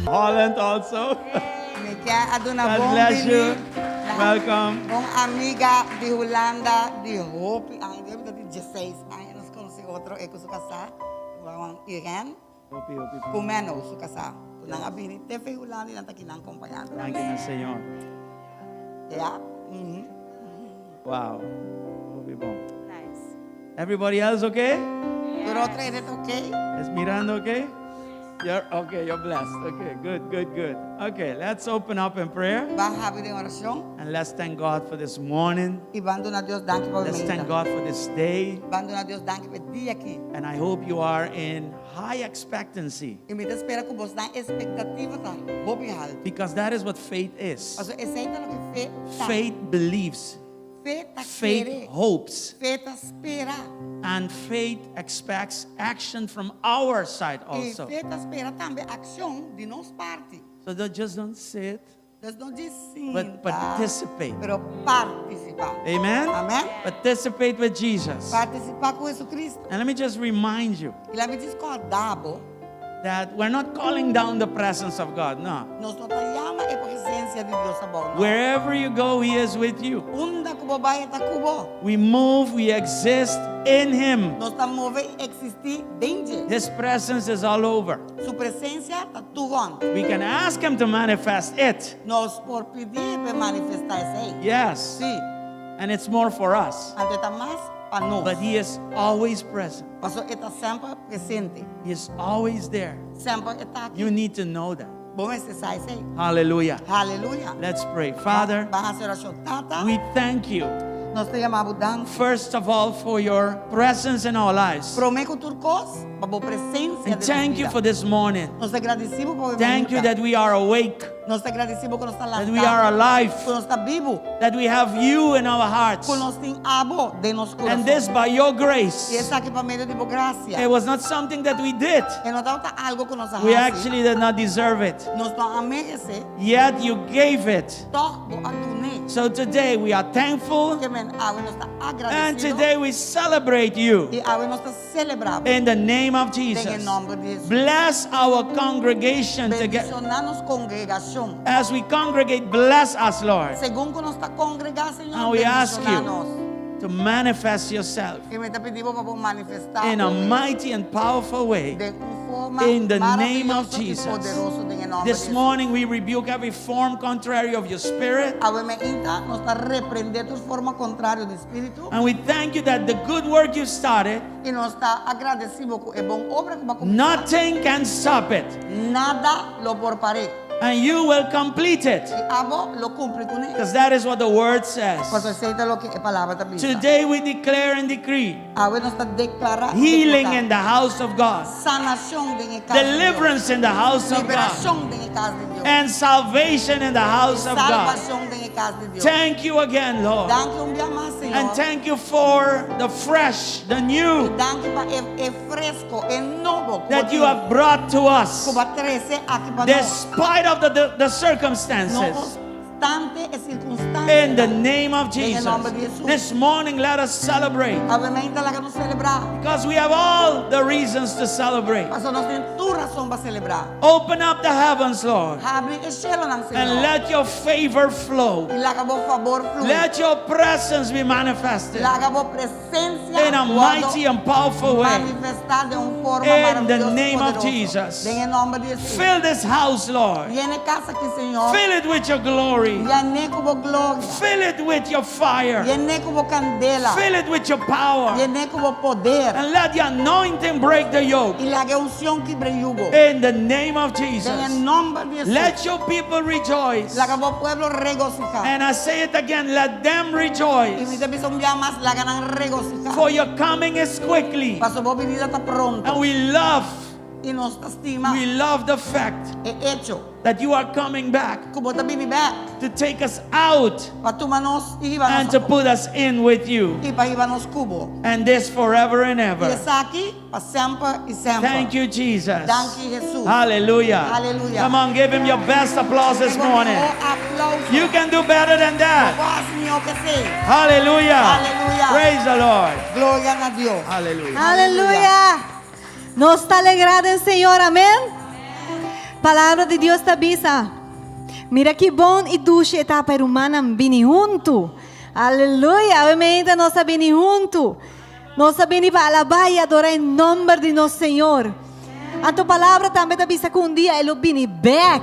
Holland also. Mi kier a duna God bon bless you. bini. Welcome. Un amiga di Hulanda di hopi aña, debe ta di 16 aña nos conoce otro, e cu su casa, Irene, Hopi, hopi. cu Menno su casa. Cu nan a bini te fe Hulanda y nan ta aki nan acompañando. Danki na Señor. Ja. Wow. Hopi bon. Nice. Everybody else okay? Tur otro hende ta okay? Is Miranda okay? You're okay, you're blessed. Okay, good, good, good. Okay, let's open up in prayer Ban habri den oracion and let's thank God for this morning. y ban duna Dios danki pa Let's thank mainta. God for this day. Ban duna Dios danki pa e dia aki. And I hope you are in high expectancy Y mi ta spera cu boso nan expectativa ta hopi halto. because that is what faith is. Paso esey ta loke fe ta. Faith believes, Fe ta faith kere. hopes, Fe ta spera. and faith expects action from our side Y also. fe ta spera tambe accion di nos parti. So don't, just don't sit, Dus no djis sinta, but participate. pero participa. Amen? Amen. Participate with Jesus. Participa cu Jesucristo. And let me just remind you Y laga mi djis corda bo, that we're not calling down the presence of God. No. nos no ta yama e presencia di Dios abou. No. Wherever you go, He is with you. Unda cu bo bay, E ta cu bo. We move, we exist in Him. Nos ta move y existi den dje. His presence is all over. Su presencia ta tur rond. We can ask Him to manifest it. Nos por pidi p'e manifesta esey. Yes. Si. And it's more for us. Anto e ta mas pa nos. But He is always present. Paso e ta semper presente. He is always there. Semper e ta aki. You need to know that. Bo mester sa esey. Hallelujah. Hallelujah. Let's pray. Father, Ban haci oracion. Tata, we thank you. nos ta yama bo danki. First of all, for your presence in our lives. Prome cu tur cos, pa bo presencia And den nos thank you bida. for this morning. Nos ta gradici bo pa bo Thank you mainta. that we are awake, Nos ta gradici bo cu nos ta that lanta. we are alive, Cu nos ta bibo. that we have you in our hearts. Cu nos tin abo den nos And curason. this by your Y grace. esaki pa medio di bo gracia. It was not something that we did. E no tabata algo cu nos a We haci. actually did not deserve it. Nos no a merece. Yet you gave it. Toch bo a dun'e. So today we are thankful Ke men awe nos ta and agradecido. today we celebrate you Y awe nos ta celebra bo. in the name of Den e Jesus. nomber di Jesus. Bless our congregation together. Bendiciona nos congregacion. As we congregate, bless us, Lord. Segun cu nos ta congrega, Señor, And we ask bendiciona you nos. to manifest yourself Y mi ta pidi bo pa bo manifesta in a mighty and powerful way. den un forma In the name of maravilloso y Jesus. poderoso den e nomber di This Jesus. morning we rebuke every form contrary of your spirit. Awe mainta nos ta reprende tur forma contrario di spirito. And we thank you that the good work you started, Y nos ta agradeci bo cu e bon obra cu bo a cuminsa. nothing can stop it. Nada lo por par'e. And you will complete it. Y abo lo cumpli cu ne. Because that is what the word says. Paso esey ta loke e palabra ta bisa. Today we declare and decree Awe nos ta declara healing in the house of God, Sanacion den e cas di Dios. deliverance in the house of God, Liberacion den e cas di Dios. and salvation in the house of God. Salvacion den e cas di Dios. Thank you again, Lord. Danki un bia mas, Señor. And thank you for the fresh, the new Danki pa e, e fresco, e nobo that you have brought to us. Cu bo a trece aki pa nos. Despite of the No circumstances. obstante e circunstancia. In the name of Den e Jesus. nomber di Jesus. This morning, let us celebrate. Awe mainta laga nos celebra. Because we have all the reasons to celebrate. Paso nos tin tur rason pa celebra. Open up the heavens, Lord, Habri e cielonan, Señor. and let your favor flow. Y laga bo fabor flui. Let your presence be manifested Laga bo presencia in a mighty and powerful way. manifesta den un forma In the maravilloso y name of poderoso. Jesus. Den e nomber di Jesus. Fill this house, Lord. Yena e cas aki, Señor. Fill it with your glory. Yen'e cu bo gloria. Fill it with your fire. Yen'e cu bo candela. Fill it with your power. Yen'e cu bo poder. And let the anointing break the yoke. Y laga e uncion kibra e yugo. In the name of Den e Jesus. nomber di Jesus. Let your people rejoice. Laga bo pueblo regocija. And I say it again, let them Y mi rejoice. ta bisa un bia mas, laga nan regocija. For your coming is quickly. Paso bo binida ta pronto. And we love, Y nos ta stima we love the fact e hecho that you are coming back cu bo ta bini bek to take us out pa tuma nos y hiba and nos to put us in with you. y pa hiba nos cu bo. And this forever and Y ever. esaki pa semper y semper. Thank you, Jesus. Danki, Jesus. Hallelujah. Hallelujah. Come on, give him your best applause this morning. Aplauso. You can do better than that. Bo por haci miho cu esey. Hallelujah. Hallelujah. Praise the Lord. Gloria na Dios. Hallelujah. Aleluya. Nos ta alegra den Señor, amen. Palabra di Dios ta bisa, Mira ki bon i dushi e ta pa e rumannan bini huntu. Aleluya! Awe meinta nos a bini huntu. Nos a bini pa alabá i adorá e nòmber di nos Señor. Anto palabra tambe ta bisa ku un dia e lo bini bèk.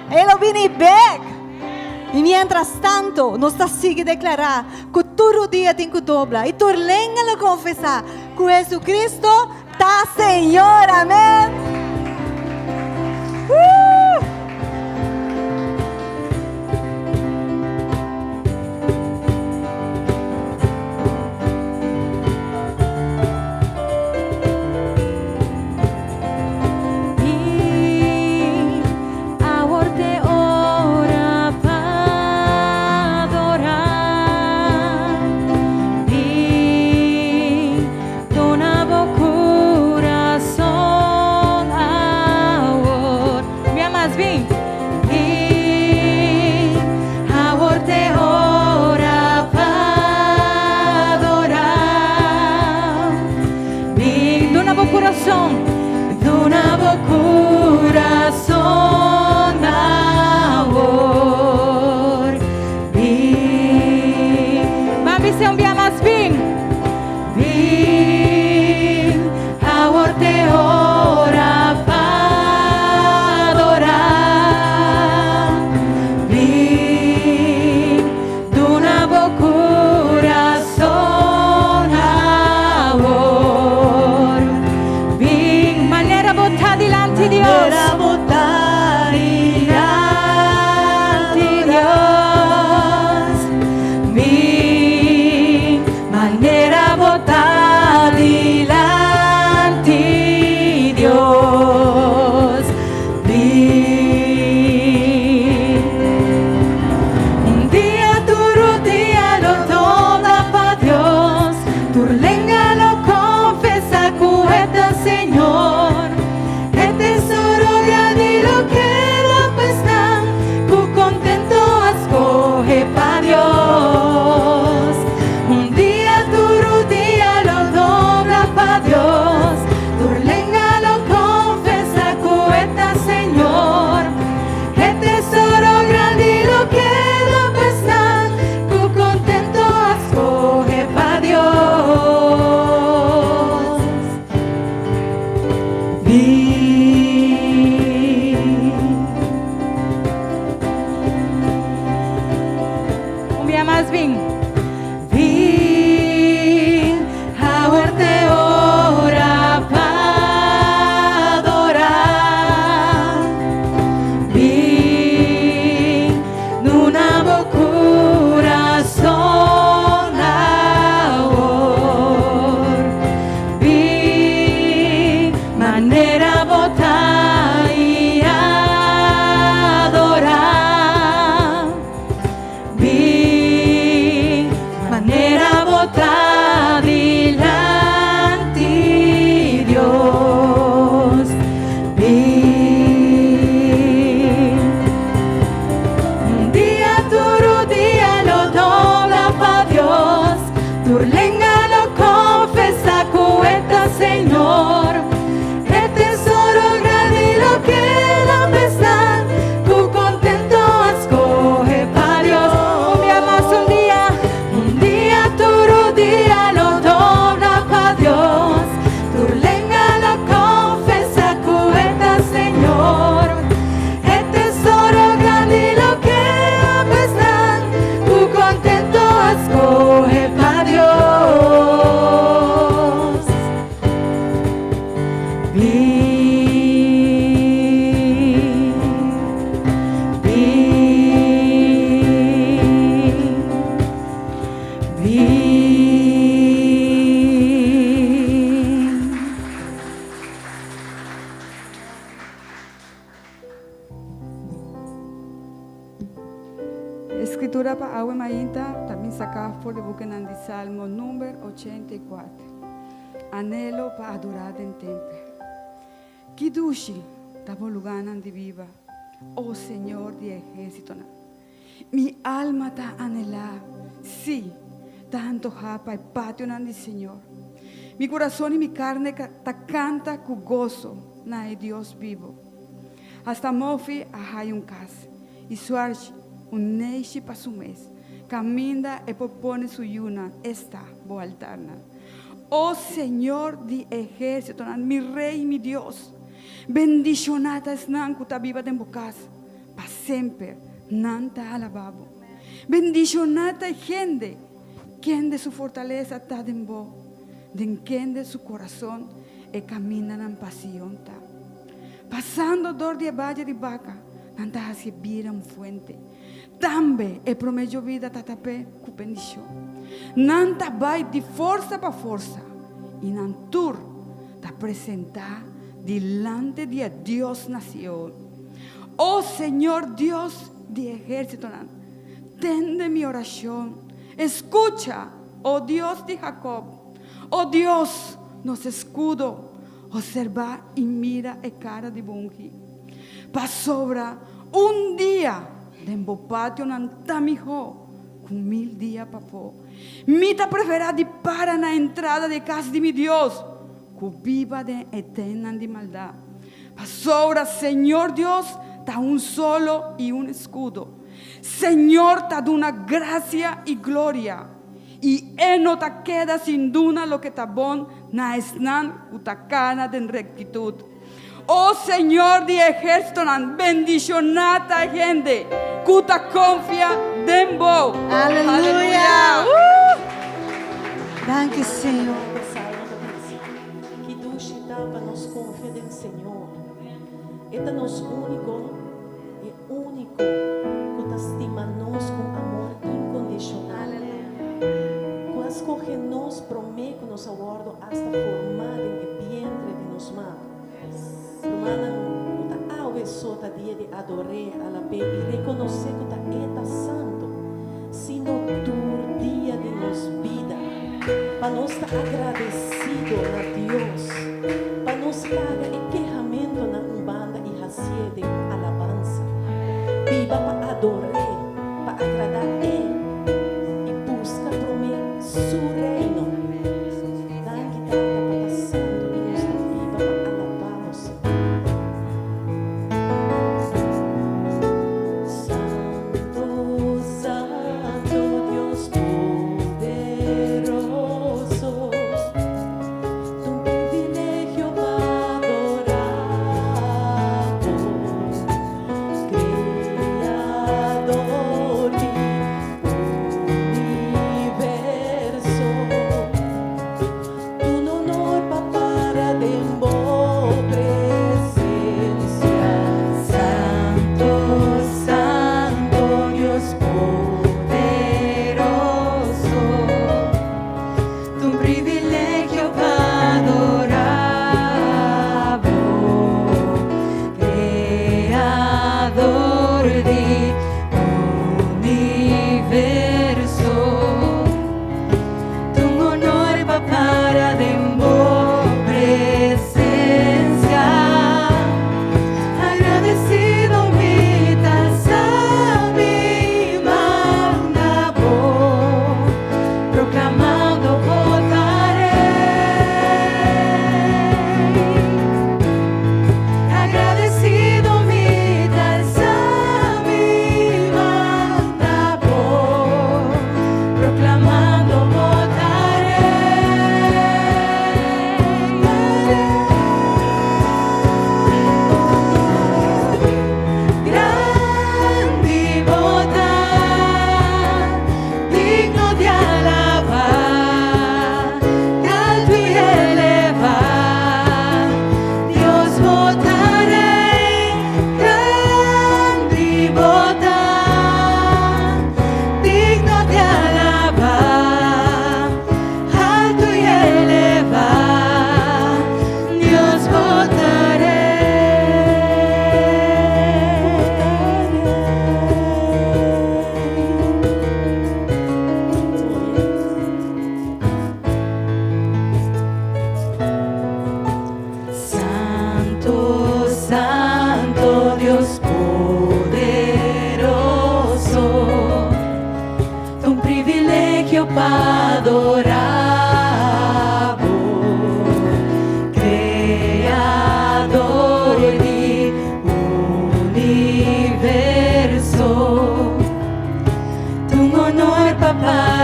E lo bini bèk! I miéntras tanto, nos ta sigui deklará ku tur rudia tin ku dobla i tur lenga lo konfesá ku Jesucristo ta Señor. Amén! Woo! Awor t'e ora pa adorá. Bin, duna bo kurason awor. Bia mas, bin. Bin, awor t'e ora pa adorá. Bin, duna bo kurason. Duna bo kurason awor. Bin. Ban bis'é un bia mas, bin. Bin, awor t'e ora pa adorá. Bin, duna bo kurason awor. Bin, manera bo ta dilanti Dios. Manera bo ta dilanti Dios. Bin, manera bo ta dilanti Dios. Bin. Un dia tur rudia lo dobla pa Dios, tur lenga lo confesa cu E ta Señor. E tesoro grandi lo keda pa esnan cu contento a scoge pa Dios. Un dia tur rudia lo dobla pa Dios, tur lenga lo confesa cu E ta Señor. E tesoro grandi lo keda pa esnan cu contento a scoge pa Dios. Bin. Un bia mas, bin. Bin, awor t'e ora pa adorá. Bin, duna bo kurason awor. Bin, manera bo ta i adorá. Bin, manera bo ta dilanti Dios. Bin. Un dia tur rudia lo dobla pa Dios, tur lenga lo confesa cu E ta Señor. E tesoro grandi lo keda pa esnan cu contento a scoge pa Dios. Un dia mas, un dia, un dia tur rudia lo dobla pa Dios, tur lenga lo confesa cu E ta Señor. E tesoro grandi lo keda pa esnan cu contento a scoge pa Dios. Bin, bin, bin. Escritura pa awe mainta ta bin saca for di bukinan di Salmo number 84. Anhelo pa adorá den tempel. Ki dushi ta bo lugánan di biba, o Señor di ehérsitonan! Mi alma ta anhelá, sí, ta antohá pa e pationan di Señor. Mi kurason i mi karne ta kanta ku goso na e Dios bibu. Hasta Mofi a haya un kas i suarchi un neishi pa su mes, kaminda e por pone su yunan, esta, bo altarnan. O Señor di ehérsitonan, mi Rei i mi Dios, bendishoná ta esnan ku ta biba den bo kas, pa semper nan ta alabá bo. Bendishoná ta e hende kende su fortalesa ta den bo, den kende su korason e kamindanan pa Sion ta. Pasando dor di e valle di Baca, nan ta hasi bira un fuente. Tambe e promé yobida ta tap'é ku bendishon. Nan ta bai di forsa pa forsa, i nan tur ta presentá dilante di e Dios na Sion. O Señor Dios di ehérsitonan, tende mi orashon. Skucha, o Dios di Jakob. O Dios, nos eskudo, Observá i mira e kara di bo ungí. Pasobra un dia den bo pationan ta mihó ku mil dia pafó. Mi ta preferá di para na entrada di e kas di mi Dios ku biba den e tennan di maldat. Pasobra Señor Dios ta un solo i un eskudo. Señor ta duna grasia i gloria. I e no ta keda sin duna loke ta bon na esnan ku ta kana den rektitut. O Señor di ehérsitonan, bendishoná ta e hende ku ta konfia den bo. Aleluya! Danki, Señor. E salmo ta bisa, Ki dushi ta pa nos konfia den Señor. E ta nos úniko. E úniko ku ta stima nos ku un amor inkondishonal, ku a skohe nos promé ku nos a wòrdu asta formá den e bientre di nos mama. Rumannan, no ta awe so ta dia di ador'é, alab'é i rekonosé ku ta E ta santu, sino tur dia di nos bida, pa nos ta agradesido na Dios, pa nos laga e kehamentunan un banda i hasié den un alabansa. Biba pa ador'é, pa agradá E i buska promé Su Reino. Danki Tata pa ta santu i nos ta biba pa alabá bo Señor. Santu, Santu Dios poderoso. T'un privilegio pa adorá bo, Creador di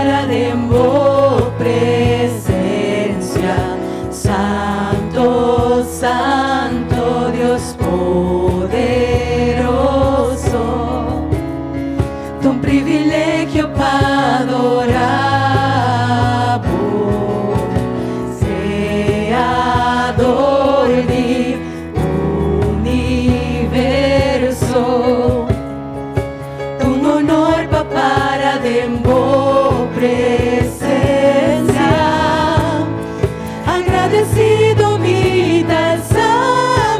para den bo presencia. Santo, Santo Dios poderoso. Ta un privilegio pa adora Bo. Creador di universo. Ta un honor pa para den bo presencia. Agradecido mi ta alsa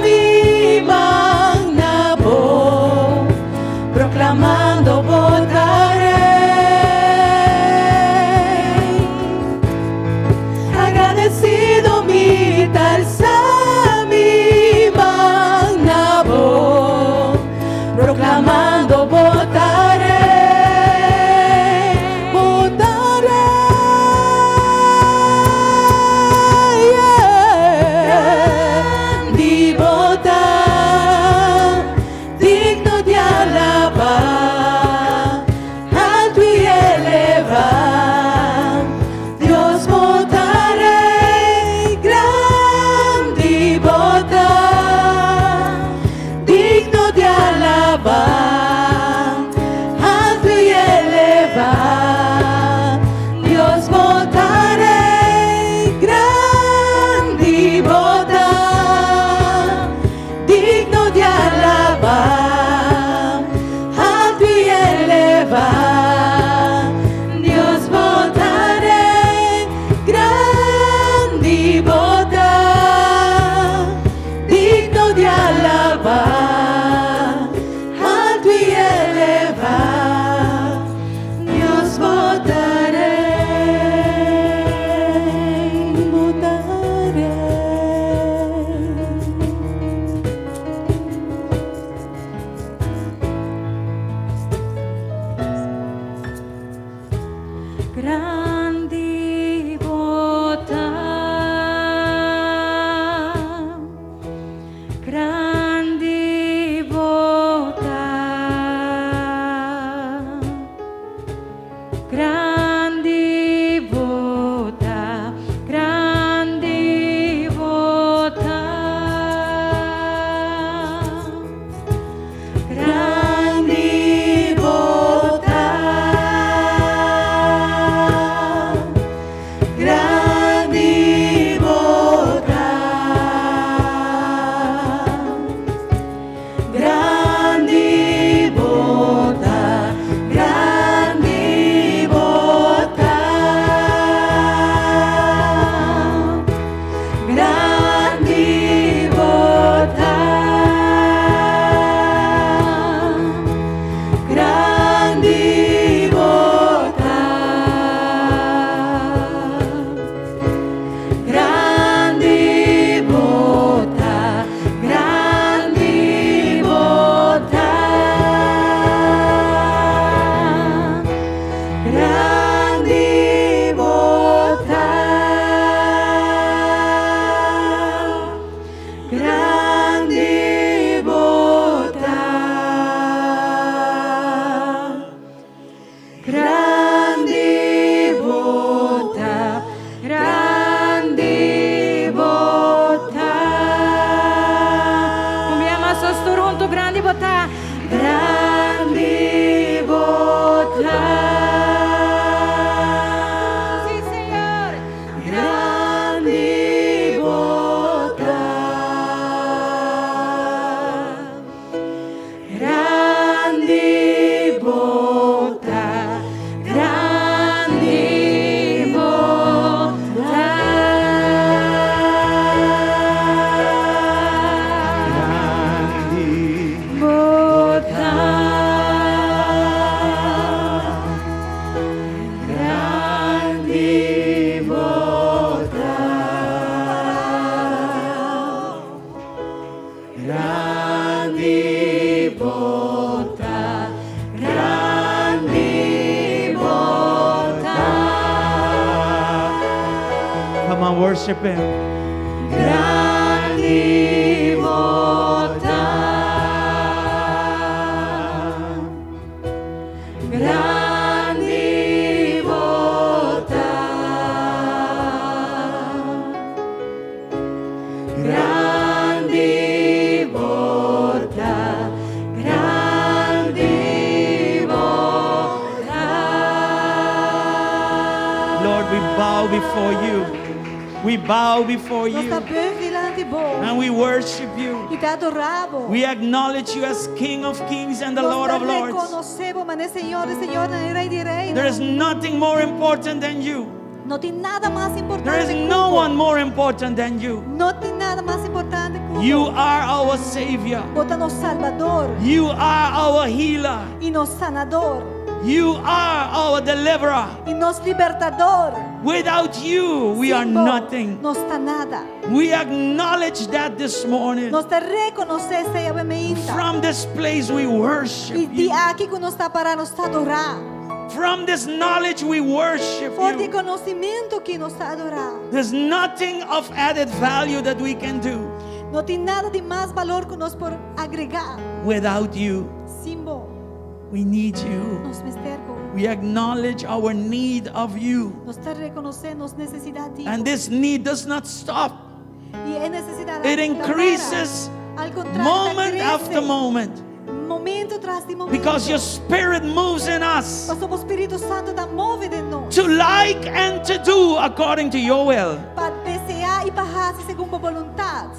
mi man na bo, proclamando bo ta Rey. Agradecido mi ta alsa mi man na bo, proclamando bo ta Rey, bo ta Rey, yeah. Grandi bo ta, digno di alaba, alto y eleva. Dios bo ta Rey, grandi bo ta, digno di alaba, alto y eleva. Dios bo ta Rey, grandi bo ta, digno di alaba, alto y eleva. Dios bo ta Rey, grandi bo ta, digno di alaba, alto y eleva. Dios bo ta Rey, bo ta Rey. Grandi bo ta, grandi bo ta, grandi bo ta, grandi bo ta. Grandi bo ta, grandi bo ta, grandi bo ta, grandi bo ta, grandi bo ta. Grandi bo ta, grandi bo ta, grandi bo ta, grandi bo ta, grandi bo ta. Grandi bo ta, grandi bo ta. Kumbiama sosturunto grandi bo ta. Grandi bo ta. Si, Señor. Grandi bo ta. Grandi bo ta. Grandi bo ta. Grandi Bo ta. Grandi bo ta. Grandi bo ta. Grandi bo ta. Come on, worship Him. Grandi bo ta. Grandi bo We bow before Nos you ta buig dilanti bo. and we worship you. I ta adorá bo. We acknowledge you as King of Kings and the Nos Lord ta of Lords. rekonosé bo manera Señor di Señornan i Rei di Reinan. There is nothing more important than you. No tin nada mas There importante is ku no bo. one more important than you. No tin nada mas importante ku bo. You are our Savior. Bo ta nos Salbador You are our healer. i nos Sanador You are our deliverer. i nos Libertador. Without you, we are Sin bo, nothing. Nos ta nada. We acknowledge that this morning. Nos ta rekonosé esei awe mainta. From this place, we I worship di you. aki ku nos ta pará, nos ta adorá. From this knowledge, we worship For di you. konosementu aki nos ta adorá. There's nothing of added value that we can do No tin nada di mas balor ku nos por agregá. without you. Sin bo, We need you. nos mester bo. We acknowledge our need of you. Nos ta rekonosé nos nesesidat di bo. And this need does not stop. I e nesesidat It no ta para. increases Al kontrario, moment ta after krese. moment Momento tras di momento. because your spirit moves in us Pasobra bo Spiritu Santu ta move den nos. to like and to do according to your will. Pa deseá i pa hasi segun bo boluntat.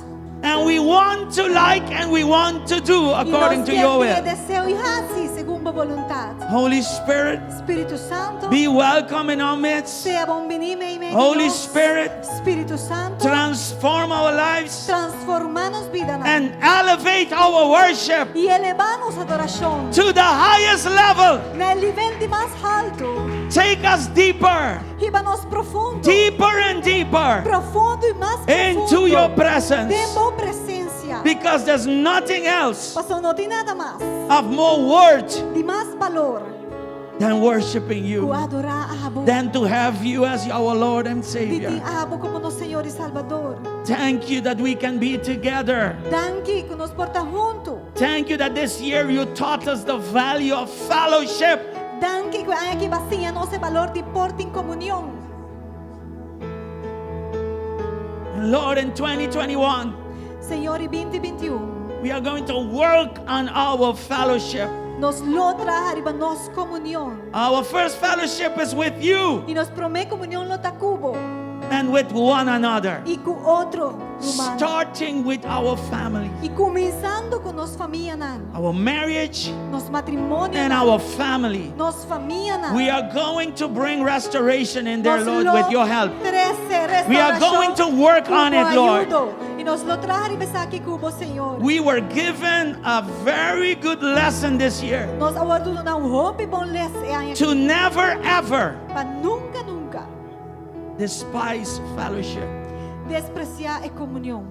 And we want to like and we want to do I according nos to your ke will. deseo i hasi segun bo boluntat. Holy Spirit, Spiritu Santu, be welcome in our midst. sea bon biní meimei di Holy nos. Spirit, Spiritu Santu, transform our lives transformá nos bidanan. and elevate our worship I elevá nos adorashon to the highest level. na e nivel di mas haltu. Take us deeper, Hiba nos profundo, deeper and deeper profundo i mas into profundo your presence. den bo presensia. Because there's nothing else Pasobra no tin nada mas of more worth di mas balor than worshiping ku you, adorá abo. than to have you as our Lord and Di Savior. tin abo komo nos Señor i Salbador. Thank you that we can be together. Danki ku nos por ta huntu. Thank you that this year you taught us the value of fellowship. Danki ku e aña aki bo a siña nos e balor di por tin komunion. And Lord, in 2021, Señor, i 2021, we are going to work on our fellowship. nos lo traha riba nos komunion. Our first fellowship is with you I nos promé komunion lo ta ku bo and with one another, i ku otro ruman. starting with our family, I kuminsando ku nos famianan, our marriage, nos matrimonio, and our family. nos famianan. We are going to bring restoration in there, Nos Lord, lo with your help. trese We are going to work ku on bo it, Lord. ayudo. I nos lo traha riba esaki ku bo, Señor. We were given a very good lesson this year Nos a wòrdu duná un hopi bon les e aña to never ever pa nunka, nunka despise fellowship. despresiá e komunion.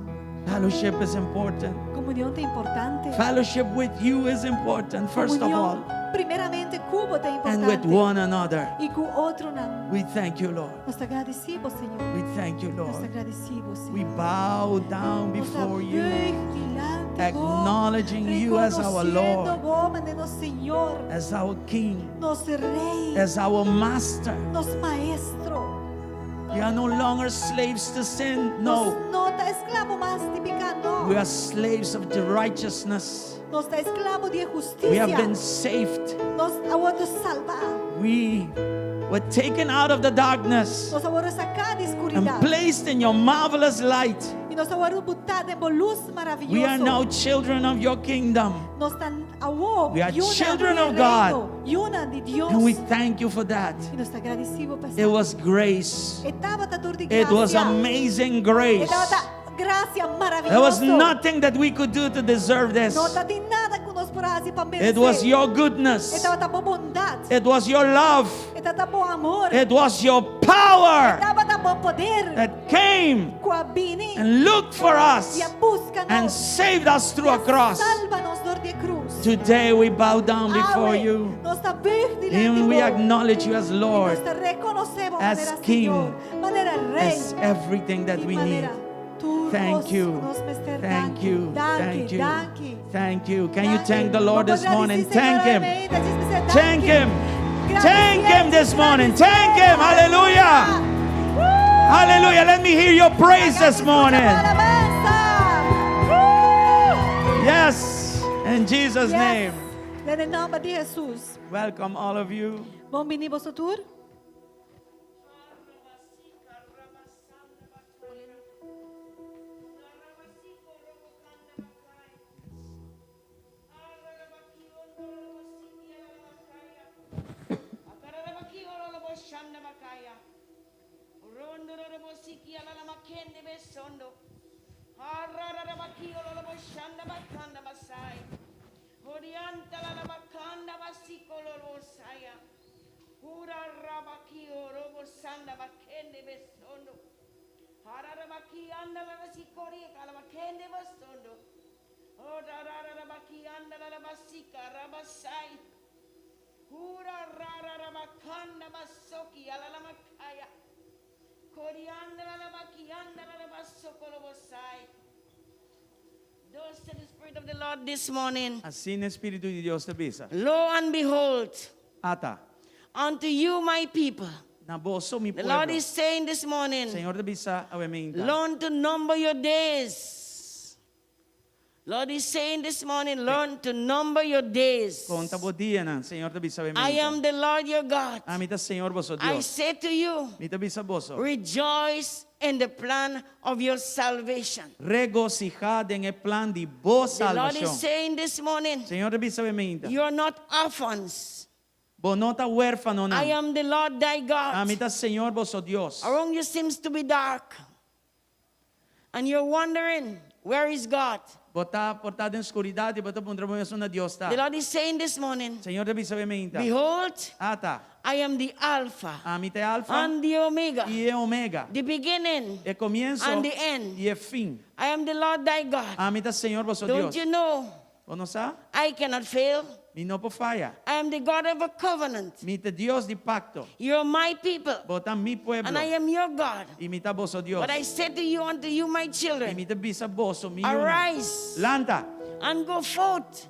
Fellowship is important. Komunion ta importante. Fellowship with you is important, first of all, Komunion, primeramente, ku bo ta and with importante. one another. I ku otronan. We thank you, Lord. Nos ta gradisí bo, Señor. We thank you, Nos ta Lord. gradisí bo, We Señor. bow down Nos ta before you, buig dilanti bo, acknowledging you as our rekonosiendo Lord, bo manera nos Señor, as our King, nos Rei, as our Master. nos Maestro. We are no longer slaves to sin. Nos No, no ta esklabo mas di piká, no. we are slaves of the righteousness. Nos ta esklabo di We have been hustisia. saved. Nos a wòrdu salvá. We were taken out of the darkness Nos a wòrdu saká di and skuridat. placed in your marvelous light. I nos a wòrdu botá den bo lus We are now maravioso. children of your kingdom. Nos ta awor We are yunan children di of God. reino, yunan di Dios. And we thank you for that. I nos ta gradisí bo pa It was grace. E tabata dor di It was grasia. amazing E grace. tabata grasia There was maravioso. nothing that we could do to deserve this. No tabatin nada ku nos por a hasi pa It was meresé. your E goodness. tabata bo bondat. It was your love. E tabata bo amor. It was your power Tabata bo poder. that came Ku a bini and looked for us i a buska and nos. saved us through a cross. Salva nos dor di krus. Today we bow down before Awe, you Nos ta buig dilanti and we bo. acknowledge you as I Lord, nos ta rekonosé bo as manera King, Señor, manera Rei. as everything that i we need. manera tur Thank kos you. nos mester. Thank Danki, you. danki, Thank you. danki. Thank you. Can you Danki. thank the Lord Bo this por morning? gradisí Thank Señor Him. Almeida, djis bisa Thank danki. Him. Thank Him this morning. Thank Him. Hallelujah. Hallelujah. Let me hear your praise this morning. Yes. In Jesus' name. Den nòmber di Hesus. Welcome all of you. Bon biní boso tur. bakende besondo. Hararabaki ololobo shanda bakanda basai. Orianta la bakanda basiko lolobo saya. Hura rabaki orobo sanda bakende besondo. Hararabaki anda la basikori kalabakende basondo. Ora rarabaki anda la basika rabasai. Hura rarabakanda basoki alalamakaya. Korianda la bakianda la basoko bosai. Thus said the Spirit of the Lord this morning. Asina Spiritu di Dios ta bisa. Lo and behold, Ata, unto you, my people. Na boso mi The Lord pueblo. is saying this morning, Señor ta bisa awe mainta. learn to number your days. Lord is saying this morning, learn to number your days. Konta bo dianan, Señor ta bisa awe I mainta. am the Lord your God. Ami ta Señor boso I Dios. say to you, Mi ta bisa boso. rejoice in the plan of your salvation. Regosihá den e plan di bo The Lord is salbashon. saying this morning, Señor ta bisa awe mainta. you are not orphans. Bo no ta huérfano I nan. am the Lord thy God. Ami ta Señor boso Dios. Around you seems to be dark. And you're wondering, where is God? Bo ta por ta den skuridat i bo ta puntra bo mes unda Dios ta. The Lord is saying this morning, Señor ta bisa awe mainta. Behold, Ata, I am the Alpha ami ta Alfa and the Omega, i e Omega. the beginning E komienso and the end. i e fin. I am the Lord thy God. Ami ta Señor boso Don't Dios. you know Bo no sa? I cannot fail? Mi no por faya. I am the God of a covenant. Mi ta Dios di pakto. You're my people, Bo ta mi pueblo. and I am your God. I mi ta boso Dios. But I said to you, unto you, my I children, mi ta bisa boso, mi yunan. arise Lanta and go forth,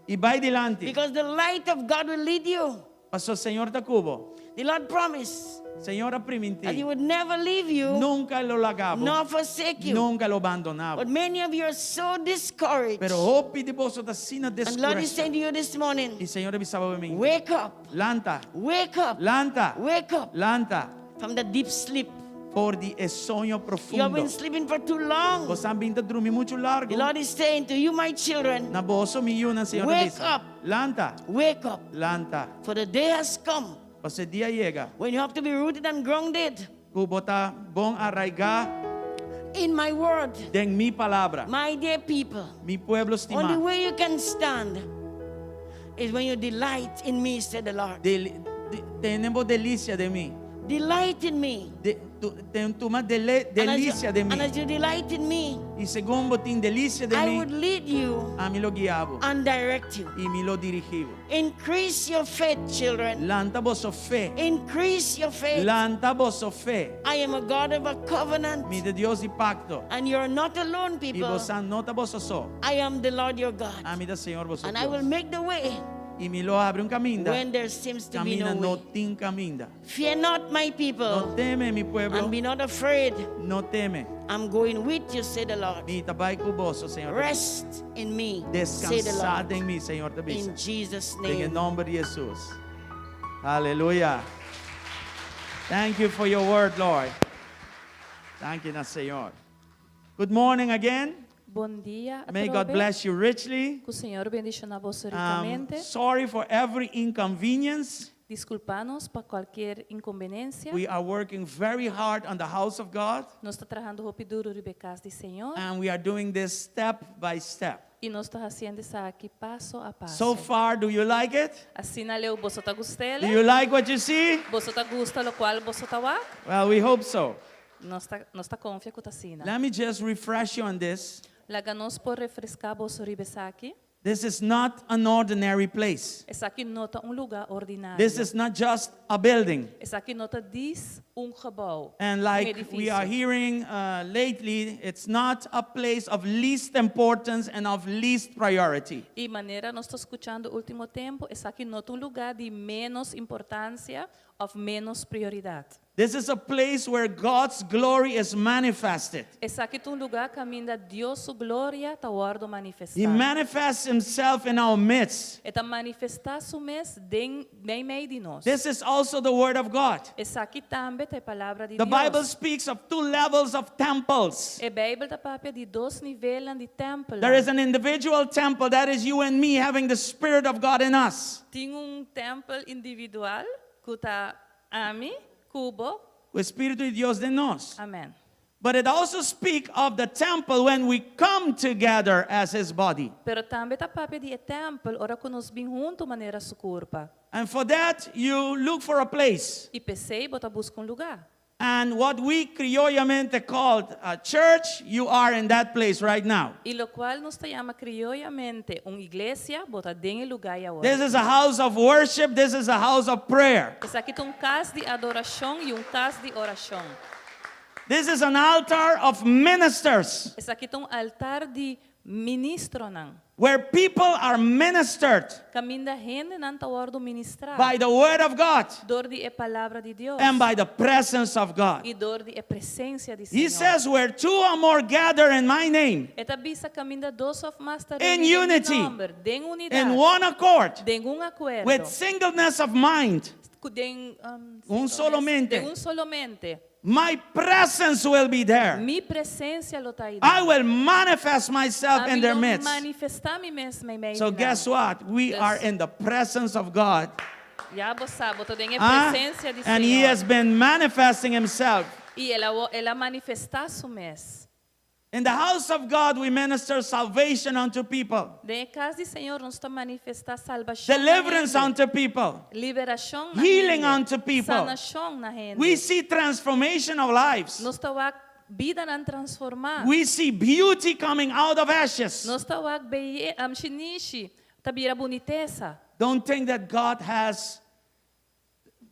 i bai dilanti. because the light of God will lead you. Paso Señor ta ku bo. The Lord promised Señor a that He primintí. would never leave you Nunka lo laga bo. nor forsake you. Nunka lo bandoná bo. But many of you are so discouraged. Pero hopi di boso ta asina And Lord is deskurashá. saying to you this morning, I Señor ta bisa bo awe mainta. wake up, Lanta. wake up, Lanta. wake up Lanta. from the deep sleep. For di e soño You have profundo. been sleeping for too long. Boso a bin ta drumi muchu largu. The Lord is saying to you, my children, Na boso mi yunan, Señor Wake ta bisa. up. Lanta. wake up, Lanta. for the day has come Paso e dia a yega. when you have to be rooted and grounded Ku bo ta bon araigá in my word. den mi palabra. My dear people, Mi pueblo only stimá. way you can stand is when you delight in me, said the Lord. Del, de, tene bo delisia den mi. Delight in me. De, tu, ten, tuma dele, And as you, delisia den and mi. as you delight in me, I segun bo tin delisia den I mi, would lead you ami lo guia bo. and direct you. I mi lo dirigí bo. Increase your faith, children. Lanta boso fe. Increase your faith. Lanta boso fe. I am a God of a covenant. Mi ta Dios di pakto. And you're not alone, I people. boso no ta boso so. I am the Lord your God. Ami ta Señor boso And I will Dios. make the way I mi lo habri un kaminda. when there seems to be Kaminda no no way. tin kaminda. Fear not, my No people, teme mi pueblo. and be not afraid. No teme. I'm going with you, said the Lord. Mi ta bai ku boso, Señor. Rest in me, say the Deskansá Lord. den mi, Señor ta bisa. In Jesus' Den name. nòmber di Jesus. Aleluya. Thank you for your word, Lord. Thank you, Señor. Good morning again. Bon dia. May God atrobe. bless you richly. Ku Señor bendishoná boso rikamente. Sorry for every inconvenience. Diskulpá nos pa kualke inkonveniensia. We are working very hard on the house of God, Nos ta trahando hopi duru riba kas di Señor. and we are doing this step by step. I nos ta hasiendo esaki paso a paso. So far, do you like it? Asina leu boso ta Do gust'é? you like what you see? Boso ta gusta lokual boso ta wak? Well, we hope so. Nos ta nos ta konfia ku ta asina. Let me just refresh you on this. Laga nos por refreská boso riba esaki. This is not an ordinary place. Esaki no ta un lugá ordinario. This is not just a building. Esaki no ta djis un gebouw. And un like we are edifisio. hearing lately, it's not a place of least importance and of least priority. I manera nos ta skuchando último tempu, esaki no ta un lugá di ménos importansia òf ménos prioridat. This is a place where God's glory is manifested. Esaki ta un lugá kaminda Dios su gloria ta wòrdu manifestá. He manifests himself in our midst. E ta manifestá su mes den meimei di nos. This is also the word of God. Esaki tambe ta e palabra di The Bible Dios. speaks of two levels of temples. E Beibel ta papia di dos nivel di tèmpel. There is an individual temple, that is you and me having the Spirit of God in us. Tin un tèmpel individual ku ta ami, ku bo. E Spiritu di Dios den nos. Amèn. But it also speaks of the temple when we come together as his body. Pero tambe e ta papia di e tèmpel ora ku nos bin huntu manera su kurpa. And for that, you look for a place. I p'esei bo ta buska un lugá. And what we criollamente called a church, you are in that place right now. I lokual nos ta yama krioyamente un iglesia, bo ta den e lugá ei awor. This is a house of worship, this is a house of prayer. Esaki ta un kas di adorashon i un kas di orashon. This is an altar of ministers. Esaki ta un altar di ministronan. Where people are ministered. Kaminda hendenan ta wòrdu ministrá. By the word of God. Dor di e palabra di Dios. And by the presence of God. I dor di e presensia di He Señor. says where two or more gather in my name. E ta bisa kaminda dos òf mas ta In reuní den mi unity. nòmber, den unidat. In one accord. Den un akuerdo. With singleness of mind. Ku den Un solo mente. Den un solo mente. My presence will be there. Mi presensia lo ta einan. I will manifest myself in Ami their lo midst. manifestá mi mes meimei So di nan. guess what? We Dus- are in the presence of God. Ya bo sa, bo ta den e Ah, presensia di And he Señor. has been manifesting himself. I el a, el a manifestá su mes. In the house of God we minister salvation unto people. Den e kas di Señor nos ta manifestá salbashon na Deliverance hende. unto people. Liberashon na Healing hende. unto people. Sanashon na hende. We see transformation of lives. Nos ta wak bidanan transformá. We see beauty coming out of ashes. Nos ta wak beye, am shinishi ta bira bunitesa. Don't think that God has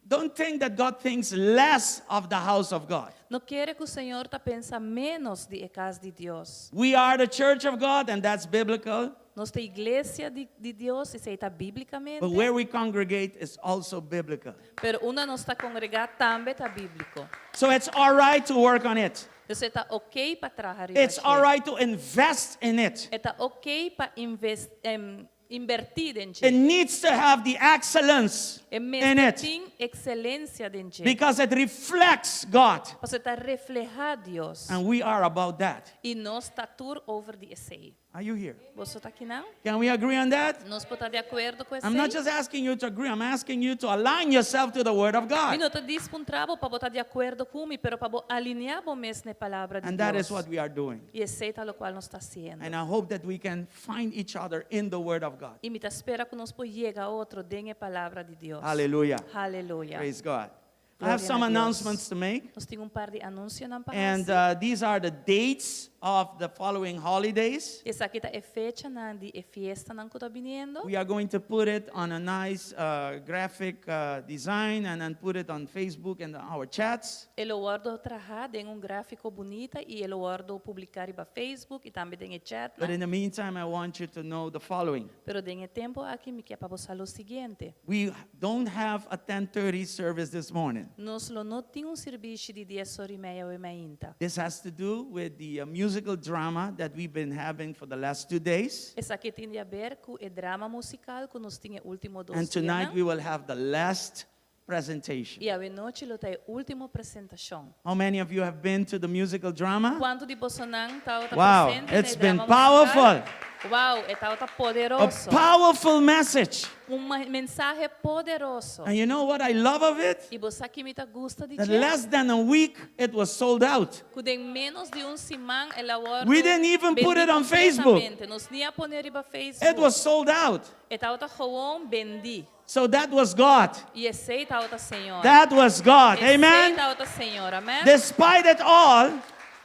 Don't think that God thinks less of the house of God. No kere ku Señor ta pensa ménos di e kas di Dios. We are the church of God and that's biblical. Nos ta iglesia di di Dios, esei ta bíblikamente. But where we congregate is also biblical. Pero unda nos ta kongregá tambe ta bíbliko. So it's all right to work on it. Entonces e ta ok pa traha riba It's dje. all right to invest in it. E ta ok pa inves, em, invertí den dje. It needs to have the excellence E in mester it tin ekselensia den dje. because it reflects God. Pasobra e ta reflehá Dios. And we are about that. I nos ta tur over di esei. Are you here? Boso ta akinan? Can we agree on that? Nos por ta di akuerdo ku I'm not esei? just asking you to agree, I'm asking you to align yourself to the Word of Mi God. no ta djis puntra bo pa bo ta di akuerdo ku mi, pero pa bo alineá bo mes na e Palabra di And that is Dios. what we are doing. I esei ta lokual nos ta hasiendo. And I hope that we can find each other in the Word of God. I mi ta spera ku nos por yega otro den e Palabra di Dios. Hallelujah. Haleluya. Praise God. I have Gloria some na Dios. announcements to make. Nos tin un par di anunsionan pa And hasi. uh, these are the dates of the following holidays. Esaki ta e fechanan di e fiestanan ku ta biniendo. We are going to put it on a nice uh, graphic uh, design and then put it on Facebook and our chats. E lo wòrdu trahá den un gráfiko bunita i e lo wòrdu publiká riba Facebook i tambe den e chatnan. But in the meantime, I want you to know the following. Pero den e tempu aki mi ke pa bo sa lo siguiente. We don't have a 10:30 service this morning. Nos lo no tin un sirbishi di dies ora i mei awe mainta. This has to do with the uh, musical drama that we've been having for the last two days. Esaki tin di aber ku e drama musical ku nos tin e último dos And tonight dianan. we will have the last presentation. I awe nochi lo ta e último presentashon. How many of you have been to the musical drama? Kuantu di bosonan tabata Wow, presente na it's e been drama powerful. musical? Wow, e tabata A poderoso. powerful message. Un mensahe poderoso. And you know what I love of it? I bo sa ki mi ta gusta di That dje? less than a week it was sold out. Ku den ménos di un siman el a wòrdu We didn't even put bendí it on Facebook. kompletamente. Nos ni a pone riba It Facebook. was sold out. E tabata gewoon bendí. So that was God. I esei tabata Señor. That was God. Esei Amen. tabata Señor. Amen. Despite it all,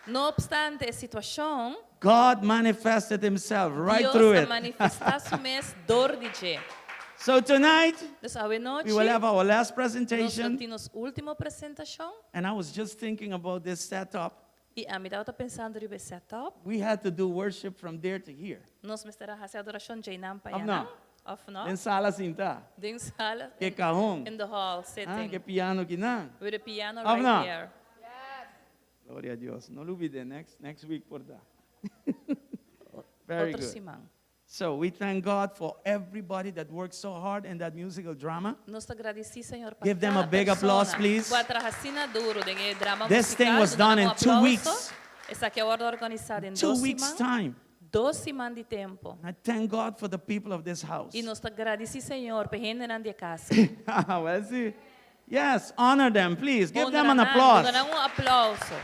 No obstante e situashon, God manifested himself right Dios through a it. manifestá su mes dor di dje. So tonight, Dus awe nochi, we will have our last nos lo presentation. tin nos último presentashon. And I was just thinking about this setup. I ami tabata pensando riba e setup. We had to do worship from there to here. Nos mester a hasi adorashon djeinan pa Of einan. no? Of no? Den sala sintá. Den sala. Ke kahon. In the hall Ah, sitting. ke piano kinan. With the piano Of right no? there. Gloria a Dios. No lubidé next next week por ta. Very Otro good. siman. So we thank God for everybody that worked so hard in that musical drama. Nos ta gradisí Señor pa Give them a kada big applause, persona please. ku a traha asina duru den e drama This thing musical. was Duna done nan in un two aplauso. weeks. Esaki a wòrdu organisá den Two dos weeks siman. time. Dos siman di tempu. And I thank God for the people of this house. I nos ta gradisí Señor pa e hendenan di e kas. well, see. Yes, honor them, please. Give them Honra an nan, applause. Duna nan un aplauso.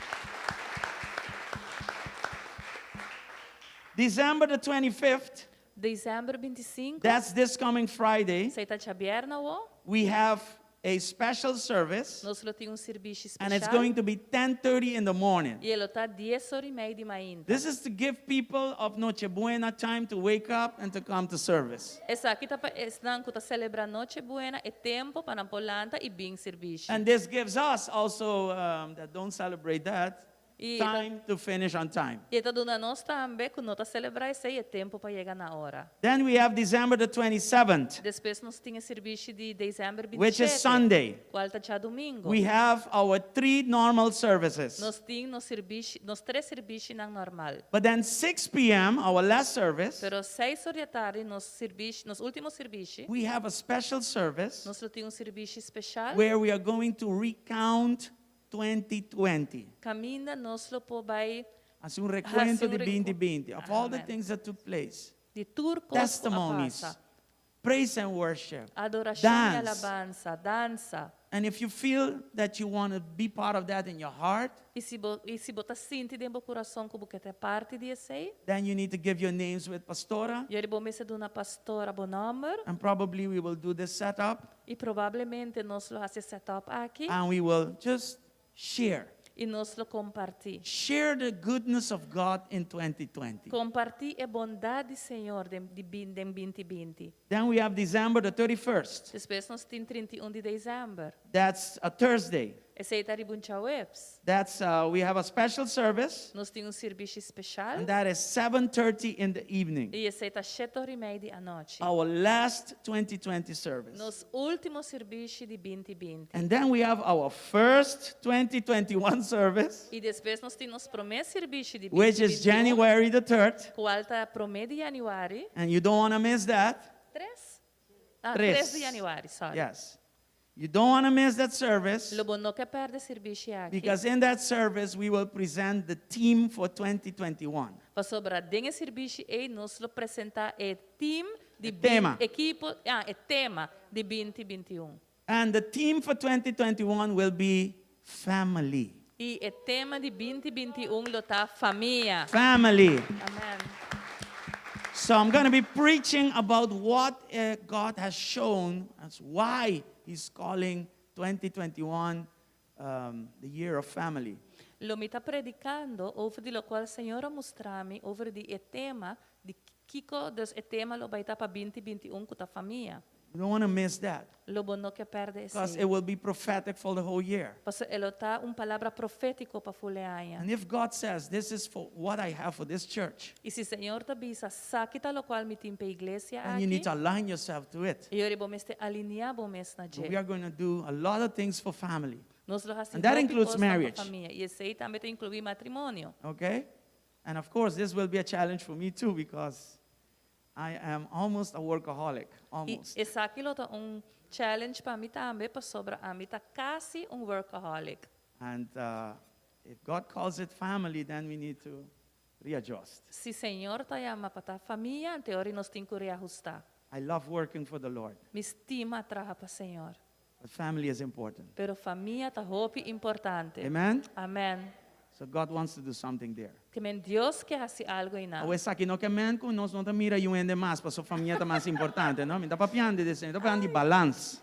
December the 25th, Desèmber 25, that's this coming Friday, esei ta djabièrnè awor, we have a special service nos lo tin un servisio and it's spesial. going to be 10:30 in the morning. I e lo ta 10 or i mei di mainta. This is to give people of Noche Buena time to wake up and to come to service. Esaki ta pa esnan ku ta selebrá Noche Buena e tempu pa nan por lanta i bin servisio. And this gives us also um, that don't celebrate that I ta, time to finish on time. i e ta duna nos tambe ku no ta selebrá esei e tempu pa yega na ora. Then we have December the 27th, Despues nos tin e servisio di desèmber which is 27, Sunday. kual ta djadumingu. We have our three normal services. Nos tin nos servisio, nos tres servisionan normal. But then 6 p.m., our last service, Pero seis or di atardi nos servisio, nos último servisio, we have a special service nos lo tin un servisio spesial where we are going to recount 2020. Kaminda nos lo por bai Hasi un rekuento hasi un di recu- 2020 of all the Amen. things that took place. Di tur kos ku a Testimonies, pasa. praise and worship, Adorashon i dance. alabansa, dansa. And if you feel that you want to be part of that in your heart, I si bo i si bo ta sinti den bo kurason ku bo ke ta parti di esei, then you need to give your names with Pastora. yori bo mester duna Pastora bo nòmber. And probably we will do this setup I probablemente nos lo hasi e setup aki and we will just share. i nos lo kompartí. Share the goodness of God in 2020. Kompartí e bondat di Señor den di bin den binti binti. Then we have December the 31st. Despues nos tin 31 di desèmber. That's a Thursday. Esei ta riba un djaweps. That's uh, we have a special service Nos tin un sirbishi spesial. and that is 7:30 in the evening. I esei ta shete ora i mei di anochi. Our last 2020 service. Nos último sirbishi di binti binti. And then we have our first 2021 service, I despues nos tin nos promé sirbishi di which is 2021, January the 3rd. kual ta promé di yanüari. And you don't want to miss that. Tres? Ah, Tres. tres di yanüari, sorry. Yes. You don't want to miss that service Lo bo no ke pèrdè sirbishi aki. because in that service we will present the team for 2021. Pasobra den e sirbishi ei nos lo presentá e team di E tema. ekipo, ah, e tema di 2021. And the theme for 2021 will be family. I e tema di 2021 lo ta famia. Family. Amen. So I'm going to be preaching about what uh, God has shown as why He's calling 2021 um, the year of family. Lo mi ta predicando over di locual Señor a mustra mi over di e tema di kico dus e tema lo bay ta pa binti binti un cu ta famia. You don't want to miss that Lo bo no ke perde because esey. it will be prophetic for the whole year. Pasobra e lo ta un palabra profetico pa ful e aña. And if God says, This is for what I have for this church, Y si Señor ta bisa, Saki ta locual mi tin p'e iglesia then you need to aki, align yourself to it. e ora bo mester alinea bo mes na We dje. are going to do a lot of things for family. Nos lo hasi And that hopi includes kosnan pa marriage. famia. Y esey tambe ta inclui matrimonio. Okay? And of course, this will be a challenge for me too because I am almost a workaholic. I Almost. esaki lo ta un challenge pa mi tambe pasobra ami ta kasi un workaholic. And uh, if God calls it family, then we need to readjust. Si Señor ta yama pa ta famia, ante ora nos tin ku reahustá. I love working for the Lord, Mi stima traha pa Señor. but family is important. Pero famia ta hopi importante. Amen? Amen. So God wants to do something there. Ke men Dios ke hasi algo einan. Awe esaki no ke men ku nos no ta mira yu hende mas, paso famia ta mas importante, no? Mi ta papiando di esei, mi ta papiando di balans.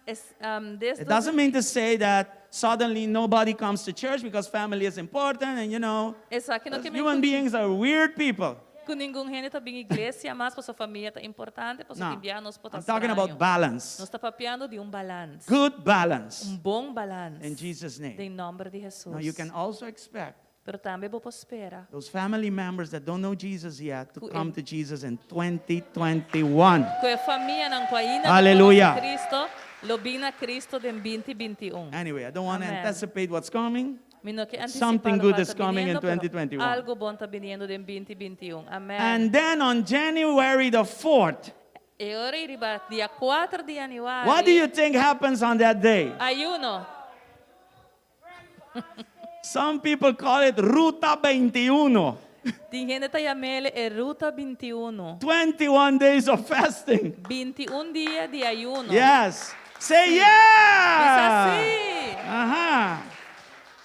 Es, um, des It doesn't mean to say that suddenly nobody comes to church because family is important and you know, Esaki no ke men human beings are weird people. Ku ningun hende ta bin iglesia mas paso famia ta importante, paso No. tin bia nos por ta I'm talking straño. about balance. Nos ta papiando di un balans. Good balance. Un bon balans. In Jesus' name. Den nomber di Jesus. Now you can also expect Pero tambe bo por spera. those family members that don't know Jesus yet to Ku e come to Jesus in 2021. Ku e famianan ku ainda no Hallelujah. konosé Cristo, lo bin na Cristo den binti binti un. Anyway, I don't want to Amen. anticipate what's coming. Mi no ke antisipá Something lo good cual is ta coming in biniendo, pero 2021. algo bon ta biniendo den binti binti un. Amen. And then on January the 4th, E ora ei riba dia kuater di yanüari. what do you think happens on that day? Ayuno. Some people call it Ruta 21. Tin hende ta yam'ele e Ruta 21. 21 days of fasting. 21 dia di ayuno. Yes. Say yeah! Bisa si! Aha.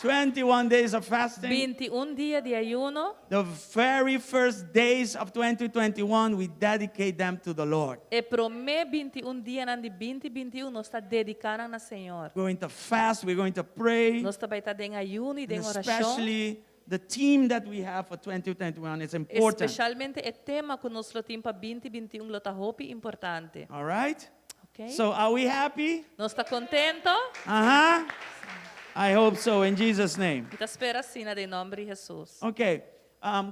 21 days of fasting. 21 dia di ayuno. The very first days of 2021, we dedicate them to the Lord. E promé 21 dianan di 2021 nos ta dediká nan na Señor. We're going to fast, we're going to pray. Nos ta bai ta den ayuno i And den orashon. especially the theme that we have for 2021 is important. Espesialmente e tema ku nos lo tin pa 2021 lo ta hopi importante. All right? Ok? So are we happy? Nos ta kontentu? Uh-huh. I hope so in Jesus' name. Mi ta spera asina den nòmber di Hesus. Okay.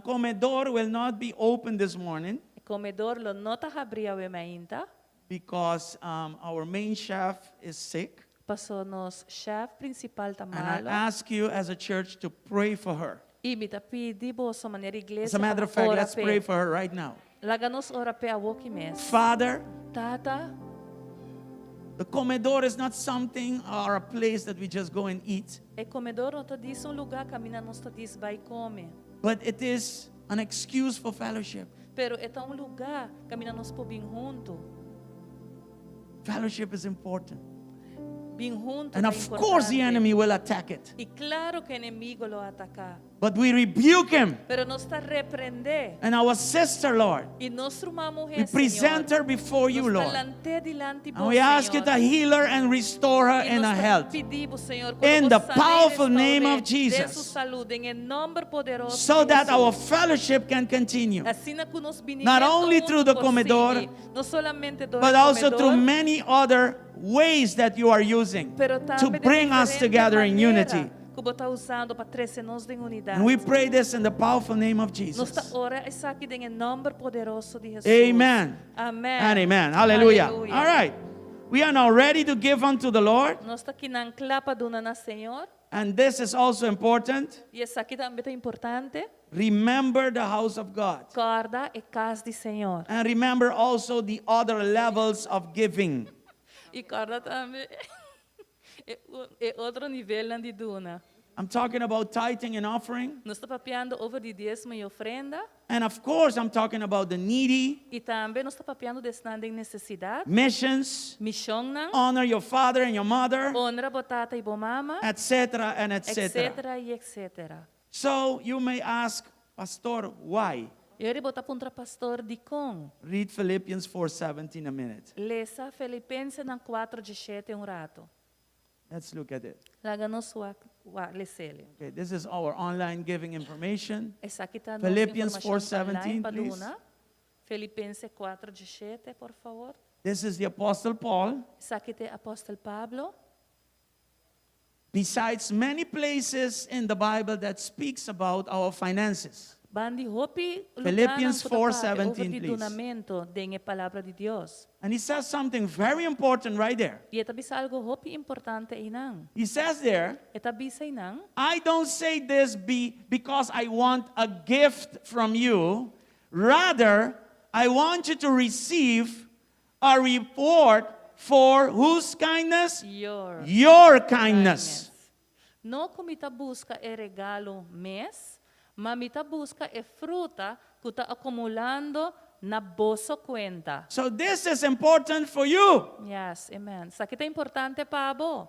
Comedor will not be open this morning E komedor lo no ta habrí awe mainta. because our main chef is sick. Paso nos chef prinsipal ta And I malo. ask you as a church to pray for her. I mi ta pidi boso manera As iglesia a matter pa of fact, ora let's p'e. pray for her right now. Laga nos ora p'e awoki mes. Father, Tata, the comedor is not something or a place that we just go and eat, e komedor no ta djis un lugá kaminda nos ta djis bai kome. but it is an excuse for fellowship. Pero e ta un lugá kaminda nos por bin huntu. Fellowship is important. Bin huntu And ta of course, the importante. enemy will attack it. I klaro ku e enemigu lo ataká. But we rebuke him. Pero nos ta reprendé. And our sister, Lord, I nos ruman muhé, we present Señor. her before you, Nos ta Lord. lant'é dilanti And we ask you to heal her and restore her in her health. In the powerful name of Jesus. So that our fellowship can continue. Not only through the comedor, but also through many other ways that you are using to bring us together in unity. Ku Bo ta usando pa trese nos den unidat. And we pray this in the powerful name of Nos Jesus. ta ora esaki den e nòmber poderoso di Jesus. Amen. Amen. And amen. Hallelujah. All right. We are now ready to give unto the Lord. Nos ta akinan kla pa duna na Señor. And this is also important. I esaki tambe ta importante. Remember the house of God. Kòrda e kas di Señor. And remember also the other levels of giving. I kòrda tambe e otro nivelnan di duna. I'm talking about tithing and offering. Nos ta papiando over di diesmo i ofrenda. And of course, I'm talking about the needy. I tambe nos ta papiando di esnan den nesesidat. Missions. Mishonnan. Honor your father and your mother. Honra bo tata i bo mama. Etc. and etc. Etc. i etc. So you may ask, Pastor, why? I ora bo ta puntra pastor dikon. Read Philippians 4:17 a minute. Lesa Filipensenan 4:17 un ratu. Let's look at it. Laga nos wak les'é. Okay, this is our online giving information. Esaki ta nos Philippians informashon online 4:17, pa please. duna. Filipenses 4:17, por fabor. This is the Apostle Paul. Esaki ta Apòstel Pablo. Besides many places in the Bible that speaks about our finances. Banda di hopi Philippians lugánan ku ta papia over 4:17, di please. dunamentu den e palabra di Dios. And he says something very important right there. I e ta bisa algu hopi importante einan. He says there, E ta bisa einan. I don't say this be because I want a gift from you. Rather, I want you to receive a reward for whose kindness? Your Your kindness. No ku mi ta buska e regalo mes, ma mi ta buska e fruta ku ta akumulando na boso kuenta. So this is important for you. Yes, amen. Esaki ta importante pa bo.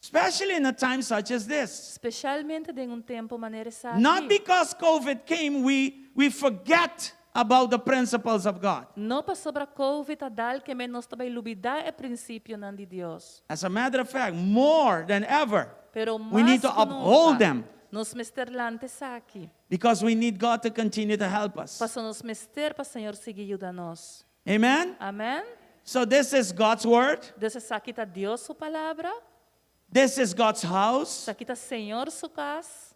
Especially in a time such as this. Spesialmente den un tempu manera esaki. Not because COVID came, we forget about the principles of God. No pasobra COVID a dal ke men nos ta bai lubidá e prinsipionan di Dios. As a matter of fact, more than ever, Pero we need to mas ku uphold nunca, them. Nos mester lanta esaki. Because we need God to continue to help us. Paso nos mester pa Señor sigui yuda nos. Amen? Amen? So this is God's word. Dus esaki ta Dios su palabra. This is God's house. Esaki ta Señor su kas.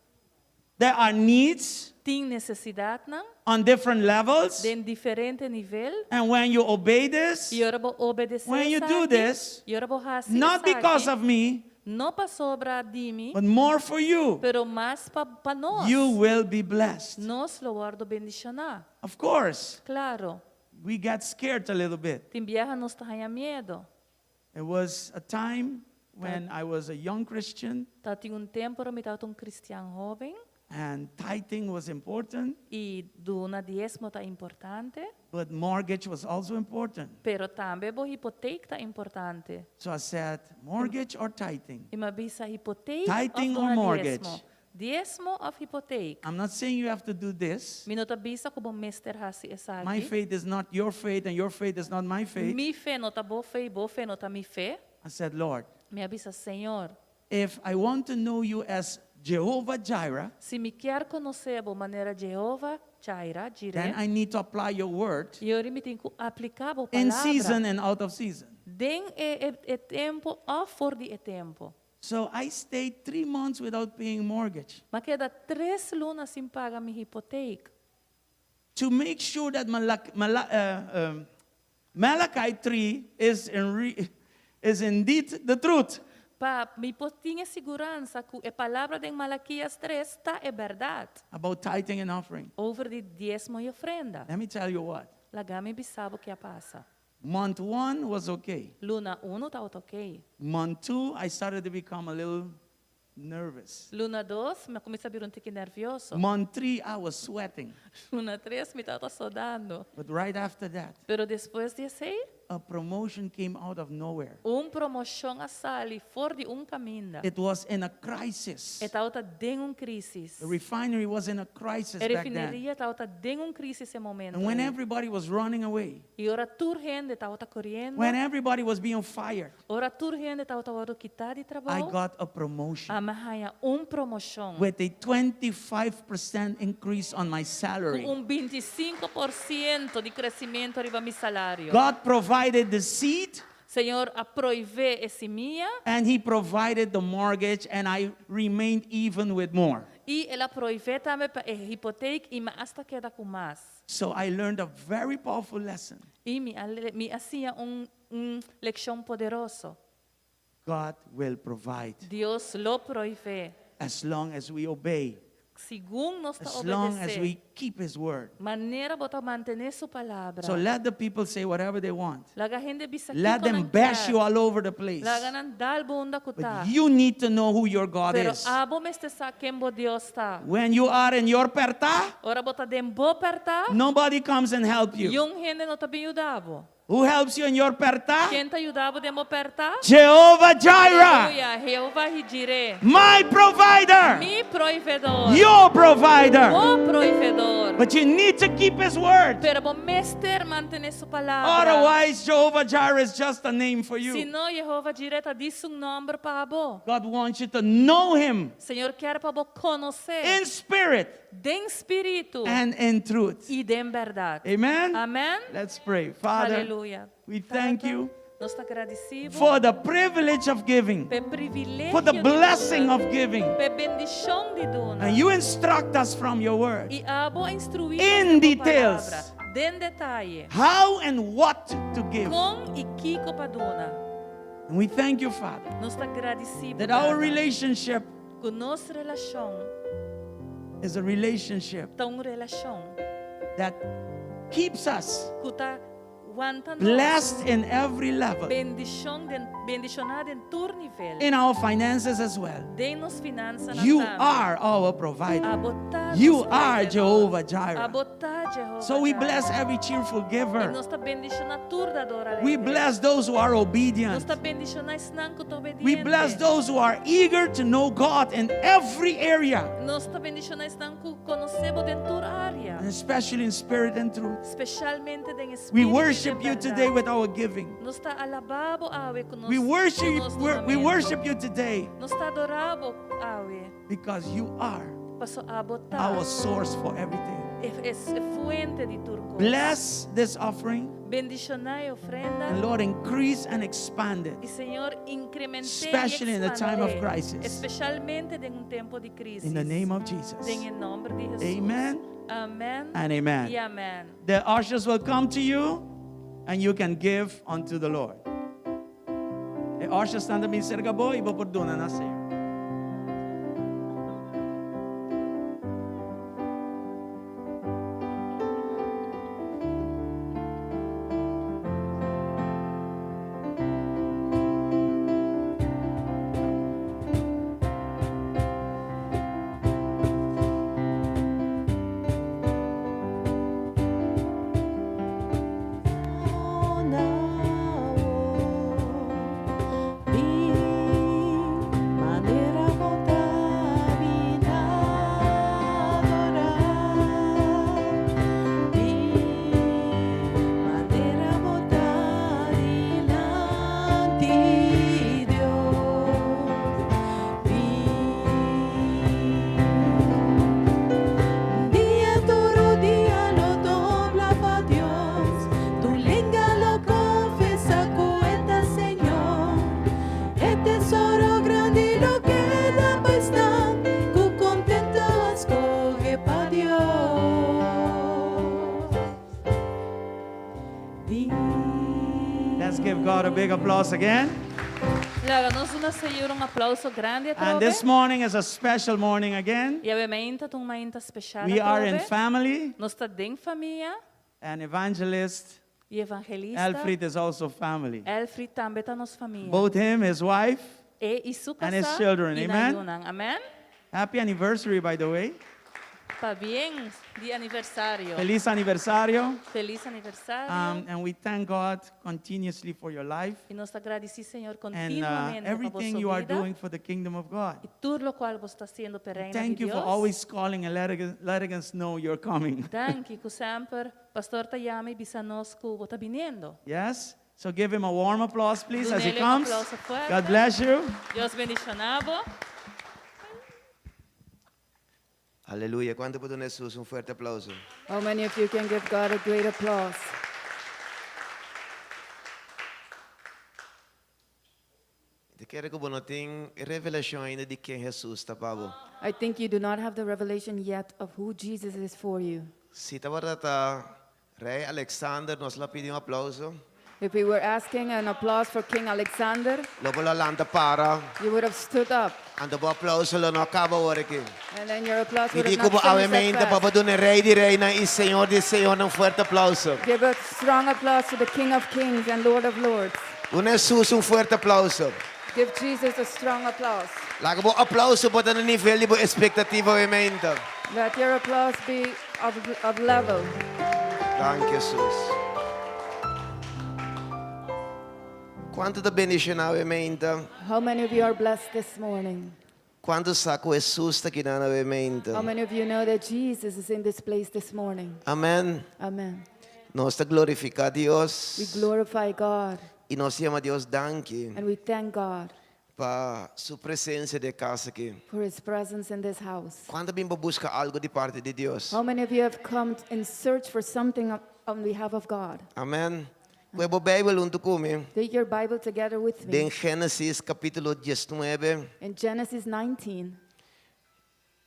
There are needs. Tin nesesidatnan. On different levels. Den diferente nivel. And when you obey this, I ora bo obedesé when you do esaki, this, i ora bo hasi not because esaki, of me, no pasobra di mi, but more for you, pero mas pa, pa nos. you will be blessed. Nos lo wòrdu bendishoná. Of course, Klaro. we get scared a little bit. Tin biaha nos ta haña miedu. It was a time when I was a young Christian. Tabatin un tempu ora mi tabata un kristian hóben. And tithing was important, I duna diesmo ta importante, but mortgage was also important. pero tambe bo hipotek ta importante. So I said, mortgage or tithing? I m'a bisa hipotek Tithing òf or duna mortgage? diesmo. Diesmo òf hipotek. I'm not saying you have to do this. Mi no ta bisa ku bo mester hasi esaki. My faith is not your faith, and your faith is not my faith. Mi fe no ta bo fe i bo fe no ta mi fe. I said, Lord, Mi a bisa, Señor, if I want to know you as Jehovah Jireh, si mi kier konosé bo manera Jehovah Jireh, then Jireh, I need to apply your word e ora mi tin ku apliká bo in palabra season and out of season. den e, e, e tempu òf for di e tempu. So I stayed three months without paying mortgage M'a keda tres luna sin paga mi hipotek. to make sure that Malak, Mala, Malachi 3 is, in re, is indeed the truth. Pa mi por tin e siguransa ku e palabra den Malakias 3 ta e bèrdat. About tithing and offering. Over di diesmo i ofrenda. Let me tell you what. Laga mi bisa bo ki a pasa. Month one was okay. Luna unu tabata ok. Month two, I started to become a little nervous. Luna dos, mi a kuminsá bira un tiki nervioso. Month three, I was sweating. Luna tres, mi tabata sodando. But right after that, Pero despues di esei, a promotion came out of nowhere. un promoshon a sali for di un kaminda. It was in a crisis. E tabata den un krísis. The refinery was in a crisis E back then. refineria tabata den un krísis e momento And when ei. everybody was running away, I ora tur hende tabata koriendo, when everybody was being fired, ora tur hende tabata wòrdu kitá di I trabou, got a promotion ami a haña un promoshon with a 25% increase on my ku salary. un 25% di kresimentu riba mi salario. God provided the seed Señor a proveé e simia and He provided the mortgage, and I remained even with more. i el a proveé tambe pa e hipotek i mi asta keda ku mas. So I learned a very powerful lesson. I mi a mi a siña un un lekshon poderoso. God will provide Dios lo proveé. as long as we obey. Segun nos ta As long as obedesé. we keep His word. Manera bo ta mantené su palabra. So let the people say whatever they want. Laga hende bisa Let kiko them nan bash kier. you all over the place. Laga nan dal bo unda ku ta. But you need to know who your God Pero is. abo mester sa ken bo Dios ta. When you are in your perta, Ora bo ta den bo perta, nobody comes and help you. niun hende no ta bin yuda bo. Who helps you in your perta? Ken ta yuda bo den bo perta? Jehovah Jireh, Aleluya, Jehovah Jireh. my provider, Mi proveedor. your provider. Bo proveedor. But you need to keep his word. Pero bo mester mantené su palabra. Otherwise, Jehovah Jireh is just a name for you. Si no, Jehovah Jireh ta djis un nòmber pa bo. God wants you to know him Señor kier pa bo konosé. in spirit Den spiritu. and in truth. I den bèrdat. Amen? Amen. Let's pray. Father, Aleluya. we thank you Nos ta gradisí bo for the privilege of giving, p'e privilegio for the di blessing duna, of giving. p'e bendishon di duna. And you instruct us from your word I abo a instruí in nos den bo details palabra, den detaye how and what to give. kon i kiko pa duna. And we thank you, Father, Nos ta gradisí bo, that our Tata, relationship ku nos relashon is a relationship ta un relashon that keeps us ku ta wanta nos blessed in every level, bendishon den, bendishoná den tur nivel, in our finances as well. Den nos finansanan You tambe. are our provider. Abo ta You nos are proveedor. Jehovah Jireh. Abo ta Jehovah So we Jireh. bless every cheerful I giver. nos ta bendishoná tur dador alegre. We bless those who are Nos obedient. ta bendishoná esnan ku ta obediente. We bless those who are eager to know God in every area, Nos ta bendishoná esnan ku konosé bo den tur área. and especially in spirit and truth. Spesialmente den espíritu We i den worship you bèrdat. today with our giving. Nos ta alabá bo awe ku nos We worship, ku nos we dunamento. worship you today Nos ta adorá bo awe. because you are Paso abo ta our source for everything. e, e, e fuente di tur kos. Bless this offering Bendishoná e ofrenda. and Lord, increase and expand it. I Señor, inkrement'é i Especially in the time of ekspand'é. crisis. Espesialmente den un tempu di krísis. In the name of Jesus. Den e nòmber di Hesus. Amen. Amèn. And amen. I amèn. The ushers will come to you and you can give unto the Lord. E ushers nan ta bin serka bo i bo por duna na Señor. Let's give God a big applause again. Laga nos duna Señor un aplauso grandi And atrobe. this morning is a special morning again. I awe mainta ta un mainta special We are in atrobe. family, Nos ta den famia. and evangelist I evangelista Alfred is also family. Elfried tambe ta nos famia. Both him, his wife, E i su and his kasá children. i nan Amen. yunan. Amen. Happy anniversary, by the way. Pabien di aniversario. Feliz aniversario. Feliz aniversario. Um, and we thank God continuously for your life I nos ta gradisí Señor and uh, kontinuamente pa everything boso you are bida doing for the kingdom of God. i tur lokual boso ta hasiendo pa e reino di Thank you for Dios. always calling and letting, letting us know you're coming. Danki ku semper Pastor ta yama i bisa nos ku bo ta biniendo. Yes? So give him a warm applause, please, as he Dunele un comes. aplauso fuerte. God bless you. Dios bendishoná bo. Aleluya. Kuantu por duna Hesus un fuerte aplauso? How many of you can give God a great applause? Te kere ku bo no tin e revelashon ainda di ken Hesus ta pa bo. I think you do not have the revelation yet of who Jesus is for you. Si tabata ta Rei Alexander nos lo a pidi un aplauso. If we were asking an applause for King Alexander, Lo bo lo a lanta para. you would have stood up. Anto bo aplauso lo no a kaba ora aki. And then your applause Mi would di have ku not bo finished awe that mainta pa fast. bo duna e Rei di Reinan i Señor di Señornan un fuerte aplauso. Give a strong applause to the King of Kings and Lord of Lords. Duna Hesus un fuerte aplauso. Give Jesus a strong applause. Laga bo aplauso por ta na nivel di bo espektativa awe mainta. Let your applause be of, of level. Danki Hesus. Kuantu ta bendishoná awe mainta? How many of you are blessed this morning? Kuantu sa ku Hesus ta kinan awe mainta? How many of you know that Jesus is in this place this morning? Amen. Amen. Nos ta glorifiká Dios. We glorify God. I nos yama Dios danki. And we thank God. Pa su presensia den e kas aki. For his presence in this house. Kuantu a bin pa buska algu di parti di Dios? How many of you have come in search for something on behalf of God? Amen. Kue bo Beibel huntu ku mi. Take your Bible together with me. Den Génesis kapítulo diesnuebe. In Genesis 19.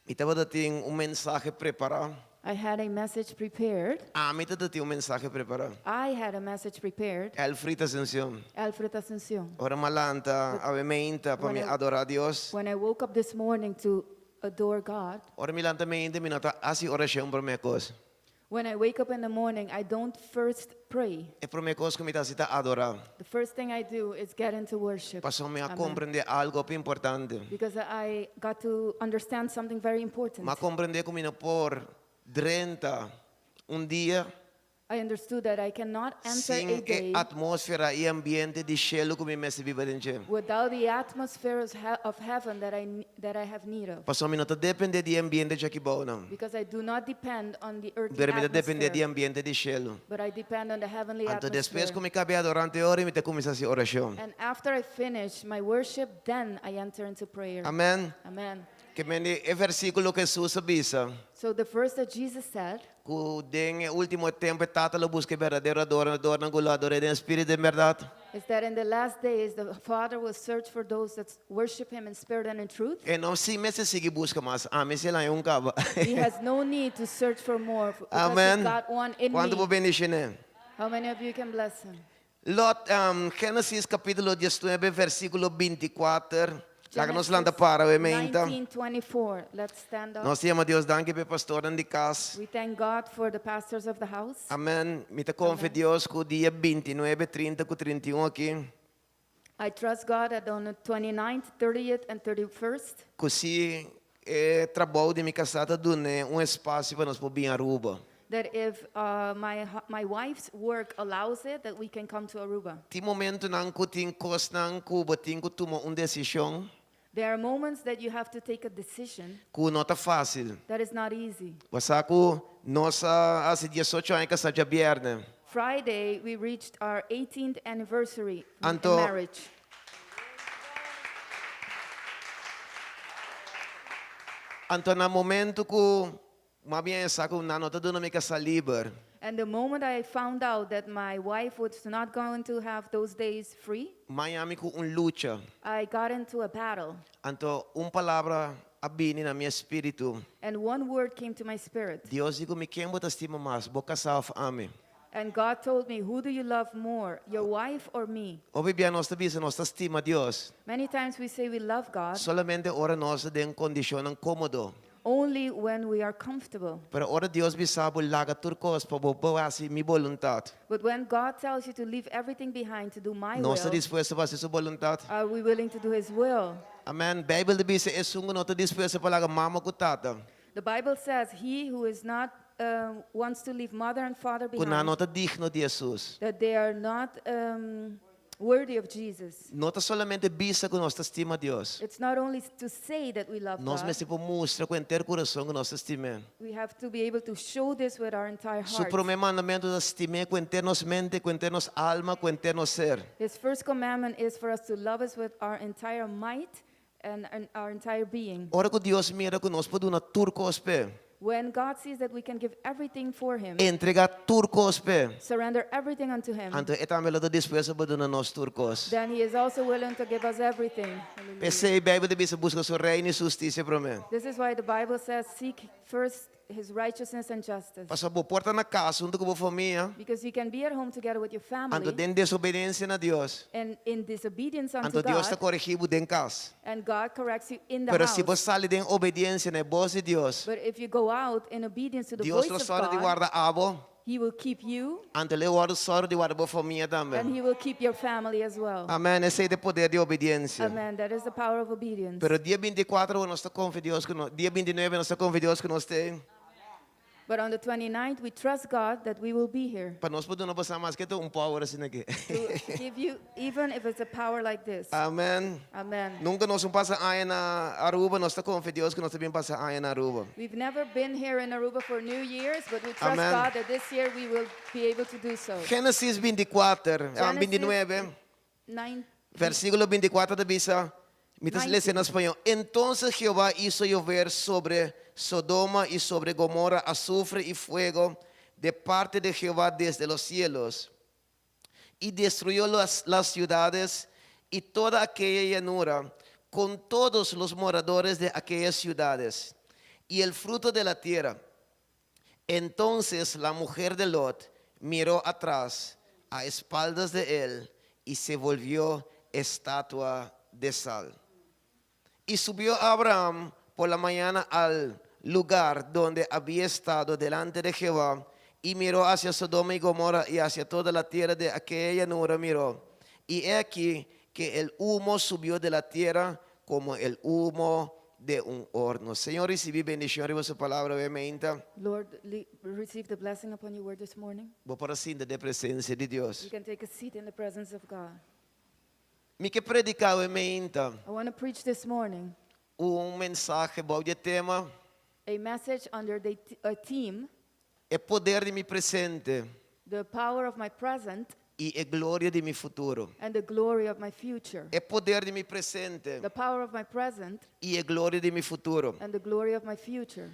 Mi tabata tin un mensahe prepará. I had a message prepared. Ami tabata tin un mensahe prepará. I had a message prepared. Elfrid Ascencion. Alfred Ascencion. Ora m'a lanta awe meinta pa mi adorá Dios. When I woke up this morning to adore God. Ora mi lanta meinta mi no ta hasi orashon promé kos. When I wake up in the morning, I don't first pray. E promé kos ku mi ta hasi ta adorá. The first thing I do is get into worship. Pasobra mi a Amen. komprendé algu hopi importante. Because I got to understand something very important. Mi a komprendé ku mi no por drenta un dia I understood that I cannot enter sin a e day atmósfera i ambiente di shelu ku mi mester biba den dje. without the atmosphere of he- of heaven that I, that I have need of. Pasobra mi no ta dependé di e ambiente djaki bou nan. Because I do not depend on the earthly Pero mi ta dependé di e atmosphere, ambiente di shelu. but I depend on the heavenly Anto despues atmosphere. ku mi kaba e adorá e ora mi ta kuminsá hasi orashon. And after I finish my worship, then I enter into prayer. Amen. Amen. Ke men di e versíkulo ku Hesus a bisa. So the verse that Jesus said. Ku den e último tempu e Tata lo buska e berdadero adoradornan ku lo ador'é den spiritu i den bèrdat. Is that in the last days the Father will search for those that worship him in spirit and in truth. E no sin mester sigui buska mas, ami si el haña un kaba. He has no need to search for more because he Amen. got one in Kuantu me. por bendishoné? How many of you can bless him? Lot, um, Génesis capítulo 19, versículo 24. Laga nos lanta para, awe meinta. 19:24. Let's stand up. Nos ta yama Dios danki pa e pastornan di kas. We thank God for the pastors of the house. Amen. Mi ta konfia Dios ku dia 29, 30 ku 31 aki. I trust God that on the 29th, 30th and 31st. Ku si e trabou di mi kasá ta dun'é un espasio pa nos por bin Aruba. That if uh, my, my wife's work allows it, that we can come to Aruba. Tin momentonan ku tin kosnan ku bo tin ku tuma un desishon. There are moments that you have to take a decision. Ku no ta fásil. That is not easy. Bo sa ku nos a hasi diesocho aña kasá djabièrnè. Friday we reached our 18th anniversary in Anto marriage. Anto na momento ku m'a bin sa ku nan no ta duna mi kasá liber. And the moment I found out that my wife was not going to have those days free, M'a haña mi ku un lucha. I got into a battle. Anto un palabra a bini na mi espíritu. And one word came to my spirit. Dios di ku mi ken bo ta stima mas, bo kasá òf ami? And God told me, Who do you love more, your wife or me? Hopi bia nos ta bisa nos ta stima Dios. Many times we say we love God Solamente ora nos ta den kondishonnan kómodo. only when we are comfortable. Pero ora Dios bisa bo laga tur kos pa bo por hasi mi boluntat. But when God tells you to leave everything behind to do my Nos ta will, dispuesto pa hasi su boluntat? are we willing to do His will? Amen. Beibel ta bisa esun ku no ta dispuesto pa laga mama ku tata. The Bible says, He who is not wants to leave mother and father Ku nan behind, no ta digno di Hesus. that they are not um, worthy of Jesus. No ta solamente bisa ku nos ta stima Dios. It's not only to say that we love Nos God, mester por mustra ku henter kurason ku nos ta stim'é. we have to be able to show this with our entire Su heart. promé mandamentu ta stim'é ku henter nos mente, ku henter nos alma, ku henter nos ser. His first commandment is for us to love us with our entire might and, and our entire being. Ora ku Dios mira ku nos por duna tur kos p'e. When God sees that we can give everything for Him, Entregá tur kos p'e. surrender everything unto Him, Anto e tambe lo ta dispuesto pa duna nos tur kos. then He is also willing to give us everything. P'esei Beibel ta bisa buska su reino i su hustisia promé. This is why the Bible says, Seek first His righteousness and justice. Pasobra bo por ta na kas huntu ku bo famia, Because you can be at home together with your anto family den desobedensia na Dios, and in disobedience unto anto Dios ta God, koregí bo den kas. and God corrects you in the Pero si bo house. sali den obediensia na e bos di Dios, But if you go out in obedience to the Dios voice lo of sòru di God, warda abo, He will keep you anto lo e wòrdu sòru di warda bo famia tambe. and He will keep your family as well. Amèn. Esei ta e poder di obediensia. Amen. That is the power of obedience. Pero dia bintikuater nos ta konfia Dios ku no, dia bintinuebe nos ta konfia Dios ku nos t'ei. But on the 29th, we trust God that we will be here Pa nos por duna boso maske ta un power asina aki. to give you, even if it's a power like this. Amen. Amen. Nunka nos no pasa aña na Aruba, nos ta konfia Dios ku nos ta bin pasa aña na Aruba. We've never been here in Aruba for New Year's, but we trust Amen. God that this year we will be able to do so. Génesis 24, ah, Genesis 29, 9, versíkulo 24 ta bisa, mi ta lesa na spañó, Entonces Jehová hizo llover sobre Sodoma y sobre Gomorra azufre y fuego de parte de Jehová desde los cielos, y destruyó las, las ciudades y toda aquella llanura con todos los moradores de aquellas ciudades y el fruto de la tierra. Entonces la mujer de Lot miró atrás a espaldas de él y se volvió estatua de sal. Y subió Abraham por la mañana al lugar donde había estado delante de Jehová y miró hacia Sodoma y Gomorra y hacia toda la tierra de aquella llanura miró. Y he aquí que el humo subió de la tierra como el humo de un horno. Señor, risibí bendishon riba su palabra awe mainta. Lord, receive the blessing upon your word this morning. Bo por sinta den presensia di Dios. You can take a seat in the presence of God. Mi ke prediká awe mainta. I want to preach this morning. Un mensahe bou di e tema. A message under the a theme. E poder di mi presente. The power of my present. I e gloria di mi futuro. And the glory of my future. E poder di mi presente. The power of my present. I e gloria di mi futuro. And the glory of my future.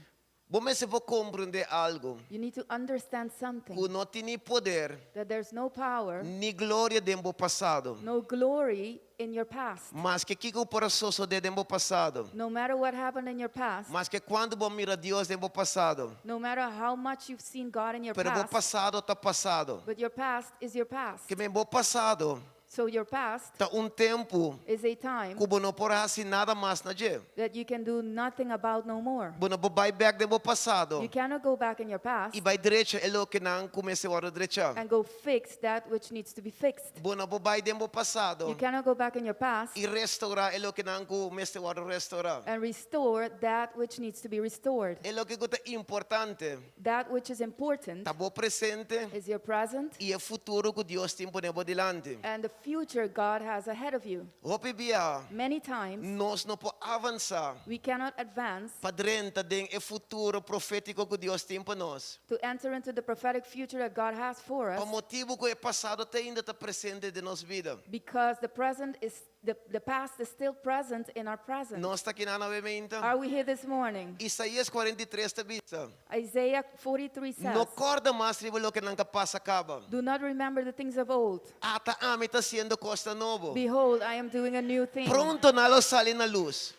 Bo mester por komprendé algu. You need to understand something. Ku no tin ni poder. That there's no power. Ni gloria den bo pasado. No glory in your past. Maske kiko por a sosodé den bo pasado. No matter what happened in your past. Maske kuantu bo a mira Dios den bo pasado. No matter how much you've seen God in your Pero bo past. pasado ta pasado. But your past is your past. Ke men bo pasado. So your past Ta un tempu is a time ku bo no por hasi nada mas na dje. that you can do nothing about no more. Bo no por bai bèk den bo pasado You cannot go back in your past i bai drecha e lokenan ku mester wòrdu drechá. and go fix that which needs to be fixed. Bo no por bai den bo pasado You cannot go back in your past i restourá e lokenan ku mester wòrdu restourá. and restore that which needs to be restored. E loke ku ta importante That which is important ta bo presente is your present i e futuro ku Dios tin pone bo dilanti. and the future God has ahead of you. Hopi bia Many times nos no por avansá we cannot advance pa drenta den e futuro profétiko ku Dios tin pa nos. to enter into the prophetic future that God has for Pa us motibu ku e pasado te ainda ta presente den nos bida. because the present is the, the past is still present in our present. Nos ta akinan awe mainta. Are we here this morning? Isaías 43 ta bisa. Isaiah 43 says, No kòrda mas riba lokenan ku a pasa kaba. Do not remember the things of old. Ata ami ta hasiendo kosnan nobo. Behold, I am doing a new thing. Pronto nan lo sali na lus.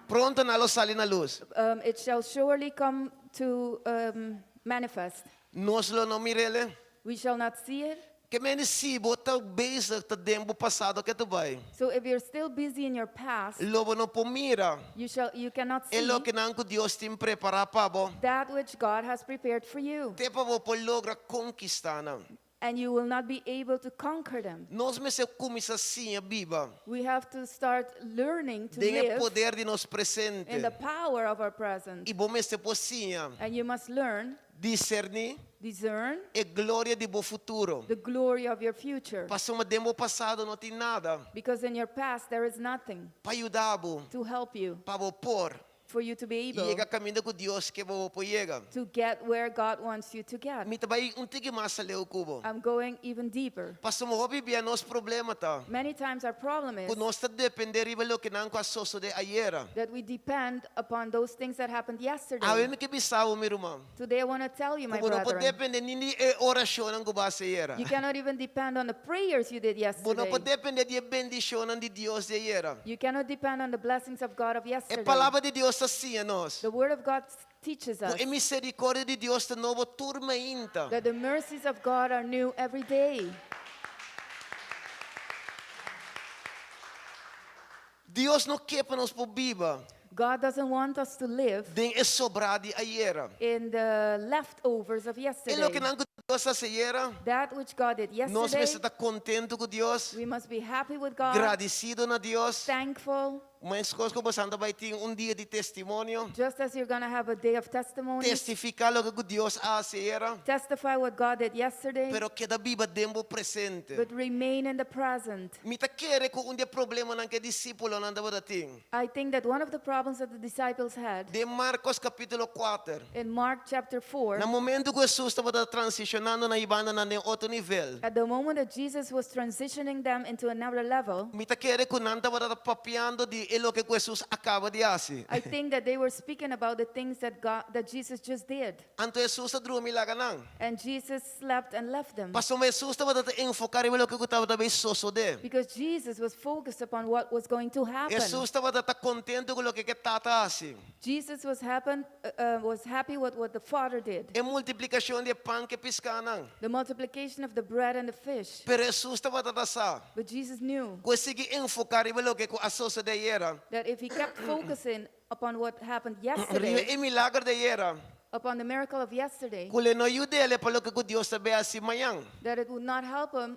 Pronto nan lo sali na lus. Um, it shall surely come to um, manifest. Nos lo no mir'ele. We shall not see it. Ke men si bo ta bezig ta den bo pasado ketu bai. So if you're still busy in your past, Lo bo no por mira you shall you cannot e see lokenan ku Dios tin prepará pa bo. that which God has prepared for you, Te pa bo por logra konkistá nan. and you will not be able to conquer them. Nos mester kuminsá siña biba We have to start learning to den e live poder di nos in presente. the power of our present. I bo mester por siña And you must learn, diserní discern e gloria di bo futuro. the glory of your future. Pasobra den bo pasado no tin nada Because in your past there is nothing pa yuda bo, to help you, pa bo por for you to be able yega kaminda ku Dios ke bo por yega. to get where God wants you to get. Mi ta bai un tiki mas aleu ku bo. I'm going even deeper. Pasobra hopi bia nos problema ta Many times our problem is ku nos ta depende riba lokenan ku a sosode ayera. that we depend upon those things that happened yesterday. Awe mi ke bisa bo, mi ruman, Today I want to tell you, ku my bo no por brethren, depende ni di e orashonnan ku bo a hasi ayera. you cannot even depend on the prayers you did Bo no por yesterday. depende di e bendishonnan di Dios di ayera. You cannot depend on the blessings of God of E yesterday. Palabra di Dios ta siña nos The Word of God teaches ku us e miserikòrdia di Dios ta nobo tur mainta. that the mercies of God are new every day. Dios no ke pa nos por biba God doesn't want us to live den e sobrá di ayera. in the leftovers of E yesterday. lokenan ku Dios a hasi ayera, That which God did nos yesterday, mester ta kontentu ku Dios, we must be happy with God, gradisido na Dios. thankful. Meskos ku boso ta bai tin un dia di testimonio, Just as you're going to have a day of testimony, testifiká loke ku Dios a hasi ayera, testify what God did yesterday, pero keda biba den bo presente. but remain in the present. Mi ta kere ku un di e problemanan ku e disípulonan tabata tin. I think that one of the problems that the disciples had Den Markos kapítulo kuater, in Mark chapter 4, na momento ku Hesus tabata transishonando nan i banda nan den otro nivel, at the moment that Jesus was transitioning them into another level, mi ta kere ku nan tabata papiando di e loke ku Hesus a kaba di hasi. I think that they were speaking about the things that God, that Jesus just did. Anto Hesus a drumi laga nan. And Jesus slept and left them. Pasobra Hesus tabata ta enfoká riba loke ku tabata bay sosodé. Because Jesus was focused upon what was going to happen. Hesus tabata ta kontentu ku loke ku e Tata a hasi. Jesus was, happen, uh, uh, was happy with what the Father did. E multiplikashon di e pan ku e piskánan. The multiplication of the bread and the fish. Pero Hesus tabata ta sa But Jesus knew ku e sigui enfoká riba loke ku a sosodé ayera, that if he kept focusing upon what happened riba yesterday, e milager di ayera, upon the miracle of yesterday, ku lo no yud'é pa loke ku Dios ta bay hasi mañan. that it would not help him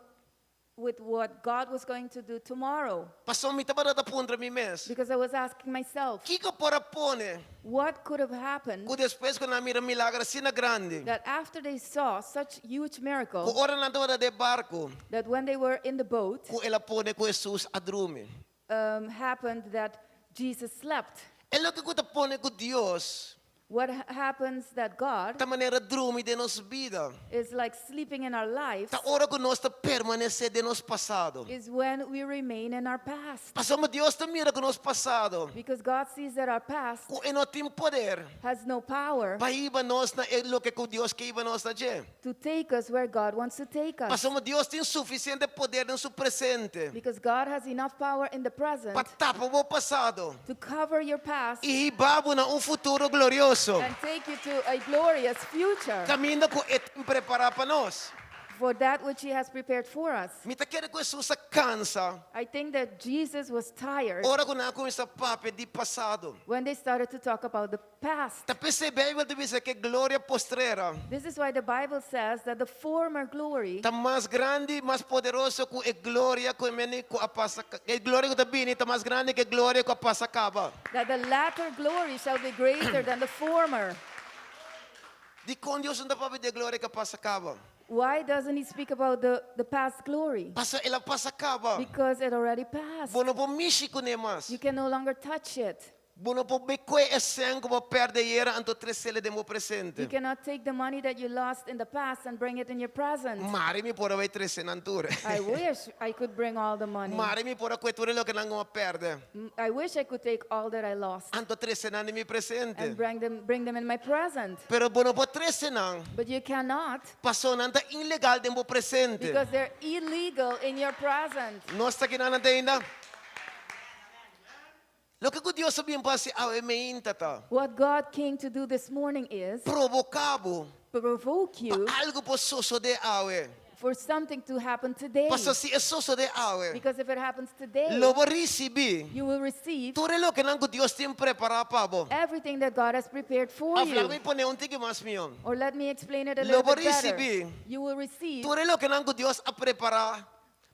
with what God was going to do tomorrow. Pasobra mi tabata ta puntra mi mes, Because I was asking myself, Kiko por a pone what could have happened ku despues ku nan a mira milager asina grandi, that after they saw such huge ku miracle, ora nan tabata den barku, that when they were in the boat, ku el a pone ku Hesus a drumi? um, happened that Jesus slept. E loke ku ta pone ku Dios What happens that God ta manera drumi den nos bida. is like sleeping in our lives Ta ora ku nos ta permanesé den nos pasado. is when we remain in our past. Pasobra Dios ta mira ku nos pasado, Because God sees that our past ku e no tin poder has no power pa hiba nos na e loke ku Dios ke hiba nos na dje. to take us where God wants to take us. Pasobra Dios tin sufisiente poder den su presente Because God has enough power in the present pa tapa bo pasado to cover your past i hiba bo na un futuro glorioso. and take you to a glorious future Kaminda ku e tin prepará pa nos. for that which He has prepared for us. Mi ta kere ku Hesus a kansa I think that Jesus was tired ora ku nan a kuminsá papia di pasado. when they started to talk about the past. Ta p'esei Beibel ta bisa ku e gloria postrera This is why the Bible says that the former glory ta mas grandi, mas poderoso ku e gloria ku meni ku a pasa, e gloria ku ta bini ta mas grandi ku e gloria ku a pasa kaba. that the latter glory shall be greater than the former. Dikon Dios no ta papia di e gloria ku a pasa kaba? Why doesn't he speak about the, the past glory? Pasobra el a pasa kaba. Because it already passed. Bo no por mishi kuné mas. You can no longer touch it. Bo no por bai kue e sèn ku bo pèrdè ayera anto tres'é den bo presente. You cannot take the money that you lost in the past and bring it in your present. Mare mi por a bai trese nan tur. I wish I could bring all the money. Mare mi por a kue tur e loke nan ku a pèrdè. I wish I could take all that I lost Anto trese nan den mi presente. and bring them, bring them in my present. Pero bo no por trese nan. But you cannot Paso nan ta ilegal den bo presente. because they're illegal in your present. Nos ta kinan ante ainda? Loke ku Dios a bin pa hasi awe meinta ta What God came to do this morning is provoká bo. provoke you Pa algu por sosodé awe. for something to happen today. Paso si e sosodé awe, Because if it happens today, lo bo risibí you will receive tur e lokenan ku Dios tin prepará pa bo. everything that God has prepared for Òf laga you. mi pone un tiki mas mihó. Or let me explain it a Lo little bo bit better. risibí You will receive tur e lokenan ku Dios a prepará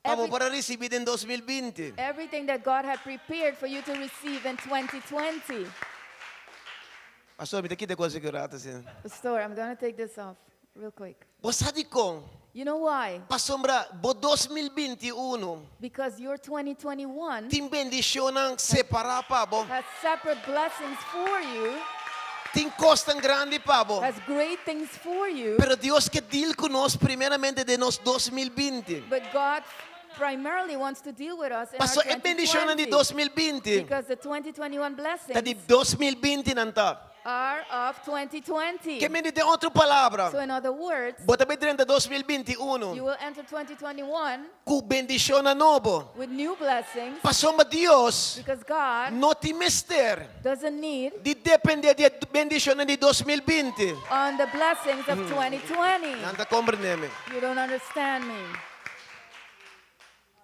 pa bo Every- por a risibí den 2020. everything that God had prepared for you to receive in 2020. Pastor, mi ta kita e kos aki un rato asina. Pastor, I'm going to take this off real quick. Bo sa dikon? You know why? Pasobra bo 2021 Because your 2021 tin bendishonnan separá pa bo. has separate blessings for you. Tin kosnan grandi pa bo. Has great things for you. Pero Dios ke deal ku nos primeramente den nos 2020. But God primarily wants to deal with us in Paso our e bendishonnan di 2020. 2020 Because the 2021 blessings ta di 2020 nan ta. are of 2020. Ke men di den otro palabra, So in other words, bo ta bai drenta 2021 you will enter 2021 ku bendishonnan nobo. with new blessings Pasobra Dios because God no tin mester doesn't need di depende di e bendishonnan di 2020. on the blessings of 2020. Nan ta komprende mi. You don't understand me.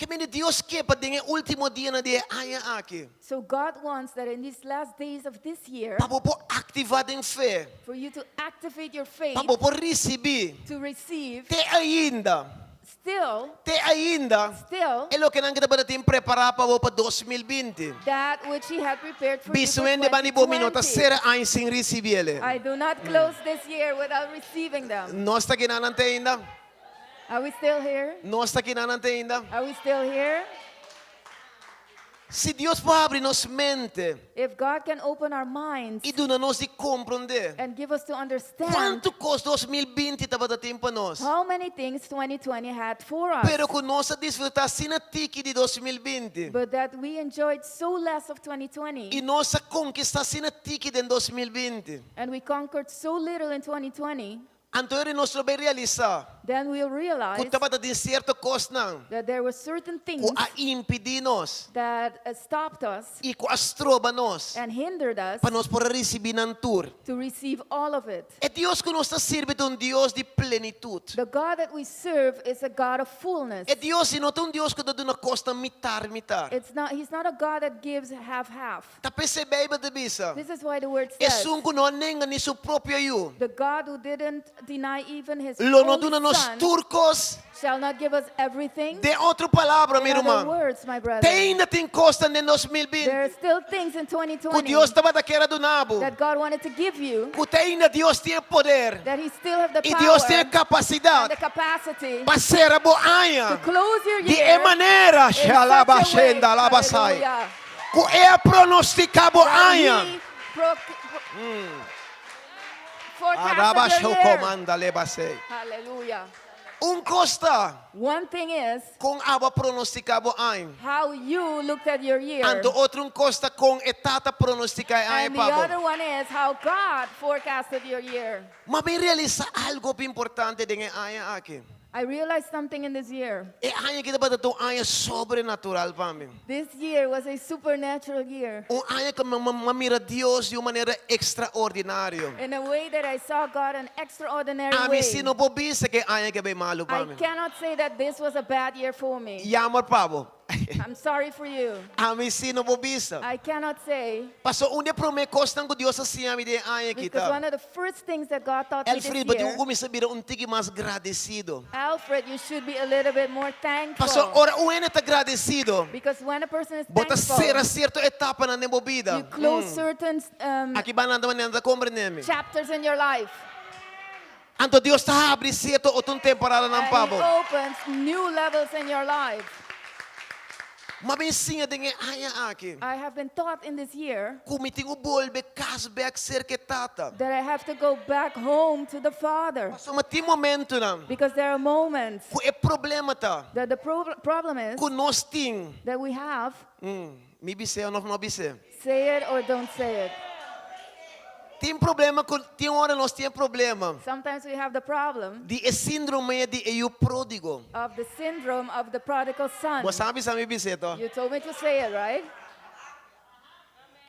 Ke mende Dios ke pa den e último dianan di e aña aki. So God wants that in these last days of this year Pa bo por aktivá den fe. for you to activate your faith Pa bo por risibí. to receive Te ainda. still Te ainda. still E lokenan ku tabata tin prepará pa bo pa 2020. that which he had prepared for you for Bisu hende bani bo mi no ta 2020. sera aña sin risibiele. I do not close this year without receiving them. Nos ta kinanan te ainda? Are we still here? Nos ta kinanan te ainda? Are we still here? Si Dios por habri nos mente If God can open our minds i duna nos di komprondé and give us to understand kuantu kos 2020 tabata tin pa nos, how many things 2020 had for us, pero ku nos a disfrutá asina tiki di 2020 but that we enjoyed so less of 2020 i nos a konkistá asina tiki den 2020. and we conquered so little in 2020, Anto ora nos lo bay realisá then we'll ku realize tabata tin sierto kosnan that there were certain things ku a impidí nos that uh, stopped us i ku a stroba nos and hindered us pa nos por a risibí nan tur. to receive all of it. E Dios ku nos ta sirbi ta un Dios di plenitut. The God that we serve is a God of fullness. E Dios si no ta un Dios ku ta duna kosnan mitar mitar. It's not, he's not a God that gives half half. Ta p'esei Beibel ta bisa, This is why the word says, Esun ku no a nenga ni su propio yu, the God who didn't deny even his lo no only duna nos son tur kos. shall not give us everything. Den otro palabra, mi In other ruman, words, my brother, te ainda tin kosnan den 2020 there are still things in ku 2020 Dios tabata kier a duna bo, that God wanted to give you, ku te ainda Dios tin e poder that he still have the i Dios tin power e kapasidat and the capacity pa sera bo to aña close your di e year manera, in such a shalaba way, shenda labasai, hallelujah, ku e a pronostica bo that aña. he pro- forecasted Araba your shoko year. manda lebasei. Hallelujah. Un kos ta One thing is kon abo a pronostica bo aña. how you looked at your year. Anto otro un kos ta kon e tata pronostica e aña And the pa bo. other one is how God forecasted your year. Ma mi realisa algo hopi importante den e aña aki. I realized something in this year. E aña aki tabata un aña sobrenatural pa mi. This year was a supernatural year. Un aña ku mi a mira Dios di un manera ekstraordinario. In a way that I saw God in extraordinary Ami way. si no por bisa ku e aña aki a bai malu pa I mi. cannot say that this was a bad year for me. Jammer pa bo. I'm sorry for you. Ami si no por bisa. I cannot say. Paso un di e promé kosnan ku Dios a siña mi den e aña aki Because ta, one of the first things that God taught me this Elfried, bo tin year, ku kuminsá bira un tiki mas gradesido. Alfred, you should be a little bit more thankful. Paso ora un hende ta gradesido, Because when a person is bo ta thankful, sera sierto etapanan den bo bida. you close certain Aki ban nan ta manera ta komprendé mi. chapters in your life. Anto Dios ta habri sierto otro temporadanan And pa He bo. opens new levels in your life. Ma mi siña den e aña aki. I have been taught in this year Ku mi tin ku bolbe kas bèk serka e Tata. that I have to go back home to the Father. Pasobra tin momentunan Because there are moments ku e problema ta that the problem is ku nos tin. that we have. Mi bis'é òf no bis'é? Say it or don't say it. Tin problema ku tin ora nos tin e problema. Sometimes we have the problem. Di e síndrome di e yu pródigo. Of the syndrome of the prodigal son. Bo sa bisa mi bis'é to? You told me to say it, right?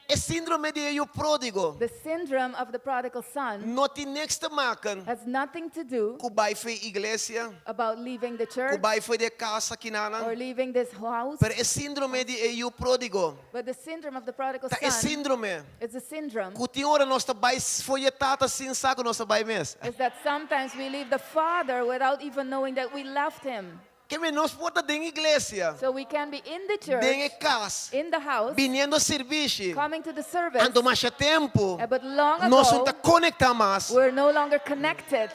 E síndrome di e yu pródigo. The syndrome of the prodigal son. No tin niks te maken. Has nothing to do. Ku bai fo'i iglesia. About leaving the church. Ku bai fo'i di e kas akinanan. Or leaving this house. Pero e síndrome di e yu pródigo. But the syndrome of the prodigal son. Ta e síndrome. Is the syndrome. Ku tin ora nos ta bai fo'i e tata sin sa ku nos a bai mes. Is that sometimes we leave the father without even knowing that we left him. Ke men nos por ta den iglesia. So we can be in the church. Den e kas. In the house. Biniendo sirbishi. Coming to the service. Anto masha tempu. But long ago. Nos no ta konektá mas. We're no longer connected.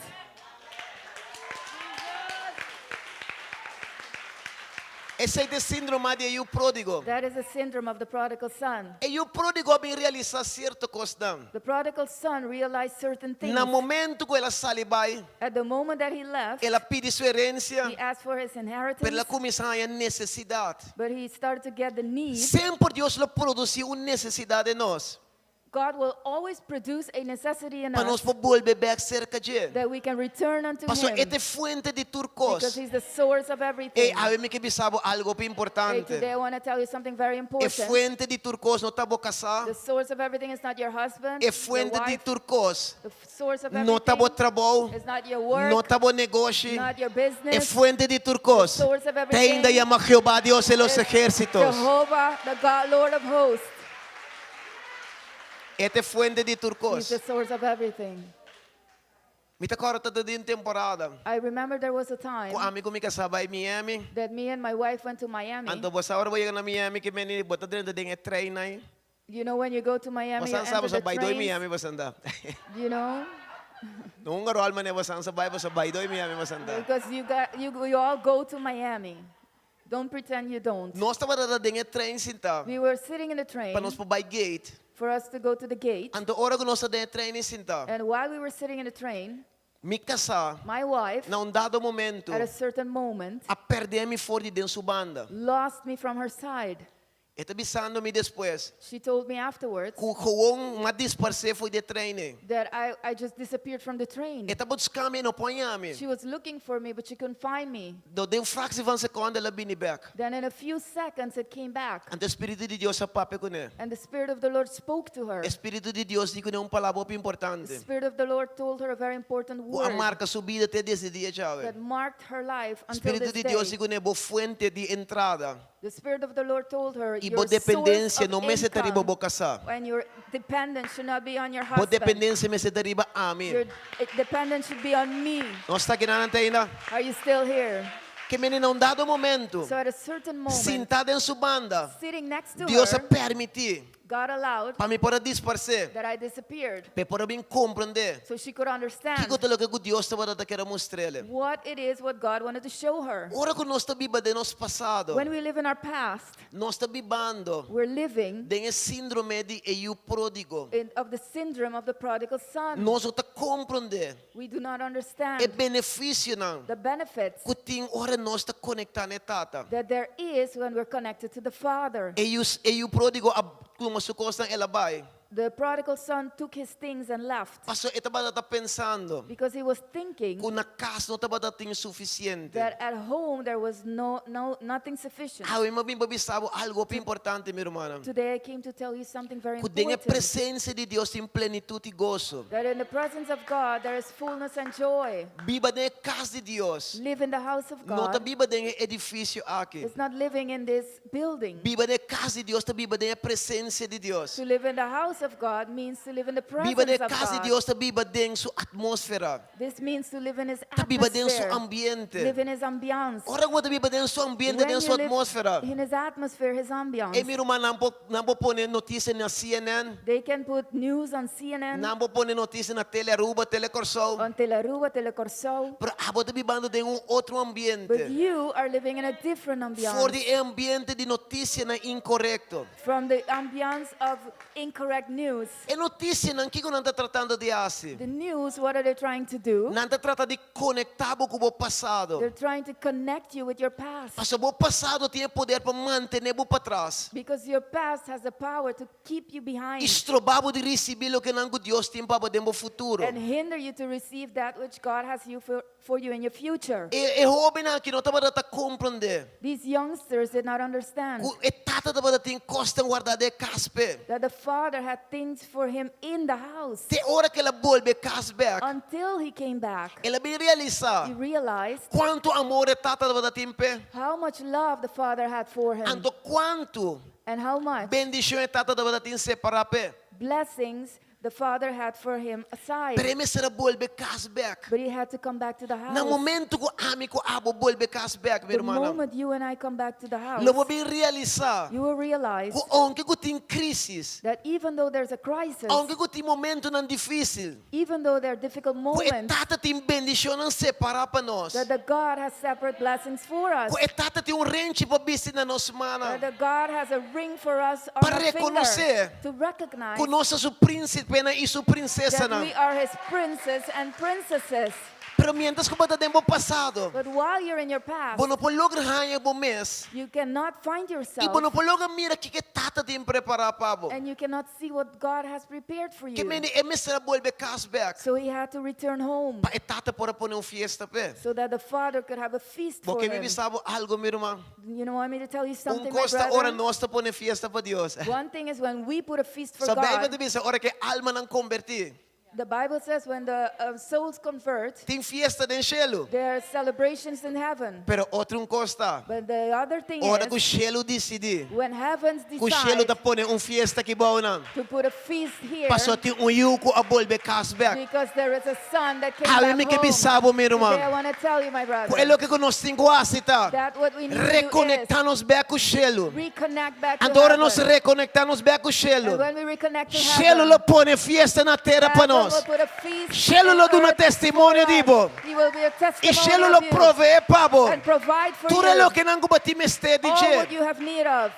Esei ta e síndroma di e yu pródigo. That is the syndrome of the prodigal son. E yu pródigo a bin realisá sierto kosnan. The prodigal son realized certain things. Na momento ku el a sali bai. At the moment that he left, El a pidi su herencia. He asked for his inheritance. Pero el a kuminsá haña nesesidat. But he started to get the need. Semper Dios lo produsí un nesesidat den nos. God will always produce a necessity in Pa nos us por bolbe bèk serka dje. that we can return unto Pasobra him. e ta e fuente di tur kos. Because he's the source of Ey, everything. awe mi ke bisa bo algo hopi Hey, importante. today I want to tell you something very E important. fuente di tur kos no ta bo kasá. The source of everything is not your husband, E your fuente di wife. tur kos The source of no ta bo everything trabou, is not your work, no ta bo negoshi. not your E business. fuente di tur kos The source of ta everything ainda yama Jehová Dios de los is ejércitos. Jehovah, the God, Lord of hosts. E ta e fuente di tur He's kos. the source of everything. Mi ta kòrda ta den un temporada I remember there was a time ku ami ku mi kasá bai Miami. that me and my wife went to Miami. Anto bo sa ora bo yega na Miami ke meni bo ta drenta den e trein ei. You know when you go to Miami, you Bosan sa enter boso the bai doi trains. Miami bosan ta. You know? No un rol mane bosan sa bai boso bai doi Miami bosan ta. Because you got you, you all go to Miami. Don't pretend you don't. Nos tabata den e trein sinta. We were sitting in the train. Pa nos por bai gate. For us to go to the gate. Anto ora ku nos ta den e trein sinta. And while we were sitting in the train, Mi kasá, my wife, na un dado momento, at a certain moment, a pèrdè mi for di den su banda. lost me from her side. E ta bisando mi despues. She told me afterwards. Ku gewoon m'a disparsé fo'i di e trein ei. That I I just disappeared from the train. E ta buska mi e no por haña mi. She was looking for me but she couldn't find me. Do den un fractie van seconde el a bini bek. Then in a few seconds it came back. Anto e Spiritu di Dios a papia kuné. And the Spirit of the Lord spoke to her. E Spiritu di Dios di kuné un palabra hopi importante. The Spirit of the Lord told her a very important Ku a word. marka su bida te desde dia djawe. That marked her life until Spiritu this di Dios day. di kuné bo fuente di entrada. The Spirit of the Lord told her, I bo Your source dependensia of no mester ta riba income bo kasá. and your dependence should not be on your Bo husband. dependensia mester ta riba ami. Your dependence should be on me. Nos ta kinan te ainda? Are you still here? Ke mene na un dado momento, So at a certain moment, sintá den su banda, sitting next to Dios a her, permití God allowed pa mi por a disparsé, that I disappeared pa e por a bin komprendé so she could understand kiko ta loke ku Dios tabata ta kere mustr'el. what it is what God wanted to show her. Ora ku nos ta biba den nos pasado, When we live in our past, nos ta bibando we're living den e síndrome di e yu pródigo. in, of the syndrome of the prodigal son. Nos no ta komprendé We do not understand e benefisionan the benefits ku tin ora nos ta konektá na e Tata. that there is when we're connected to the Father. E yu, e yu pródigo a tuma su kosnan el a bai. The prodigal son took his things and left. Paso e tabata ta pensando Because he was thinking ku na kas no tabata tin sufisiente. that at home there was no, no, nothing sufficient. Awe mi a bin pa bisa bo algu hopi importante, mi rumannan. Today I came to tell you something very Ku den e important. presensia di Dios tin plenitut i goso. That in the presence of God there is fullness and joy. Biba den e kas di Dios. Live in the house of No ta God. biba den e edifisio aki. It's not living in this building. Biba den e kas di Dios ta biba den e presensia di Dios. To live in the house of God means to live in the Biba den presence of kas di God. Dios ta biba den su atmósfera. This means to live in His Ta biba den su atmosphere. ambiente. Live in His ambiance. Ora ku bo ta biba den su ambiente, When den you su live atmósfera. in His atmosphere, His ambiance. E mi ruman nan por nan por pone notisia na CNN. They can put news on CNN. Nan por pone notisia na Tele Aruba, Tele Kòrsou. On Telearuba, Telecorsou. Pero abo ta bibando den un otro ambiente. But you are living in a different ambiance. For di e ambiente di notisianan inkorekto. From the ambiance of incorrect. bad news. E notisianan, kiko nan ta tratando di hasi? The news, what are they trying to do? Nan ta trata di konektá bo ku bo pasado. They're trying to connect you with your past. Pasobra bo pasado tin e poder pa mantené bo patras. Because your past has the power to keep you behind. I stroba bo di risibí lokenan ku Dios tin pa bo den bo futuro. And hinder you to receive that which God has you for, for you in your future. E e hóbennan aki no tabata ta komprondé. These youngsters did not understand. Ku e tata tabata tin kosnan wardá den e kas p'e. That the father had things for him in the house. Te ora ku el a bolbe kas bèk. Until he came back. El a bin realisá. He realized. Kuantu amor e tata tabata tin p'e. How much love the father had for him. Anto kuantu. And how much. Bendishon e tata tabata tin separá p'e. Blessings the father had for him aside. Pero e mester a bolbe kas bèk. But he had to come back to the house. Na momento ku ami ku abo bolbe kas bèk, mi The rumannan, moment you and I come back to the house, lo bo bin realisá you will realize ku ounke ku tin krísis, that even though there's a crisis, ounke ku tin momentonan difísil, even though there are difficult ku e moments, Tata tin bendishonnan separá pa nos, that the God has separate blessings for us, ku e Tata tin un renchi pa bisti na nos mannan, that the God has a ring for us on pa our finger rekonosé to recognize ku nos ta su prínsipenan i su that prinsesanan. we are his princes and princesses. Pero miéntras ku bo ta den bo pasado, But while you're in your past, bo no por logra haña bo mes you cannot find i yourself bo no por logra mira kiko e Tata tin prepará pa bo. and you cannot see what God has prepared for Ke you. mende e mester a bolbe kas bèk So he had to return home pa e Tata por a pone un fiesta p'e. so that the father could have a feast Bo for ke mi him. bisa bo algo, mi ruman? You know, want me to tell you Un something, my kos ta ora brethren? nos ta pone fiesta pa Dios. One thing is when we put a feast for So Beibel God. ta bisa ora ku e almanan kombertí. The Bible says when the uh, souls convert, Tin fiesta den shelu. there are celebrations in heaven. Pero otro un kos ta, But the other thing ora is, ku shelu disidí, when heavens ku shelu decide ta pone un fiesta aki bou nan, to put a feast here, paso tin un yu ku a bolbe kas bèk. because there is a son that came Awe back mi ke home. bisa bo, mi ruman, Today I want to tell you, my brother, ku e loke ku nos tin ku hasi ta that what we need to do is rekonektá nos bèk ku shelu. reconnect back to Anto ora nos heaven. rekonektá nos bèk ku And shelu, when we reconnect to shelu heaven, lo pone fiesta na tera pa heaven nos. will put a feast Shelu in lo duna earth testimonio for di us. bo. He will be a I testimony shelu lo of you proveé pa bo. and provide for Tur you e loke nan ku bo tin mester di all dje. what you have need of.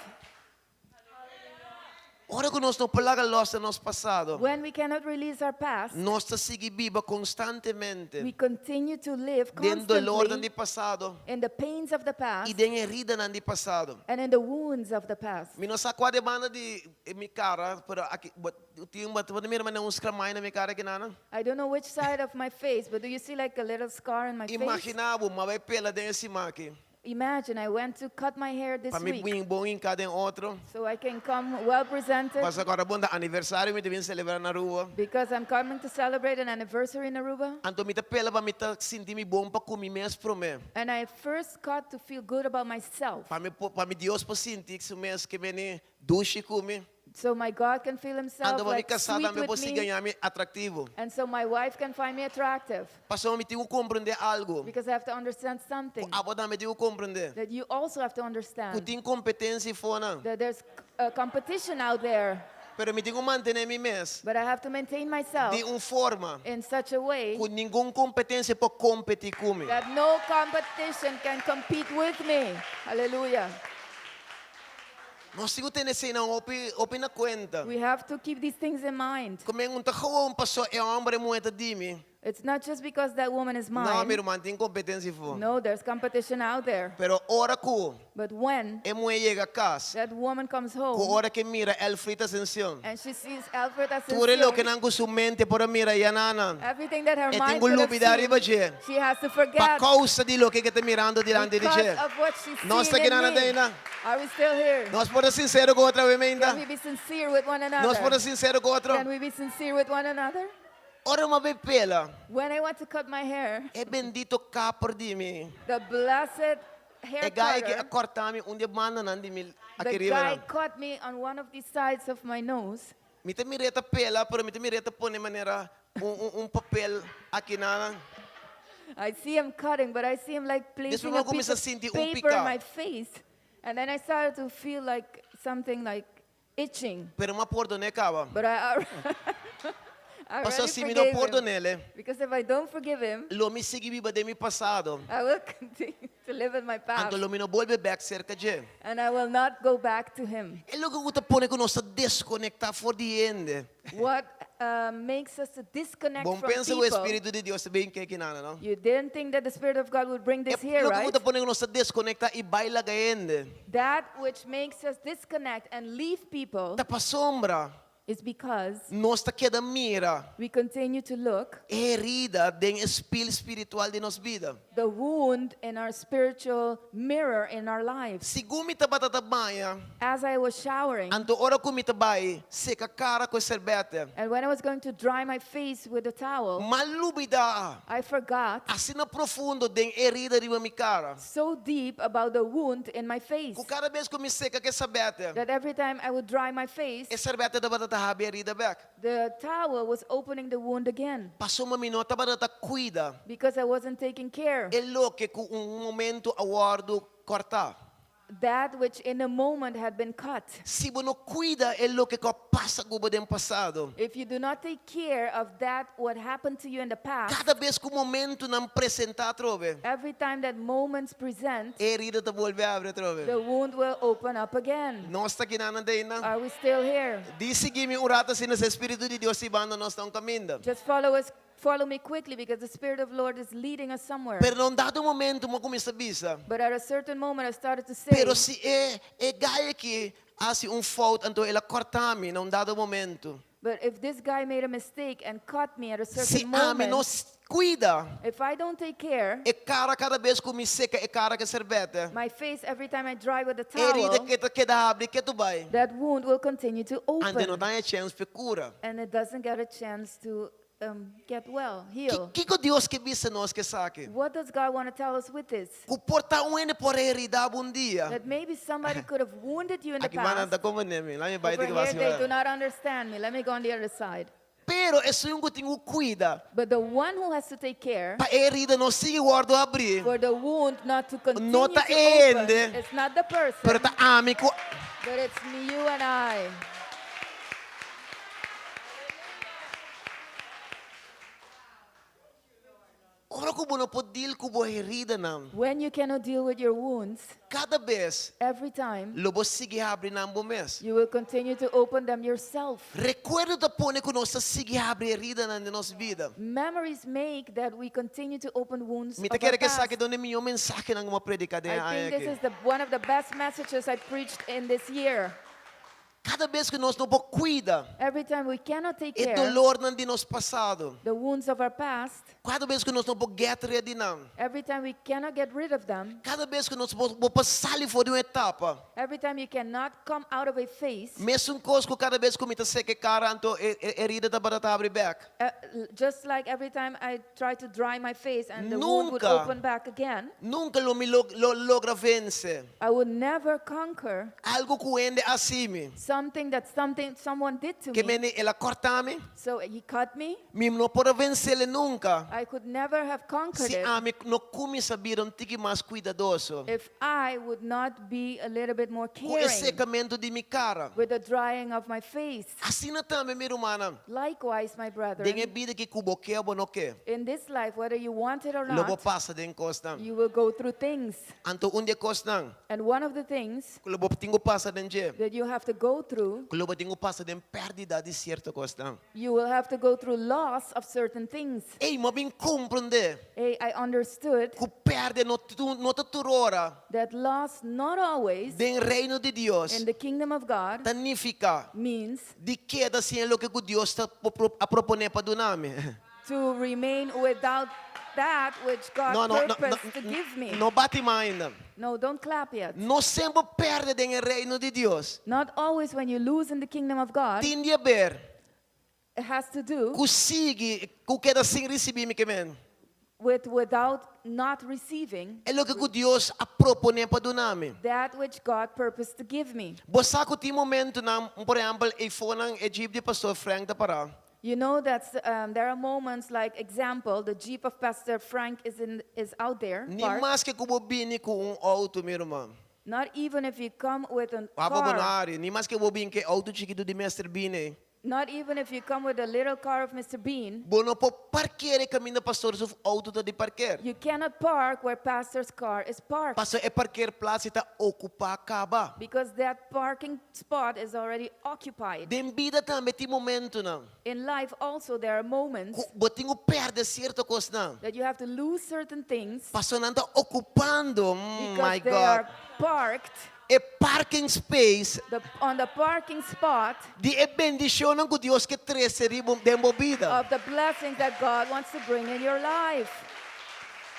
Ora ku nos no por laga los den nos pasado, When we cannot release our past, nos ta sigui biba konstantemente we continue to live den dolornan constantly di pasado in the pains of the i past den heridanan di pasado. and in the wounds of the past. Mi no sa kua de banda di e mi kara, pero aki bo tin bo ta mira manera un skramai na mi kara aki nan. I don't know which side of my face, but do you see like a little scar in my face? Imagina bo, m'a bai pela den e siman aki. Imagine I went to cut my hair this Pa mi week bin bon hinká den otro. so I can come well presented Pasobra ku ora bon ta aniversario mi ta bin selebrá na Aruba. because I'm coming to celebrate an anniversary in Aruba. Anto mi ta pela pa mi ta sinti mi bon pa ku mi mes promé. And I first cut to feel good about myself. Pa mi pa mi Dios por sinti su mes ke meni dushi ku mi. So my God can feel himself Anto pa mi like kasá sweet tambe with por sigui me. haña mi atraktivo. And so my wife can find me attractive. Pasobra mi tin ku komprendé algu. Because I have to understand something. Ku abo tambe tin ku komprendé. That you also have to Ku understand. tin kompetensia fonan. That there's a competition out there. Pero mi tin ku mantené mi mes. But I have to maintain myself. Di un forma. In such a way. Ku ningun kompetensia por kompetí ku mi. That no competition can compete with me. Hallelujah. Nos tin ku tene eseinan hopi hopi na kuenta. We have to keep these things in mind. Ku men un ta gewoon paso e hòmber e muhé ta di mi. It's not just because that woman is mine. No, mi ruman, tin kompetensia afó. No, there's competition out there. Pero ora ku But when e muhé yega kas, that woman comes ku home ora ku e mira Elfried Ascension, and she sees Alfred tur e Ascension, lokenan ku su mente por a mira ya nanan, everything that her e tin mind ku could have lubidá seen, riba dje. she has to Pa forget kousa di loke ke ta mirando dilanti di because dje. of what she's Nos ta seen in keda na me. teina. Are we still here? Nos por ta sinsero ku otro awe meinta? Can we be sincere with one another? Nos por ta sinsero ku otro? Can we be sincere with one another? Ora m'a bai pela. When I want to cut my hair, E bendito kapper di mi. The blessed hair E guy ki a cutter, korta mi un di e bandanan di mi the aki riba guy nan. cut me on one of the sides of my nose. Mi ta mir'é ta pela, pero mi ta mir'é ta pone manera un un un papel aki nan. I see him cutting, but I see him like Despues placing mi a a piece kuminsá of sinti un paper in piká. my face. And then I started to feel like something like itching. Pero mi a pordon'é kaba. But I I Pasobra already si mi no forgave him. pordon'é, Because if I don't forgive him, lo mi sigui biba den mi pasado. I will continue to live in my past. Anto lo mi no bolbe bèk serka dje. And I will not go back to him. E loke ku ta pone ku nos ta deskonektá for di hende. What makes us to disconnect Bon from pensa ku e people. Spiritu di Dios ta bin ke kinana, no? You didn't think that the Spirit of God would bring E this here, loke ku right? ta pone ku nos ta deskonektá i bai laga hende. That which makes us disconnect and leave people Ta pasobra. is because Nos ta keda mira. we continue to look E herida den e spil spiritual di nos bida. the wound in our spiritual mirror in our lives. Segun mi tabata ta baña. As I was showering. Anto ora ku mi ta bai seka kara ku e serbete. And when I was going to dry my face with a towel. M'a lubida. I forgot. Asina profundo den e herida riba mi kara. So deep about the wound in my face. Ku kada bes ku mi seka ku e serbete. That every time I would dry my face. E serbete tabata ta habri e herida bek. The towel was opening the wound again. Pasobra mi no tabata ta cuida. Because I wasn't taking care. E loke cu un momento a wordo corta. That which in a moment had been cut. Si bo no cuida e loke cu a pasa cu bo den pasado. If you do not take care of that what happened to you in the past. Cada bes cu momentonan presenta atrobe. Every time that moments present. E herida ta bolbe abri atrobe. The wound will open up again. Nos ta kinan nan einan? Are we still here? Di sigui mi un rato asina si e Spiritu di Dios ta banda nos na un caminda. Just follow us, follow me quickly because the Spirit of Lord is leading us somewhere. Pero na un dado momento mi a cuminsa bisa. But at a certain moment I started to say. Pero si e e guy aki haci un fout anto el a corta mi na un dado momento. But if this guy made a mistake and cut me at a certain Si ami moment, no cuida. If I don't take care, E cara cada bes cu mi seca e cara cu e serbete. My face every time I dry with a E herida towel, ke ta keda habri ketu bai. that wound will continue to Ante no open. ta haña chens p'e cura. And it doesn't get a chance to um, get well, heal. Kiko Dios ke bisa nos ku esaki? What does God want to tell us with this? Ku por ta un hende por a heridá bo un dia. That maybe somebody could have wounded you in the Aki banda past. ta komprendé mi. Laat mi bai Over di here, ku they do not understand me. Let me go on the other side. Pero esun ku tin ku cuida. But the one who has to take care. Pa e herida no sigui wordo abrí. For the wound not to continue No ta to e open. hende. It's not the person. Pero ta ami ku. But it's me, you and I. Ora ku bo no por deal ku bo heridanan. When you cannot deal with your wounds. Kada bes. Every time. Lo bo sigui habri nan bo mes. You will continue to open them yourself. Rekuerdo ta pone ku nos ta sigui habri heridanan den nos bida. Memories make that we continue to open wounds Mi of ta our kere ku past. esaki ta un di e mihó mensahenan ku mi a prediká den e I aña think this aki. is the one of the best messages I preached in this year. Kada bes ku nos no por kuida Every time we cannot take e care dolornan di nos pasado. the wounds of our past. Kada bes ku nos no por get rid di nan. Every time we cannot get rid of them. Kada bes ku nos bo por sali for di un etapa. Every time you cannot come out of a phase. Mesun kos ku kada bes ku mi ta seka e kara anto e herida tabata ta habri bek. Just like every time I try to dry my face and the wound would Nunka, open back again. nunka lo mi lo logra vense. I would never conquer. Algo ku hende a hasi mi. Something that something someone did to Ke me. mene el a korta mi. So he cut me. Mi no por a vensele nunka. I could never have conquered Si it. ami no kuminsá bira un tiki mas kuidadoso. If I would not be a little bit more Ku e caring. sekamentu di mi kara. With the drying of my face. Asina tambe mi rumannan. Likewise, my brethren. Den e bida ki ku bo ke o bo no ke. In this life, whether you want it or Lo bo not, pasa den kosnan. you will go through things. Anto un di e kosnan. And one of the things Ku lo bo tin ku pasa den dje. that you have to go through, Ku lo bo tin ku pasa den pèrdida di sierto kosnan. you will have to go through loss of certain things. Ey, mi a bin komprondé. Ey, I understood. Ku pèrdè no no ta tur ora. That loss not always. Den Reino di Dios. In the kingdom of God. Ta nifiká. Means. Di keda sin e loke ku Dios ta a proponé pa duna mi. To remain without that which God No, no, no, purposed to give me. No bati man ainda. No, don't clap yet. No semper pèrdè den e Reino di Dios. Not always when you lose in the kingdom of God. Tin di haber. It has to do. Ku sigui, ku keda sin risibí mi ke men. With without not receiving. E loke ku Dios a proponé pa duna mi. That which God purposed to give me. Bo sa ku tin momentunan, por ehèmpel, eifonan e jeep di Pastor Frank ta pará. You know that there are moments like example, the jeep of Pastor Frank is in is out there Ni parked. maske ku bo bini ku un outo, mi ruman. Not even if you come with a Wak bo car. no hari, ni maske bo bini ku e outo chikitu di Mester bini. Not even if you come with the little car of Mr. Bean. Bo no por parker e kaminda pastor su outo ta di parker. You cannot park where pastor's car is parked. Pasobra e parkerplaats ei ta okupá kaba. Because that parking spot is already occupied. Den bida tambe tin momentunan. In life also there are moments. Ku bo tin ku pèrdè sierto kosnan. That you have to lose certain things. Pasobra nan ta okupando, my Because they God. are parked. E parking space. The, on the parking spot. Di e bendishonnan ku Dios ke trese riba den bo bida. Of the blessings that God wants to bring in your life.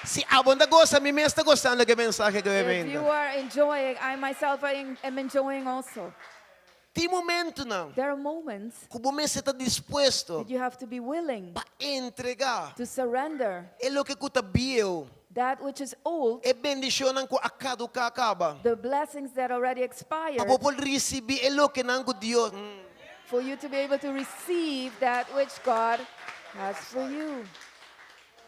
Si abo ta gosa, mi mes ta gosando ku e mensahe ku e If brinda. you are enjoying, I myself am enjoying also. Tin momentunan. There are moments. Ku bo mester ta dispuesto. That you have to be willing. Pa entregá. To surrender. E loke ku ta bieu. That which is old. E bendishonnan ku a kaduká kaba. The blessings that already expired. Pa bo por risibí e lokenan ku Dios. For you to be able to receive that which God has for you.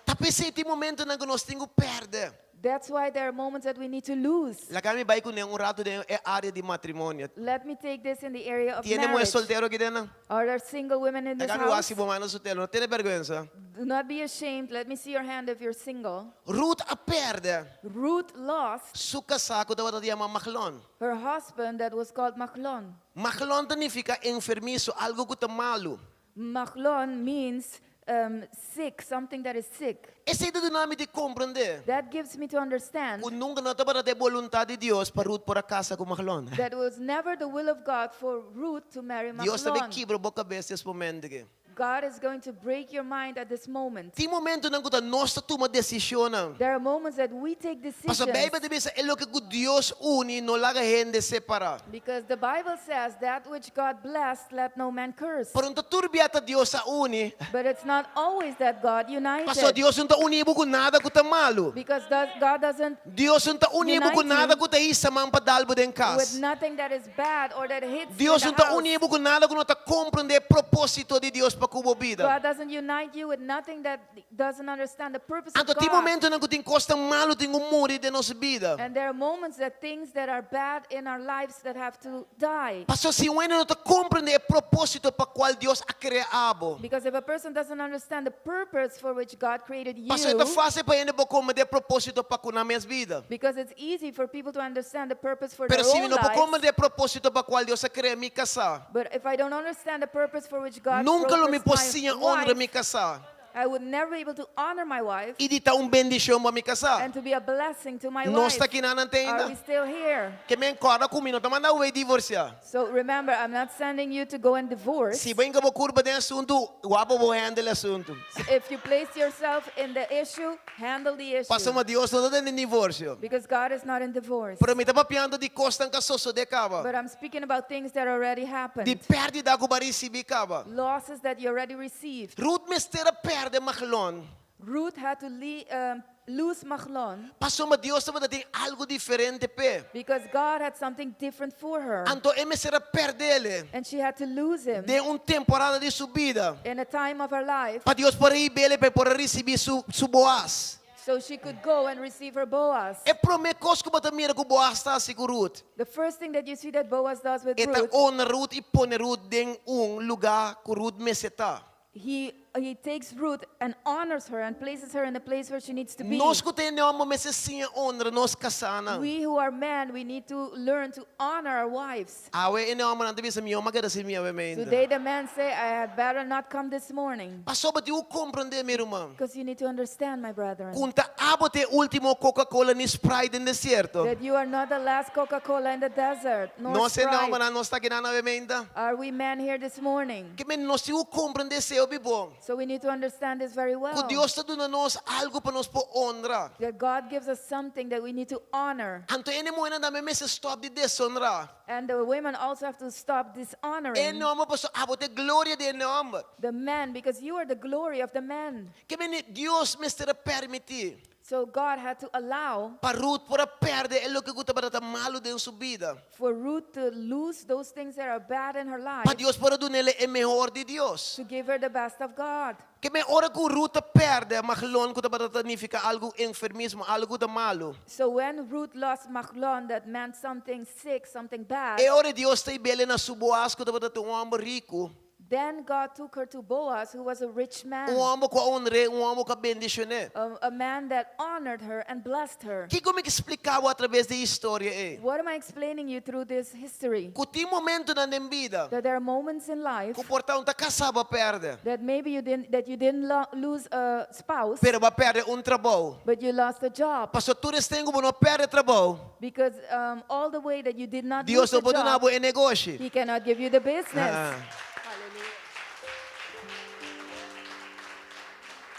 Ta p'esei tin momentunan ku nos tin ku pèrdè. That's why there are moments that we need to lose. Laga mi bai kuné un ratu den e área di matrimonio. Let me take this in the area of Tiene muhé marriage. soltero aki den nan? Are there single women in this Laga mi wak house? si bo mano soltero. No tene bèrgwensa. Do not be ashamed. Let me see your hand if you're single. Ruth a pèrdè. Ruth lost. Su kasá ku tabata yama Mahlon. Her husband that was called Mahlon. Mahlon ta nifiká enfermiso, algu ku ta malu. Mahlon means um, sick, something that is sick. Esei ta duna mi di komprendé. That gives me to understand. Ku nunka no tabata e boluntat di Dios pa Ruth por a kasa ku Mahlon. That was never the will of God for Ruth to marry Mahlon. Dios ta bai kibra bo kabes es momento aki. God is going to break your mind at this moment. Tin momentonan ku ta nos ta tuma desishonnan. There are moments that we take decisions. Pasobra Beibel ta bisa e loke ku Dios uni no laga hende separá. Because the Bible says that which God blessed let no man curse. Pero no ta tur bia ta Dios a uni. But it's not always that God united. Pasobra Dios no ta uni bo ku nada ku ta malu. Because does, God doesn't Dios no ta uni bo ku unite nada you ku ta hisa man pa dal bo den kas. with nothing that is bad or that hits you Dios in no the ta house. uni bo ku nada ku no ta komprendé e propósito di Dios pa ku bo bida. God doesn't unite you with nothing that doesn't understand the purpose of Anto tin God. momentonan ku tin kosnan malu tin ku muri den nos bida. And there are moments that things that are bad in our lives that have to die. Pasobra si un hende no ta komprendé e propósito pa kual Dios a krea abo. Because if a person doesn't understand the purpose for which God created you, Pasobra ta fásil pa hende por komprendé e propósito pa ku nan mes bida. because it's easy for people to understand the purpose for Pero their si mi own no por lives. komprendé e propósito pa kual Dios a krea mi kasá. But if I don't understand the purpose for which God Nunka lo mi purposed por my siña honra wife, mi kasá. I would never be able to honor my wife I di ta un bendishon pa mi kasá. and to be a blessing to my Nos wife. ta akinan Are ainda? we still here? Ke men kòrda ku mi no ta manda bo bai divorsiá. So remember, I'm not sending you to go and divorce. Si bo hinka bo kurpa den asuntu, wak pa bo handle e asuntu. If you place yourself in the issue, handle the issue. Pasobra Dios no ta den divorsio. Because God is not in divorce. Pero mi ta papiando di kosnan ku a sosodé kaba. But I'm speaking about things that already happened. Di pèrdida ku bo a risibí kaba. Losses that you already received. Ruth mester a pèrdè Mahlon. Ruth had to le um, lose Mahlon. Pasobra Dios tabata tin algu diferente p'e. Because God had something different for her. Anto e mester a pèrdele. And she had to lose him. Den un temporada di su bida. In a time of her life. Pa Dios por a hib'ele pa e por a risibí su su Boaz. So she could go and receive her Boaz. E promé kos ku bo ta mira ku Boaz ta hasi ku Ruth. The first thing that you see that Boaz does with E ta Ruth. honra Ruth i pone Ruth den un lugá ku Ruth mester ta. He he takes Ruth and honors her and places her in the place where she needs to be. Nos ku ta hende hòmber mester siña honra nos kasánan. We who are men, we need to learn to honor our wives. Awe e hòmbernan ta bisa mihó m'a keda sin mi awe mainta. Today the men say, I had better not come this morning. Pasobra bo tin ku komprendé, mi ruman. Because you need to understand, my brethren. Ku n'ta abo ta e último Coca-Cola ni Sprite den desierto. That you are not the last Coca-Cola in the desert, nor Nos hende Sprite. hòmbernan nos ta akinan awe mainta. Are we men here this morning? Ke men nos tin ku komprendé esei hopi bon. So we need to understand this very well. Ku Dios ta duna nos algu pa nos por honra. That God gives us something that we need to honor. Anto hende muhénan tambe mester stòp di deshonrá. And the women also have to stop dishonoring. Hende hòmber pasobra abo ta e gloria di hende hòmber. The men, because you are the glory of the men. Ke men Dios mester a permití. So God had to allow. Pa Ruth por a pèrdè e loke ku tabata ta malu den su bida. For Ruth to lose those things that are bad in her life. Pa Dios por a dun'é e mehor di Dios. To give her the best of God. Ke men ora ku Ruth a pèrdè Mahlon ku tabata ta nifiká algu enfermismo, algu ku ta malu. So when Ruth lost Mahlon that meant something sick, something bad. E ora Dios ta hib'é na su Boaz ku tabata ta un hòmber riku. Then God took her to Boaz, who was a rich man. Un hòmber ku a honr'é, un hòmber ku a bendishon'é. A, a man that honored her and blessed her. Kiko mi ke splika bo atraves di e historia ei? What am I explaining you through this history? Ku tin momentunan den bida. That there are moments in life. Ku por ta un ta kasá bo a pèrdè. That maybe you didn't, that you didn't lo, lose a spouse. Pero bo a pèrdè un trabou. But you lost a job. Pasobra tur esten ku bo no a pèrdè trabou. Because um, all the way that you did not Dios lose no the por duna job, bo e negoshi. He cannot give you the business.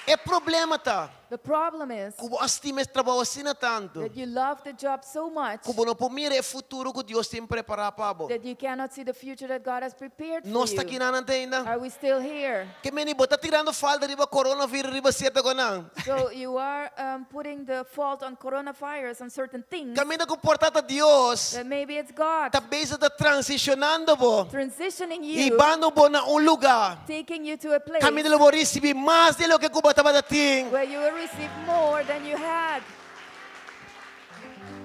E problema ta. The problem is Ku bo a stima e trabou asina tantu. that you love the job so much Ku bo no por mira e futuro ku Dios tin prepará pa bo. that you cannot see the future that God has prepared for Nos ta you. aki nan ante ainda? Are we still here? Ke meni bo ta tirando falta riba coronavirus riba sierto konan. So you are um, putting the fault on coronavirus on certain things Kaminda ku por ta ta Dios that maybe it's God ta bezig ta transicionando bo. transitioning you, Hibando bo na un lugar. taking you to a place Kaminda lo bo ricibi mas di loke ku bo tabata tin. where you will receive more than you had.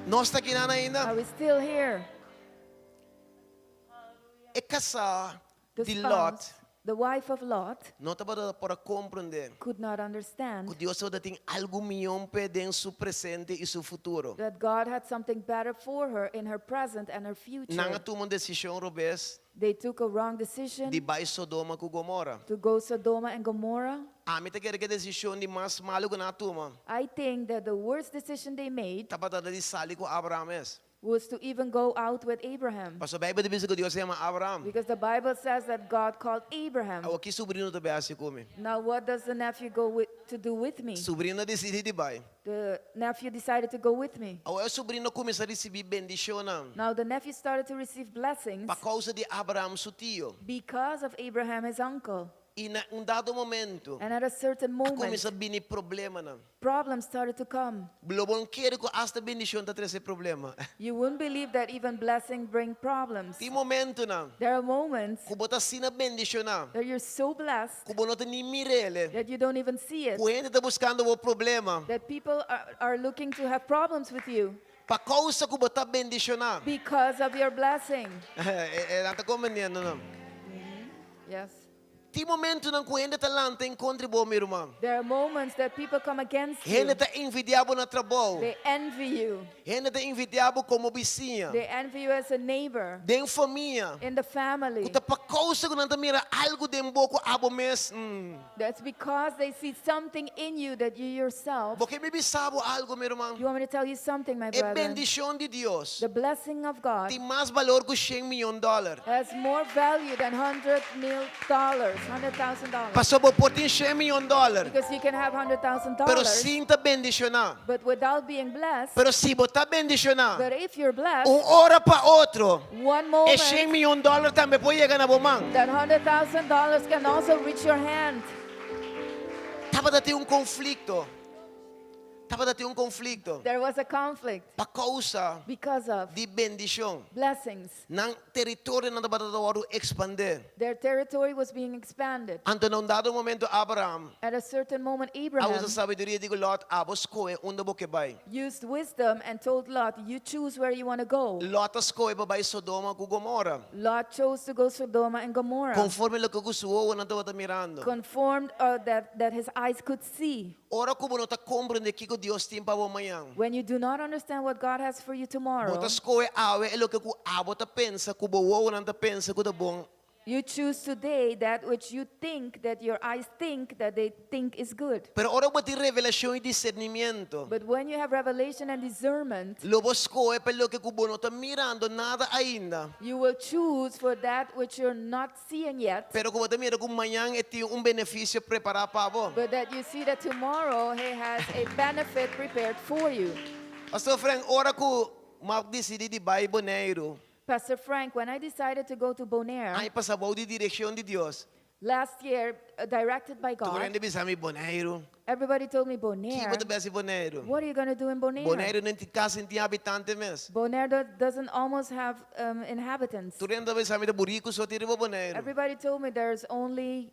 Nos ta kinan ainda? Are we still here? E kasá The di Lot spouse, the wife of Lot, no tabata por a komprendé could not understand ku Dios tabata tin algu mihó p'e den su presente i su futuro. that God had something better for her in her present and her future. Nan a tuma un desishon robes They took a wrong decision di bai Sodoma ku Gomora. to go Sodoma and Gomorrah. Ami ta kere ku e desishon di mas malu ku nan a tuma I think that the worst decision they made tabata di sali ku Abraham mes. was to even go out with Abraham. Pasobra Beibel ta bisa ku Dios a yama Abraham. Because the Bible says that God called Abraham. Awor ki subrino ta bai hasi ku mi? Now what does the nephew go with, to do with me? Subrino a disidí di bai. The nephew decided to go with me. Awor e subrino a kuminsá risibí bendishonnan Now the nephew started to receive blessings pa kousa di Abraham su tio. because of Abraham his uncle. I na un dado momento And at a certain a moment, kuminsá bini problemanan. problems started to come. Lo bo no kere ku asta bendishon ta trese problema. You wouldn't believe that even blessing bring problems. Tin momentonan There are moments ku bo ta asina bendishoná that you're so blessed ku bo no ta ni mir'el. that you don't even see it. Ku hende ta buskando bo problema. That people are, are looking to have problems with you Pa kousa ku bo ta bendishoná. because of your blessing. E nan ta komprendiendo no? Yes. Tin momentunan ku hende ta lanta en kontra di bo, mi ruman. There are moments that people come against you. Hende ta envidiá bo na trabou. They envy you. Hende ta envidiá bo komo bisiña. They envy you as a neighbor. Den famia. In the family. Ku ta pa kousa ku nan ta mira algu den bo ku abo mes. Mm. That's because they see something in you that you yourself. Bo ke mi bisa bo algu, mi ruman? You want me to tell you something, my E brother? bendishon di Dios The blessing of God tin mas balor ku shen mion dòler. has more value than hundred mil dollars, $100,000. Pasobra bo por tin shen mion dòler, Because you can have $100,000, pero sin ta bendishoná. but without being blessed. Pero si bo ta bendishoná, But if you're blessed, un ora pa otro, one e moment, shen mion dòler tambe por yega na bo man. that $100,000 can also reach your hand. Tabata tin un konflikto. Tabata tin un konflikto. There was a conflict. Pa kousa Because of di bendishon. blessings. Nan teritorionan tabata ta wòrdu ekspandé. Their territory was being expanded. Anto na un dado momento Abraham At a certain moment a Abraham usa sabiduria di ku Lòt, Abo skohe unda bo ke bai. used wisdom and told Lot, you choose where you want to go. Lòt a skohe pa bai Sodoma ku Gomora. Lot chose to go Sodoma and Gomorrah. Konforme loke ku su wowonan tabata mirando. Conformed uh, that, that his eyes could see. Ora ku bo no ta komprendé kiko Dios tin pa bo mañan. When you do not understand what God has for you tomorrow. Bo ta skohe awe e loke ku abo ta pensa, ku bo wowonan ta pensa ku ta bon. You choose today that which you think that your eyes think that they think is good. Pero ora bo tin revelashon i disernimiento. But when you have revelation and discernment. Lo bo skohe pa e loke ku bo no ta mirando nada ainda. You will choose for that which you're not seeing yet. Pero ku bo ta mira ku mañan e tin un benefisio prepará pa bo. But that you see that tomorrow he has a benefit prepared for you. Pastor Frank, ora ku m'a disidí di bai Boneiru. Pastor Frank, when I decided to go to Bonaire. Aña pasá bou di direkshon di Dios. Last year, directed by Tur God. hende bisa mi Boneiru. Everybody told me Ki Bonaire. bo ta bai hasi Boneiru? What are you gonna do in Bonaire? Boneiru no tin kasi tin habitante mes. Bonaire do, doesn't almost have um, inhabitants. Tur hende ta bisa mi ta buriku so tin riba Boneiru. Everybody told me there's only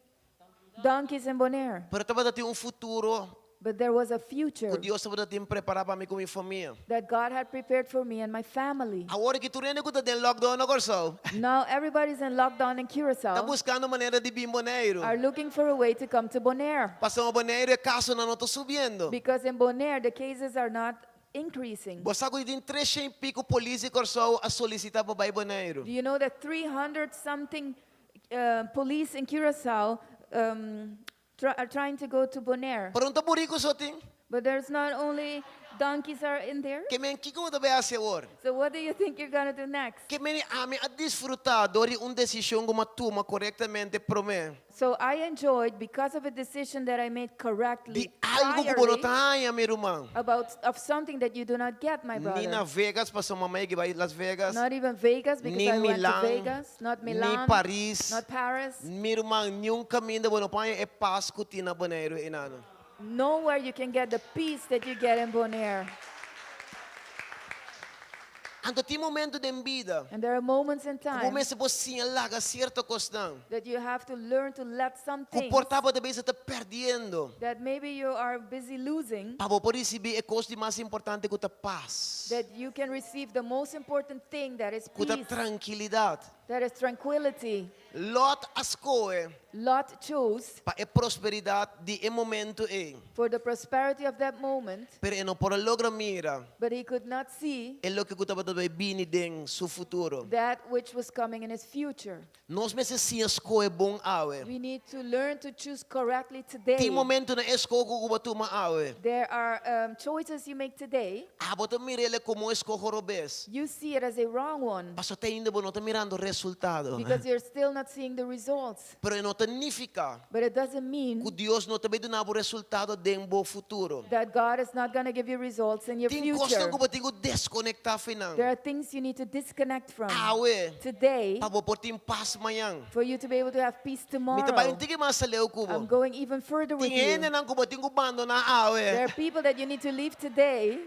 donkeys in Bonaire. Pero tabata tin un futuro. But there was a future ku Dios tabata tin prepará pa mi ku mi famia. that God had prepared for me and my family. Awor ki tur hende ku ta den lockdown na Kòrsou Now everybody's in lockdown in ta Curacao buskando manera di bin Boneiru. are looking for a way to come to Bonaire. Pasobra Boneiru e kasonan no ta subiendo. Because in Bonaire the cases are not increasing. Bo sa ku tin treshen i piko polis di Kòrsou a solisitá pa bai Boneiru. Do you know that 300 something police in Curacao um, are trying to go to Bonaire? Pero no ta buriku so tin. But there's not only donkeys are in there. Ke men kiko bo ta bai hasi awor? So what do you think you're gonna do next? Ke men ami a disfrutá dor di un desishon ku mi a tuma korektamente promé. So I enjoyed because of a decision that I made correctly Di algu ku bo no priorly ta haña, mi ruman. about of something that you do not get, my Ni brother. na Vegas, pasobra mama yega bai Las Vegas. Not even Vegas because Ni I went to Milan, Vegas, not ni Milan, Paris. not Paris. Mi ruman, niun kaminda bo no por haña e pas ku tin na Boneiru einan. Nowhere you can get the peace that you get in Bonaire. Anto tin momento den bida And there are moments in ku bo time mester por siña laga sierto kosnan that you have to learn to let some ku things por ta bo ta bisa ta perdiendo that maybe you are busy losing pa bo por risibí e kos di mas importante ku ta pas, that you can receive the most important thing that is ku ta peace, trankilidat. that is tranquility. Lot a skohe Lot chose pa e prosperidat di e momento ei. for the prosperity of that moment, Pero e no por a logra mira but he could not see e loke ku tabata bai bini den su futuro. that which was coming in his future. Nos mester siña skohe bon awe. We need to learn to choose correctly today. Tin momentonan e skoho ku bo tuma awe. There are um, choices you make today. Abo ta mir'el komo un eskoho robes. You see it as a wrong one. Paso te ainda bo no ta mirando resultado. Because you're still not seeing the results. Pero e no ta nifiká But it doesn't mean ku Dios no ta bai duna bo resultado den bo futuro. that God is not going to give you results in your Tin future. kosnan ku bo tin ku deskonektá fi nan. There are things you need to disconnect from. Awe. Today. Pa bo por tin pas mañan. For you to be able to have peace Mi ta bai tomorrow. un tiki mas aleu ku bo. I'm going even further with Tin you. hendenan ku bo tin ku bandoná awe. There are people that you need to leave today.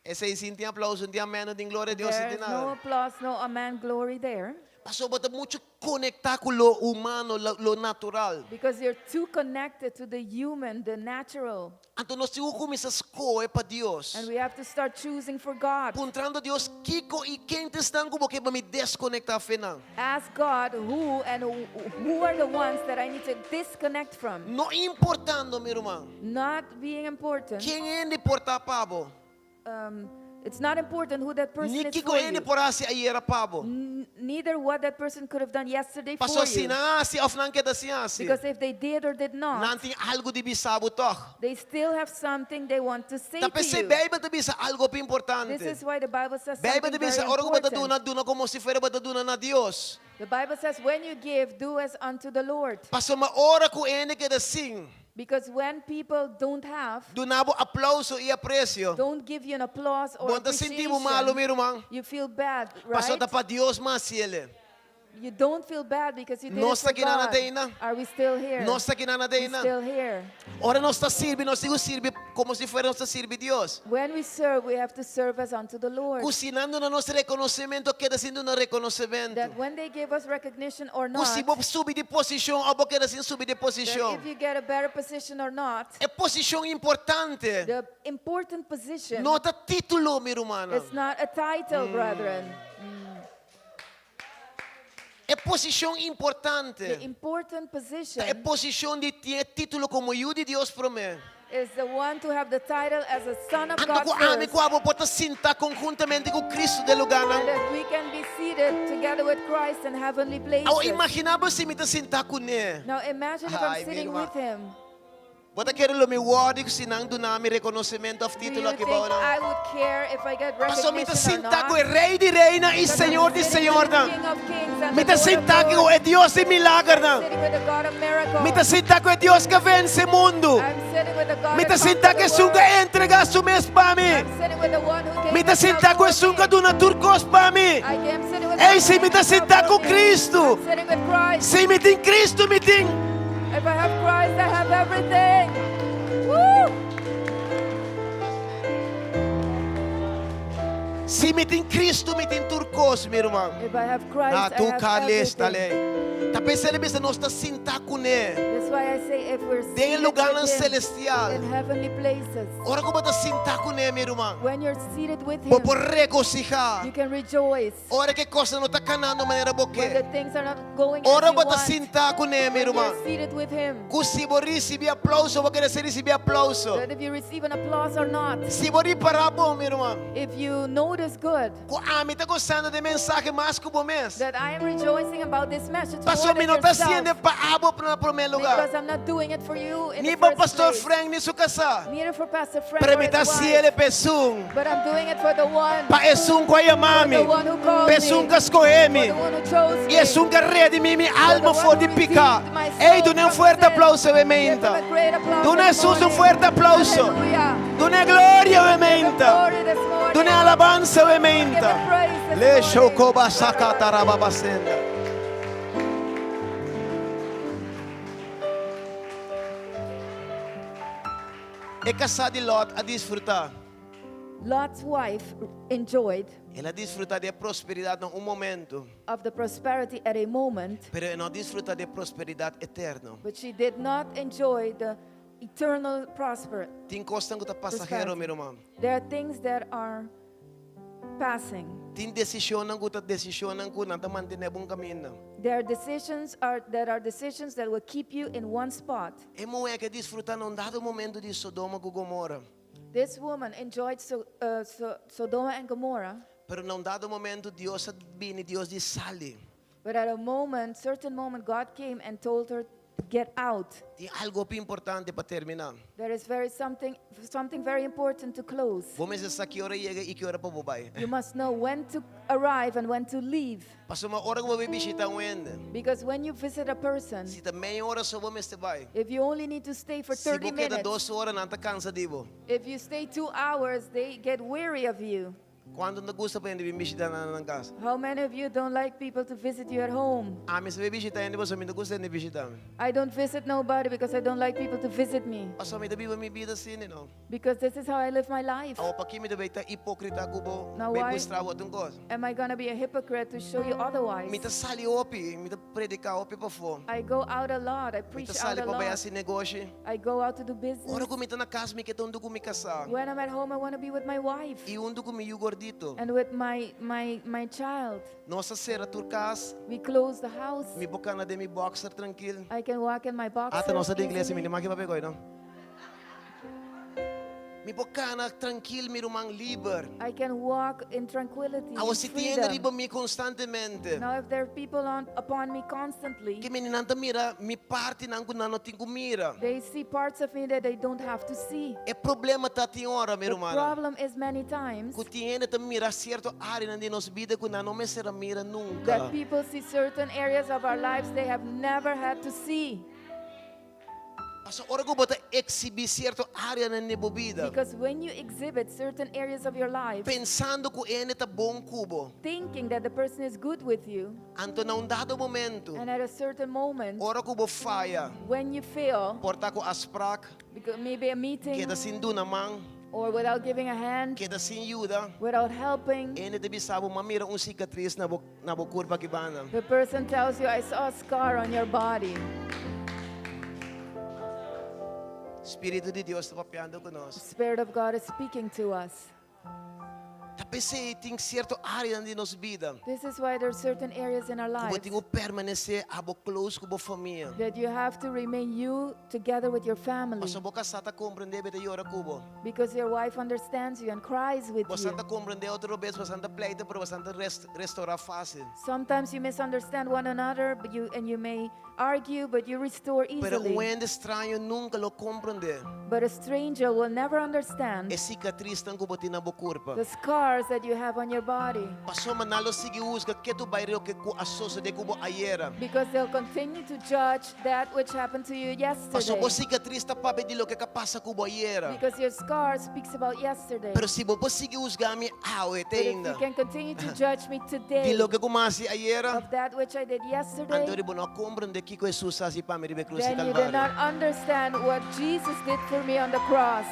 Esei sin tin aplauso, no tin amén, no tin gloria a Dios, no There tin is no nada. applause, no amen, glory there. Pasobra bo ta muchu konektá ku lo humano, lo, lo natural. Because you're too connected to the human, the natural. Anto nos tin ku kuminsá skohe pa Dios. And we have to start choosing for God. Puntrando Dios, kiko i ken ta esnan ku bo ke pa mi deskonektá fe nan? Ask God who and who are the ones that I need to disconnect from. No importando, mi ruman. Not being important. Ken hende por ta pa bo? Um, it's not important who that person Ni is kiko for hende you. por hasi ayera pa bo. Neither what that person could have done yesterday Paso for si you. nan hasi of nan keda sin hasi. Because if they did or did not, Nan tin algu di bisa bo tòg. they still have something they want to say Ta to p'esei you. Beibel ta bisa algu hopi importante. This is why the Bible says Beibel something ta bisa very ora ku bo ta important. duna, duna komo si fuera bo ta duna na Dios. The Bible says when you give, do as unto the Lord. Pasobra ora ku hende keda sin. Because when people don't have, Duna bo aplauso i apresio. don't give you an applause or Bo ta sinti bo malu, appreciation, mi ruman. you feel bad, Paso right? ta pa Dios m'a hasi ele. You don't feel bad because you did Nos it for ta kinan God. te ainda. Are we still here? Nos ta kinan te We're ainda. still here. Ora nos ta sirbi, nos tin ku sirbi komo si fuera nos ta sirbi Dios. When we serve, we have to serve as unto the Lord. Ku si nan duna nos rekonosementu, keda sin duna rekonosementu. That when they give us recognition or Ku si not, bo subi di posishon òf bo keda sin subi di that posishon. if you get a better position or not, E posishon importante the important position no ta título, mi rumannan. is not a title, brethren. E posishon importante The important position ta e posishon di tin e título komo yu di Dios promé. is the one to have the title as a son of Anto God ku ami first. ku abo por ta sinta konhuntamente ku Cristo den lugánan. And that we can be seated together with Christ in heavenly places. Awor imaginá bo si mi ta sintá kuné. Now imagine if I'm Ay, mi sitting ruman. with him. Bo ta kere lo mi wòri ku si nan duna mi rekonosementu òf Do título you aki think bou nan? I would care if I get Pasobra mi ta recognition or sinta not? ku e Rei di reinan i Because I'm Señor di sitting with the señornan. King of Kings and Mi the ta Lord of sinta ku Lords. e Dios di milagernan. I'm sitting with the God of miracles. Mi ta sinta ku e Dios ku a vense mundu. I'm sitting with the God Mi that ta sinta conquered ku the esun ku a world. entregá su mes pa mi. I'm sitting with the one who gave Mi ta himself sinta ku for esun ku a me. duna tur kos pa mi. I am sitting with the Ei, one si who mi gave ta himself sinta for ku me. Kristu. I'm sitting with Christ. Si mi tin Kristu, mi tin. If I have Christ, I have everything. Woo! Si mi tin Cristo, mi tin tur cos, mi ruman. If I have Christ, Na I tu have kalesta everything. lei. Ta p'esei el a bisa nos ta sintá kuné That's why I say if we're den e seated lugánan with him celestial. in heavenly places, Ora ku bo ta sintá kuné, mi ruman, when you're seated with bo him, por regosihá. you can rejoice. Ora ku e kosnan no ta kanando manera bo When ke. the things are not going as Ora you bo ta want, sintá kuné, mi when ruman. you're seated with him, Ku si bo risibí aplauso, bo kere risibí aplauso. that if you receive an applause or not, Si bo ripará bon, mi ruman, if you notice good, ku ami ta gosando di e mensahe mas ku bo mes. that I am rejoicing about this message more Pasobra mi than no ta yourself, hasiendo pa abo na promé lugá. because I'm not doing it for you in Ni the pa first Pastor place, Frank ni su kasá. neither for Pastor Frank Pero or mi his ta wife, hasié pa esun. but I'm doing it for the one, Pa esun ku a yama mi. For the one who called Pa esun me. ku a skohe for mi. the one who chose I me. esun ku a redimí mi For the alma one for who di piká. redeemed my Ei, soul dun'é un from fuerte sin. aplauso, Give him bementa. a great applause Duna this Hesus un morning. fuerte aplauso. Hallelujah. Dun'é gloria, Give him bementa. glory this morning. Dun'é alabansa, Give bementa. him praise this Le morning. shokoba sakatarababasenda. E kasá di Lot a disfrutá. Lot's wife enjoyed El a disfrutá di e prosperidat na un momento, of the prosperity at a moment, pero e no a disfrutá di e prosperidat eterno. but she did not enjoy the eternal prosper. Tin kosnan ku ta pasahero, mi ruman. There are things that are passing. Tin desishonnan ku ta desishonnan ku nan ta mantené bo un kaminda. There are decisions are, that are decisions that will keep you in one spot. E muhé ke disfrutá na un dado momento di Sodoma ku Gomora. This woman enjoyed so, uh, so, Sodoma and Gomorrah, Pero na un dado momento Dios a bini, Dios di sali. but at a moment, certain moment, God came and told her, "Get out." Tin algu hopi importante pa terminá. There is very something, something very important to close. Bo mester sa ki ora yega i ki ora pa bo bai. You must know when to arrive and when to leave. Pasobra ora ku bo bai bishitá un hende, Because when you visit a person, si ta mei ora so bo mester bai. if you only need to stay for Si 30 bo keda minutes, dos ora, nan ta kansa di bo. if you stay two hours, they get weary of you. Kuantu no ta gusta pa hende bin bishitá nan na nan kas? How many of you don't like people to visit you at home? Ami sa bai bishitá hende pasobra mi no ta gusta hende bishitá mi. I don't visit nobody because I don't like people to visit me. Pasobra mi ta biba mi bida asina, no. Because this is how I live my life. Awor paki mi ta bai ta hipokrita ku bo, Now bai why mustra bo otro kos? am I gonna be a hypocrite to show you otherwise? Mi ta sali hopi, mi ta prediká hopi pafó. I go out a lot, I Mi ta preach out sali a pa bai lot. hasi negoshi. I go out to do business. Ora ku mi ta na kas mi ke ta huntu ku mi kasá. When I'm at home, I want to be with my wife I huntu ku mi yu gordito. and with my, my, my child. Nos ta sera tur kas. We close the house. Mi por kana den mi boxer trankil. I can walk in my boxers Ata nos ta den iglesia, mi easily. no maki papia koe, no? Mi por kana trankil, mi ruman liber. I can walk in tranquility, Awor in si tin hende freedom. riba mi konstantemente. Now if there are people on, upon me constantly, Ke meni nan ta mira mi partinan ku nan no tin ku mira. they see parts of me that they don't have to see. E problema ta tin ora, mi The rumannan, problem is many times ku tin hende ta mira sierto áreanan di nos bida ku nan no mester a mira nunka. that people see certain areas of our lives they have never had to see. Pasobra ora ku bo ta eksibí sierto áreanan di bo bida, Because when you exhibit certain areas of your life, pensando ku hende ta bon ku bo, thinking that the person is good with you, anto na un dado momento, and at a certain moment, ora ku bo faya, when you fail, por ta ku afsprak, because maybe a meeting, keda sin duna man, or without giving a hand, keda sin yuda, without helping, hende ta bisa bo, m'a mira un sikatris na bo, na bo kurpa aki banda. the person tells you, I saw a scar on your body. Spiritu di Dios ta papiando ku nos. The Spirit of God is speaking to us. Ta p'esei tin sierto áreanan di nos bida. This is why there are certain areas in our Ku bo lives tin ku permanesé abo close ku bo famia. that you have to remain you together with your family. Pasobra bo kasá ta komprendé bo i ta yora ku bo. Because your wife understands you and cries with Bosan you. ta komprendé otro bes, bosan ta pleita, pero bosan ta restorá fásil. Sometimes you misunderstand one another, but you, and you may argue, but you restore Pero easily. un hende straño nunka lo komprendé. But a stranger will never understand E sikatrisnan ku bo tin na bo kurpa. the scars that you have on your body. Pasobra nan lo sigui husga ketu bai loke ku a sosodé ku bo ayera. Because they'll continue to judge that which happened to you Pasobra bo yesterday. sikatris ta papia di loke a pasa ku bo ayera. Because your scar speaks about yesterday. Pero si bo por sigui husga mi awe te But if ainda you can continue to judge me di today loke ku mi a hasi ayera, of that which I did yesterday, anto bo no a komprendé kiko Hesus a hasi pa mi riba e krus di then you did Kalvario. not understand what Jesus did for me on the cross.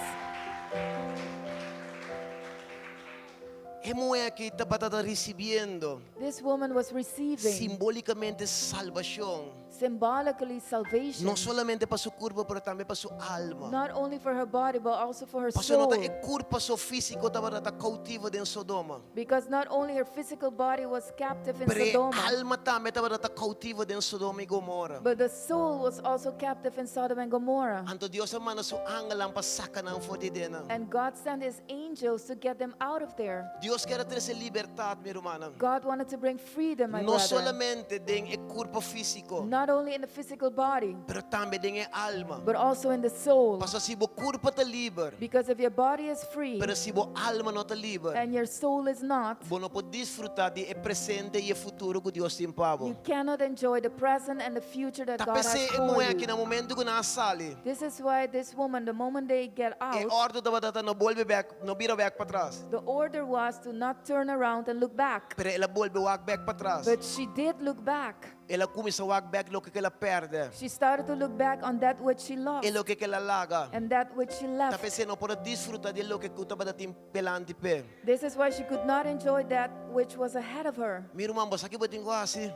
E muhé aki tabata ta risibiendo. This woman was receiving. Simbólikamente salbashon. Symbolically salvation. No solamente pa su kurpa pero tambe pa su alma. Not only for her body but also for her Pasobra no soul. ta e kurpa so físiko tabata ta koutivo den Sodoma. Because not only her physical body was captive in Pero e Sodoma. alma tambe tabata ta koutivo den Sodoma i Gomora. But the soul was also captive in Sodom and Gomorrah. Anto Dios a manda su angelnan pa saka nan for di den nan. And God sent his angels to get them out of there. Dios kier a trese libertat, mi rumannan. God wanted to bring freedom, my No brethren. solamente den e kurpo físiko. Not only in the physical body. Pero tambe den e alma. But also in the soul. Pasobra si bo kurpa ta liber. Because if your body is free. Pero si bo alma no ta liber. And your soul is not. Bo no por disfrutá di e presente i e futuro ku Dios tin pa bo. You cannot enjoy the present and the future that Ta God has p'esei e for muhé you. aki na momento ku nan a sali. This is why this woman, the moment they get E out. òrdu tabata ta no bolbe bèk, no bira bèk patras. The order was to not turn around and look back. Pero el a bolbe wak bèk patras. But she did look back. El a kuminsá wak bèk loke ku el a pèrdè. She started to look back on that which she lost. E loke ku el a laga. And that which she left. Ta p'esei no por a disfrutá di e loke ku tabata tin pelanti p'e. This is why she could not enjoy that which was ahead of her. Mi ruman, bo sa ki bo tin ku hasi?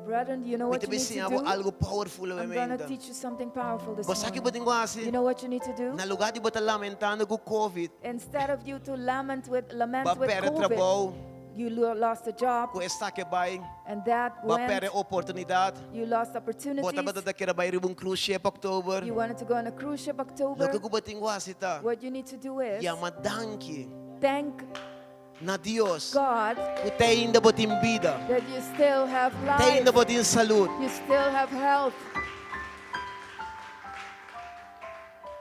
Brethren, do you know Mi what ta you need to siña bo do? algu powerful I'm gonna obviamente. teach you something powerful this Bo sa ki bo morning. tin ku hasi? You know what you need to do? Na lugá di bo ta lamentando ku COVID, Instead of you to lament with lament bo a with pèrdè COVID, trabou, you lost a job, ku esaki bai, and that bo a went. pèrdè oportunidat, You lost bo opportunities. tabata ta kere bai riba un cruise ship òktober. You wanted to go on a cruise ship October. Loke ku bo tin ku hasi ta What you need to do is yama danki thank na Dios God ku te ainda bo tin bida, that you still have te life. ainda bo tin salud. You still have health.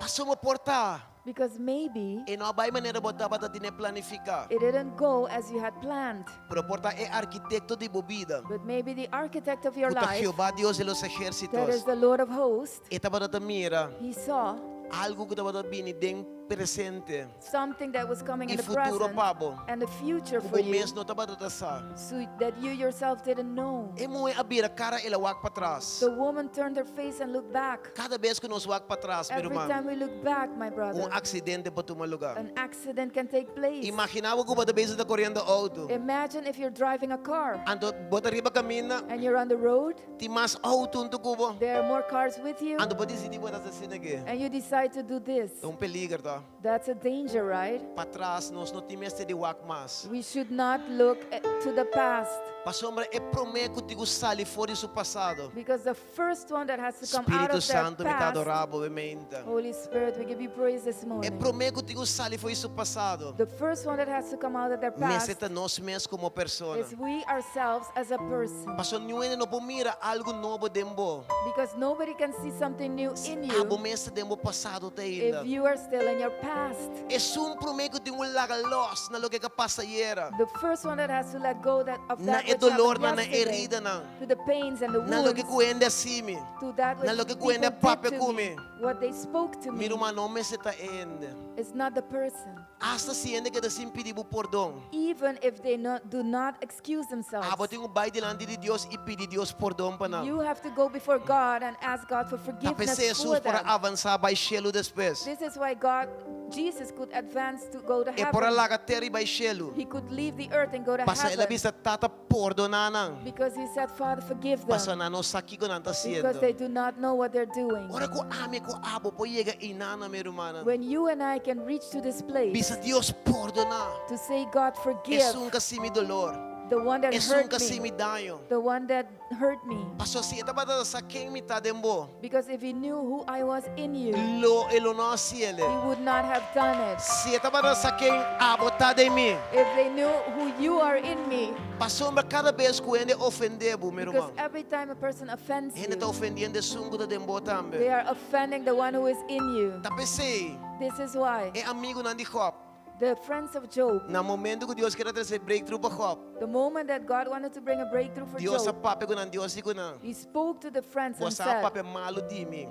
Pasobra por ta. Because maybe E no a bai manera bo tabata tine planifiká. it didn't go as you had planned. Pero por ta e arkitekto di bo bida, But maybe the architect of your ku ta life, Jehová Dios de los that is ejércitos, the Lord of hosts, e tabata ta mira he saw algu ku tabata bini den presente something that was coming i in the futuro present pa bo, and the future ku for bo you, mes no tabata ta sa. so that you yourself didn't know. E muhé a bira kara el a wak patras. The woman turned her face and looked back. Kada bes ku nos wak patras, mi Every ruman, time we look back, my brother, un aksidente por tuma lugá. an accident can take place. Imaginá bo ku bo ta bezig ta koriendo outo. Imagine if you're driving a car Anto bo ta riba kaminda, and you're on the road, tin mas outo huntu ku bo. there are more cars with you, Anto bo disidí bo ta hasi asina aki. and you decide to do this. Ta un peliger, ta? That's a danger, right? Patras nos no tin mester di wak mas. We should not look at, to the past. Pasobra e promé ku tin ku sali for di su pasado. Because the first one that has to come out Spiritu of their Santu, mi ta past, adorá bo meinta. Holy Spirit, we give you praise this E morning. promé ku tin ku sali for di su pasado. The first one that has to come out of their Mester past ta nos mes komo persona. is we ourselves as a person. Pasobra niun hende no por mira algu nobo den bo. Because nobody can see something new in Abo you mes ta den bo pasado te ainda. if you are still in your past. Esun promé ku tin ku laga lòs na loke ku a pasa ayera. The first one that has to let go that, of Na that e which dolornan, happened na e yesterday, heridanan. to the pains and the Na loke wounds, ku hende a hasi mi. to that which Na loke ku people hende a did papia to ku me, mi. what they spoke to Mi me, ruman no mester ta e hende. is not the person. Asta si hende keda sin pidi bo pordon. Even if they not, do not excuse themselves. Abo tin ku bai dilanti di Dios i pidi Dios pordon pa nan. You have to go before God and ask God for Ta forgiveness p'esei for Jesus por a them. avansá bai shelu despues. This is why God, Jesus could advance to go to E por a heaven. laga tera i bai shelu. He could leave the earth and go to Pasobra el a heaven. bisa, Tata, pordoná nan. Because he said, Father, forgive them. Pasobra nan no sa kiko nan ta Because they hasiendo. do not know what they're doing. Ora ku ami ku abo por yega einan, mi rumannan. When you and I can reach to this place Bisa Dios pordoná. to say, God, forgive Esun ku a hasi mi dolor. the one that Esun hurt ku a hasi me, mi daño. the one that hurt me. Pasobra si e tabata sa ken mi ta den bo. Because if he knew who I was in you, Lo e lo no a hasiel. he would not have done it. Si e tabata sa ken abo ta den mi. If they knew who you are in me, Pasobra kada bes ku hende ofendé bo, mi because ruman. every time a person offends Hende ta you, ofendiendo esun ku ta den bo tambe. they are offending the one who is in you. Ta p'esei. This is why E amigunan di Job. the friends of Job, Na momento ku Dios ker a trese breakthrough pa Job, the moment that God wanted to bring a breakthrough for Dios a Job, papia ku nan, Dios di ku nan, he spoke to the friends and Boso a said, papia malu di mi.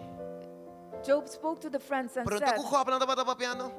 Job spoke to the friends and Pero said, ta ku Job nan tabata papiando?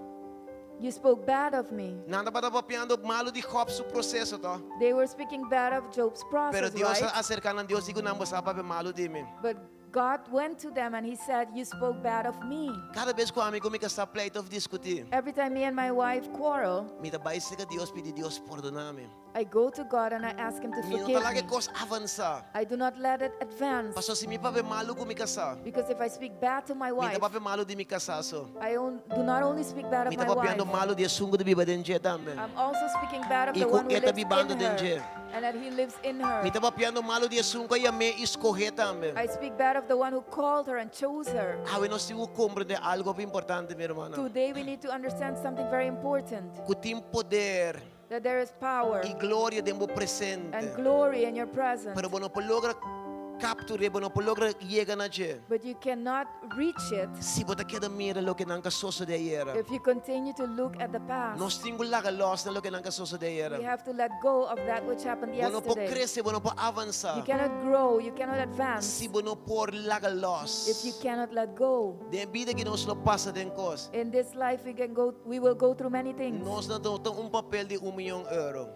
You spoke bad of me. Nan tabata papiando malu di Job su proseso, to. They were speaking bad of Job's Pero process, Dios right? a aserká nan, Dios di ku nan, Boso a papia malu di mi. But God went to them and he said, You spoke bad of me. Kada bes ku ami ku mi kasá pleita òf diskutí. Every time me and my wife quarrel. Mi ta bai serka Dios pidi Dios pordoná mi. I go to God and I ask him to Mi no ta forgive laga e me. kos avansá. I do not let it advance. Pasobra si mi papia malu ku mi kasá. Because if I speak bad to my Mi ta wife. papia malu di mi kasá so. I do not only speak bad of Mi ta my papiando wife. malu di esun ku ta biba den dje tambe. I'm also speaking bad of I the ku one who e ta lives bibando in den her. dje. And that he lives in her. Mi ta papiando malu di esun ku a yam'é i skoh'é tambe. I speak bad of the one who called her and chose her. Awe nos tin ku komprendé algu hopi importante, mi hermana. Today we need to understand something very important. Ku tin poder That there is power i gloria den bo presente. and glory in your presence. Pero bo no por logra Captur'é, bo no por logra yega na dje. But you cannot reach it. Si bo ta keda mira loke nan ka sosodé ayera. If you continue to look at the past. Nos tin ku laga lòs na loke nan ka sosodé ayera. We have to let go of that which happened Bo no por yesterday. krese, bo no por avansá. You cannot grow, you cannot advance. Si bo no por laga lòs. If you cannot let go. Den e bida aki nos lo pasa den kos. In this life we can go, we will go through many things. Nos no ta un papel di un mion euro.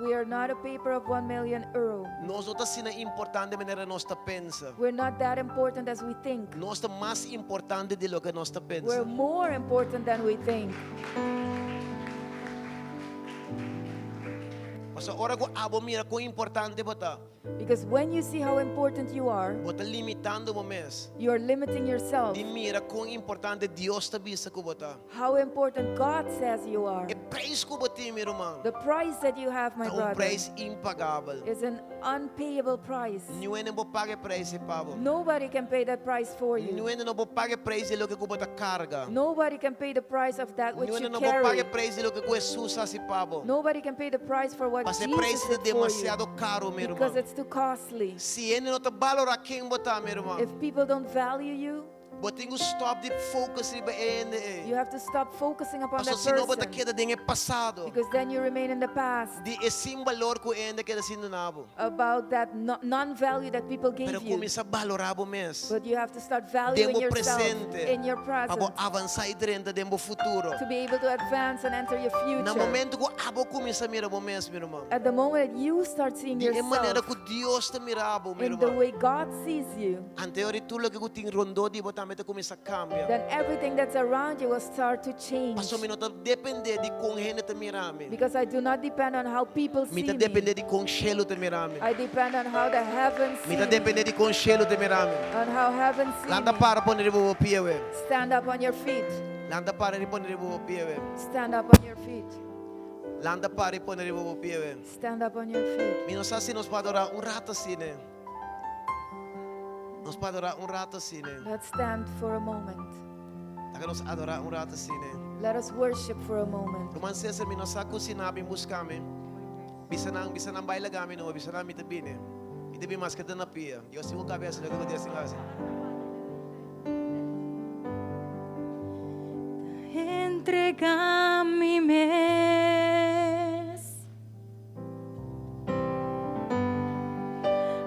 We are not a paper of one million euro. Nos no ta asina importante manera nos ta pensa. We're not that important as we think. Nos ta mas importante di loke nos ta pensa. We're more important than we think. Pasobra ora ku abo mira kon importante bo ta. Because when you see how important you are. Bo ta limitando bo mes. You are limiting yourself. Di mira kon importante Dios ta bisa ku bo ta. How important God says you are. E prijs ku bo tin, mi ruman. The price that you have, my Ta un brother. prijs impagabel. Is an unpayable price. Niun hende no por paga e prijs ei pa bo. Nobody can pay that price for you. Niun hende no por paga e prijs di loke ku bo ta karga. Nobody can pay the price of that which Niun you hende no por paga carry. e prijs di loke ku Hesus hasi pa bo. Nobody can pay the price for what Pasobra e Jesus prijs ta did for you. demasiado karo, mi ruman. Because it's too costly. Si hende no ta balorá ken bo ta, mi ruman. If people don't value you. Bo tin ku stòp di focus riba e hende ei. You have to stop focusing upon Pasobra that si no bo ta person. keda den e pasado. Because then you remain in the past. Di e sin balor ku e hende keda sin duna bo. About that non-value that people gave Pero you. kuminsá balorá bo mes. But you have to start Den valuing bo yourself presente. in your Pa bo present. avansá i drenta den bo futuro. To be able to advance and enter your Na future. momento ku abo kuminsá mira bo mes, mi ruman. At the moment that you start seeing Di e manera yourself ku Dios ta mira bo, mi in the ruman. way God sees you. Ante ora tur loke ku tin rondó di bo tambe ta kuminsá kambia. Then everything that's around you will start to change. Pasobra mi no ta dependé di kon hende ta mira mi. Because I do not depend on how people Mi see ta me. dependé di kon shelu ta mira mi. I depend on how the heavens Mi see ta me. dependé di kon shelu ta mira mi. On how heaven see Lanta me. para pone riba bo pia we. Stand up on your feet. Lanta para i pone riba bo pia we. Stand up on your feet. Lanta para i pone riba bo pia we. Stand up on your feet. Mi no sa si nos por adorá un rato asina. Nos por adorá un rato asina. Let's stand for a moment. Laga nos adorá un rato asina. Let us worship for a moment. Ruman Cesar, mi no sa ku si nan a bin buska mi. Bisa nan, bisa nan bai laga mi no, bisa nan mi ta bini. Mi ta bin maske ta na pia. Dios tin un kabesa loke ku Dios tin hasi. Entrega mi mes.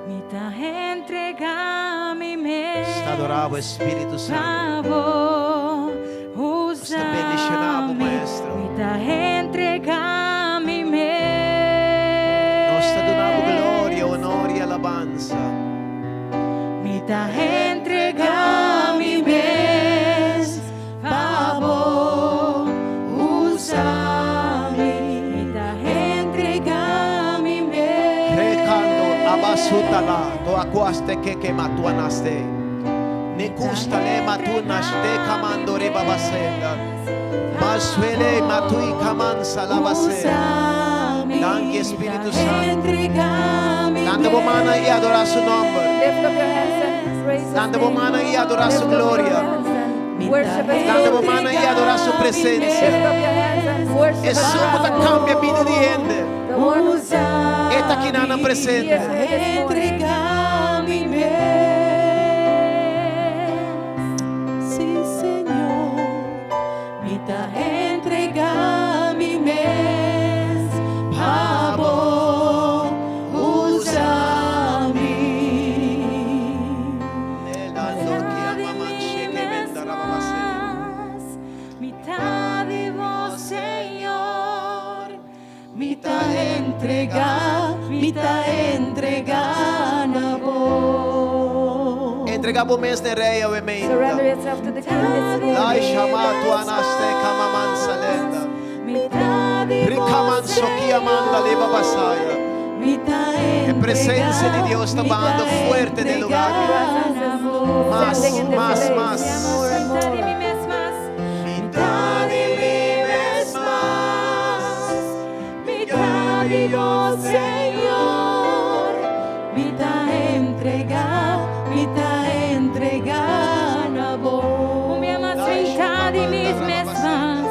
Mi ta entrega mi mes. Nos ta adorá bo, Spiritu Santu. Pa bo Nos ta bendishoná bo, usa mi. Maestro. Mi ta entrega mi mes. Nos ta duna bo gloria, honor i alabansa. Mi ta entrega mi mes pa bo usa mi. Mi ta entrega mi mes. Rekando abasutala to akuaste keke matuanaste. Nekustale matunaste kamando rebabasenda. Masuele matui kamansa labase. Danki Espíritu Santo. Lanta bo mana i adorá su nomber. Lanta bo mana i adorá su gloria. Lanta bo mana i adorá su presencia. Esun ku ta kambia bida di hende. E ta kina nan presente. Sí, Señor, mi ta entrega mi mes pa bo usa mi. Mi ta di bo, Señor. Mi ta entrega, mi ta entrega na bo. Entregá bo mes na e Rei awe meinta. Surrender yourself to the King this morning. Lai shama tu anaste kamaman salenda. Rikaman sokia manda leba basaya. E presencia di Dios ta bahando fuerte den lugar aki. Mas, mas, mas. Mita di mi mes mas. Mita di bo Señor. Mi ta entrega, mi ta entrega na bo. Mi ama mitá di mi mes mas,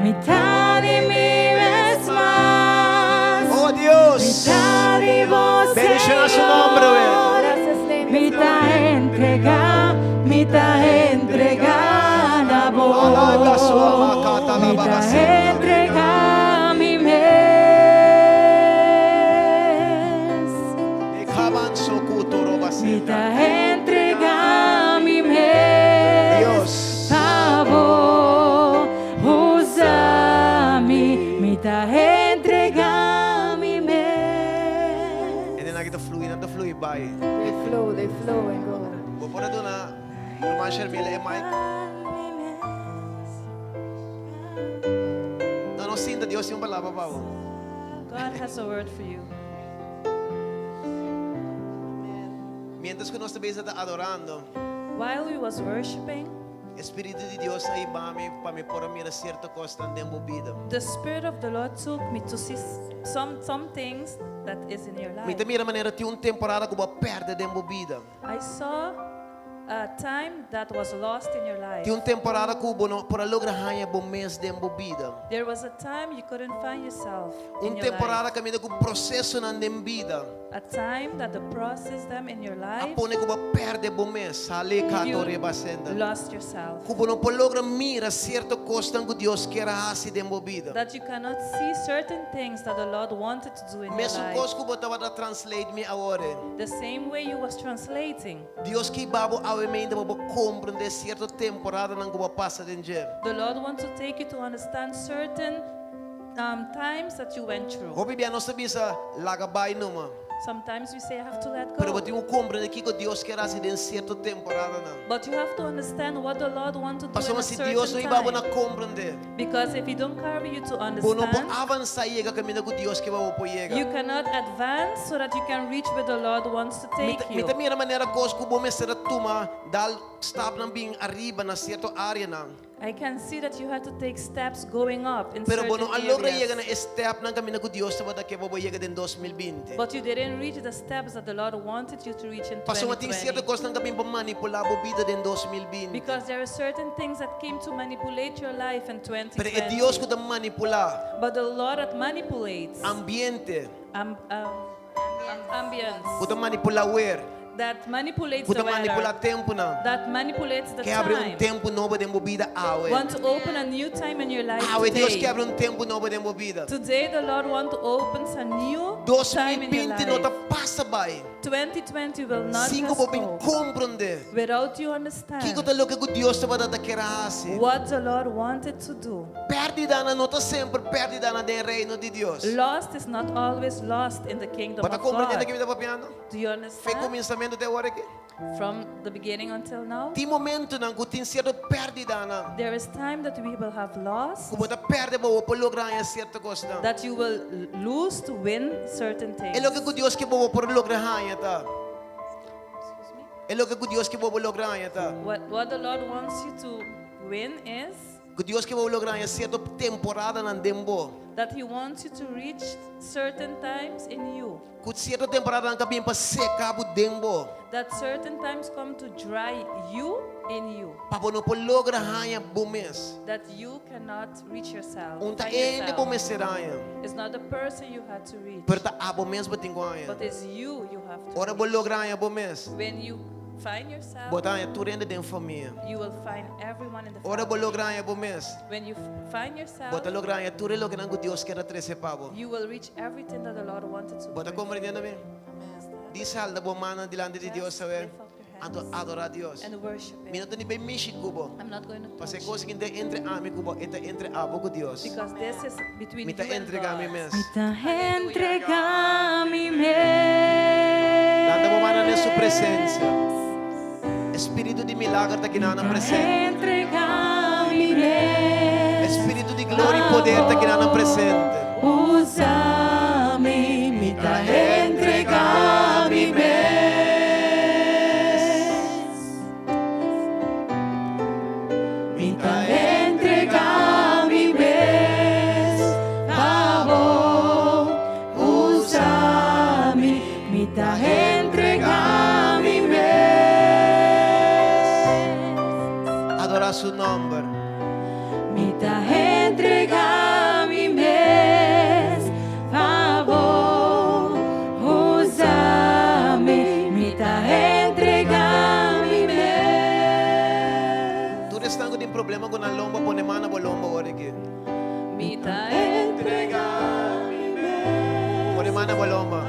mitá di mi mes mas. Oh Dios. Mitá di bo Bendiciona su nombre, we. Señor. Mi ta entrega, mi ta entrega na bo. Alanda su ama kata la Mi ta babasenda. entrega mi mes. E kaban sokuto Mi robasenda. ta entrega mi mes. Dios. Pa bo usa mi, mi ta entrega mi mes. E nan aki ta flui, nan ta flui bai. They flow, they flow and go. Bo por a duna Ruman Shermila e mic? No, no sinta, Dios tin un palabra pa bo. God has a word for you. Mientras ku nos ta bezig ta adorando, While we was worshiping, e Spiritu di Dios a hiba mi pa mi por a mira sierto kosnan den bo bida. the Spirit of the Lord took me to see some things that is in your Mi ta life. mira manera tin un temporada ku bo a pèrdè den bo bida. I saw a time that was lost in your life. Tin un temporada ku bo no por a logra haña bo mes den bo bida. There was a time you couldn't find yourself in Un your temporada life. kaminda ku prosesonan den bida A time that the process them in your a life, pone ku bo a pèrdè bo mes. Sale kato you riba senda. lost yourself. Ku bo no por logra mira sierto kosnan ku Dios kier a hasi den bo bida. That you cannot see certain things that the Lord wanted to do in your Mesun life. kos ku bo tabata translate mi awor. The same way you was translating. Dios ke hiba bo awe meinta pa bo komprendé sierto temporadanan ku bo a pasa den dje. The Lord wants to take you to understand certain um, times that you went through. Hopi bia nos ta bisa, Laga bai numa. Sometimes we say, I have to let Pero bo go. tin ku komprendé kiko Dios kier hasi den sierto temporadanan. But you have to understand what the Lord wants to do in Pasobra a si Dios no certain hiba bo na time. komprendé, Because if He don't carry you to bo no por understand, avansá i yega kaminda ku Dios ke pa bo por yega. you cannot advance so that you can reach where the Lord wants to Mi take ta, mi you. ta mira manera kos ku bo mester a tuma dal stapnan bin ariba na sierto áreanan. I can see that you had to take steps going up in Pero bo certain no a logra yega areas. na e stepnan kaminda ku Dios tabata ke pa bo yega den 2020. But you didn't reach the steps that the Lord wanted you to reach in Pasobra tin sierto 2020. kosnan ku a bin pa manipulá bo bida den 2020. Because there are certain things that came to manipulate your life in Pero e Dios 2020. ku ta manipulá But the Lord that manipulates ambiente, um, um, ambience, ku ta manipulá wer, that manipulates ku the ta manipulá weather, tempunan, that manipulates the ke abri un time, tempu nobo den bo bida awe. want to open a new time in your life Awe Dios today. ke abri un tempu nobo den bo bida. Today the Lord want to open a new time in your 2020 no ta life. pasa bai 2020 will not sin ku just bo bin go komprondé without you understand kiko ta loke ku Dios tabata ta kier a hasi. what the Lord wanted to do. Pèrdidanan no ta semper pèrdidanan den e reino di Dios. Lost is not always lost in the kingdom Bo ta of komprendiendo God. ke mi ta papiando? Do you Fe understand? kuminsamentu te awor aki. From the beginning until now, Tin momentunan ku tin sierto pèrdidanan there is time that we will have lost, ku bo ta pèrdè pa bo por logra haña sierto kosnan. that you will lose to win certain E things. loke ku Dios ke bo bo por logra haña ta. Excuse me? E loke ku Dios ke bo bo logra haña ta. What the Lord wants you to win is Ku Dios ke bo logra haña sierto temporadanan den bo. that He wants you to reach certain times in you. Ku sierto temporadanan ta bin pa seka bo den bo. That certain times come to dry you in you. Pa bo no por logra haña bo mes. That you cannot reach yourself. Un ta find hende bo yourself. mester haña. It's not the person you had to reach. Pero ta abo mes bo tin ku haña. But it's you you have to Ora bo reach. logra haña bo mes. When you find yourself, Bo ta haña tur hende den famia. you will find everyone in the Ora bo family. logra haña bo mes. When you find yourself, Bo ta logra haña tur e lokenan ku Dios kier a trese pa bo. you will reach everything that the Lord wanted to Bo ta bring. komprendiendo mi? Di salda bo mannan dilanti di Dios Just sabe. lift up your hands Anto adora Dios. and worship Mi Him. no ta ni bay mishi ku bo. I'm not going to Pase touch kos you ki ta entre ami ku bo, e ta entre abo ku Dios. because this is between Mi ta you and entrega mi God. mes. Mi ta entrega mi mes. Lanta bo mannan den su presencia. E spiritu di milager ta kinanan presente. Entregá mi mes. E spiritu di gloria i poder ta kinanan presente. Usa mi, mi ta entregá mi mes. Mi ta entregá mi mes pa bo. Usa mi, mi ta entregá mi mes. Adorá su nomber. Mi ta entregá mi mes pa bo. Usa mi, mi ta entregá mi mes. Tur esnan ku tin problema ku nan lomba pone man na bo lomba ora aki. Mi ta entregá mi mes. Pone man na bo lomba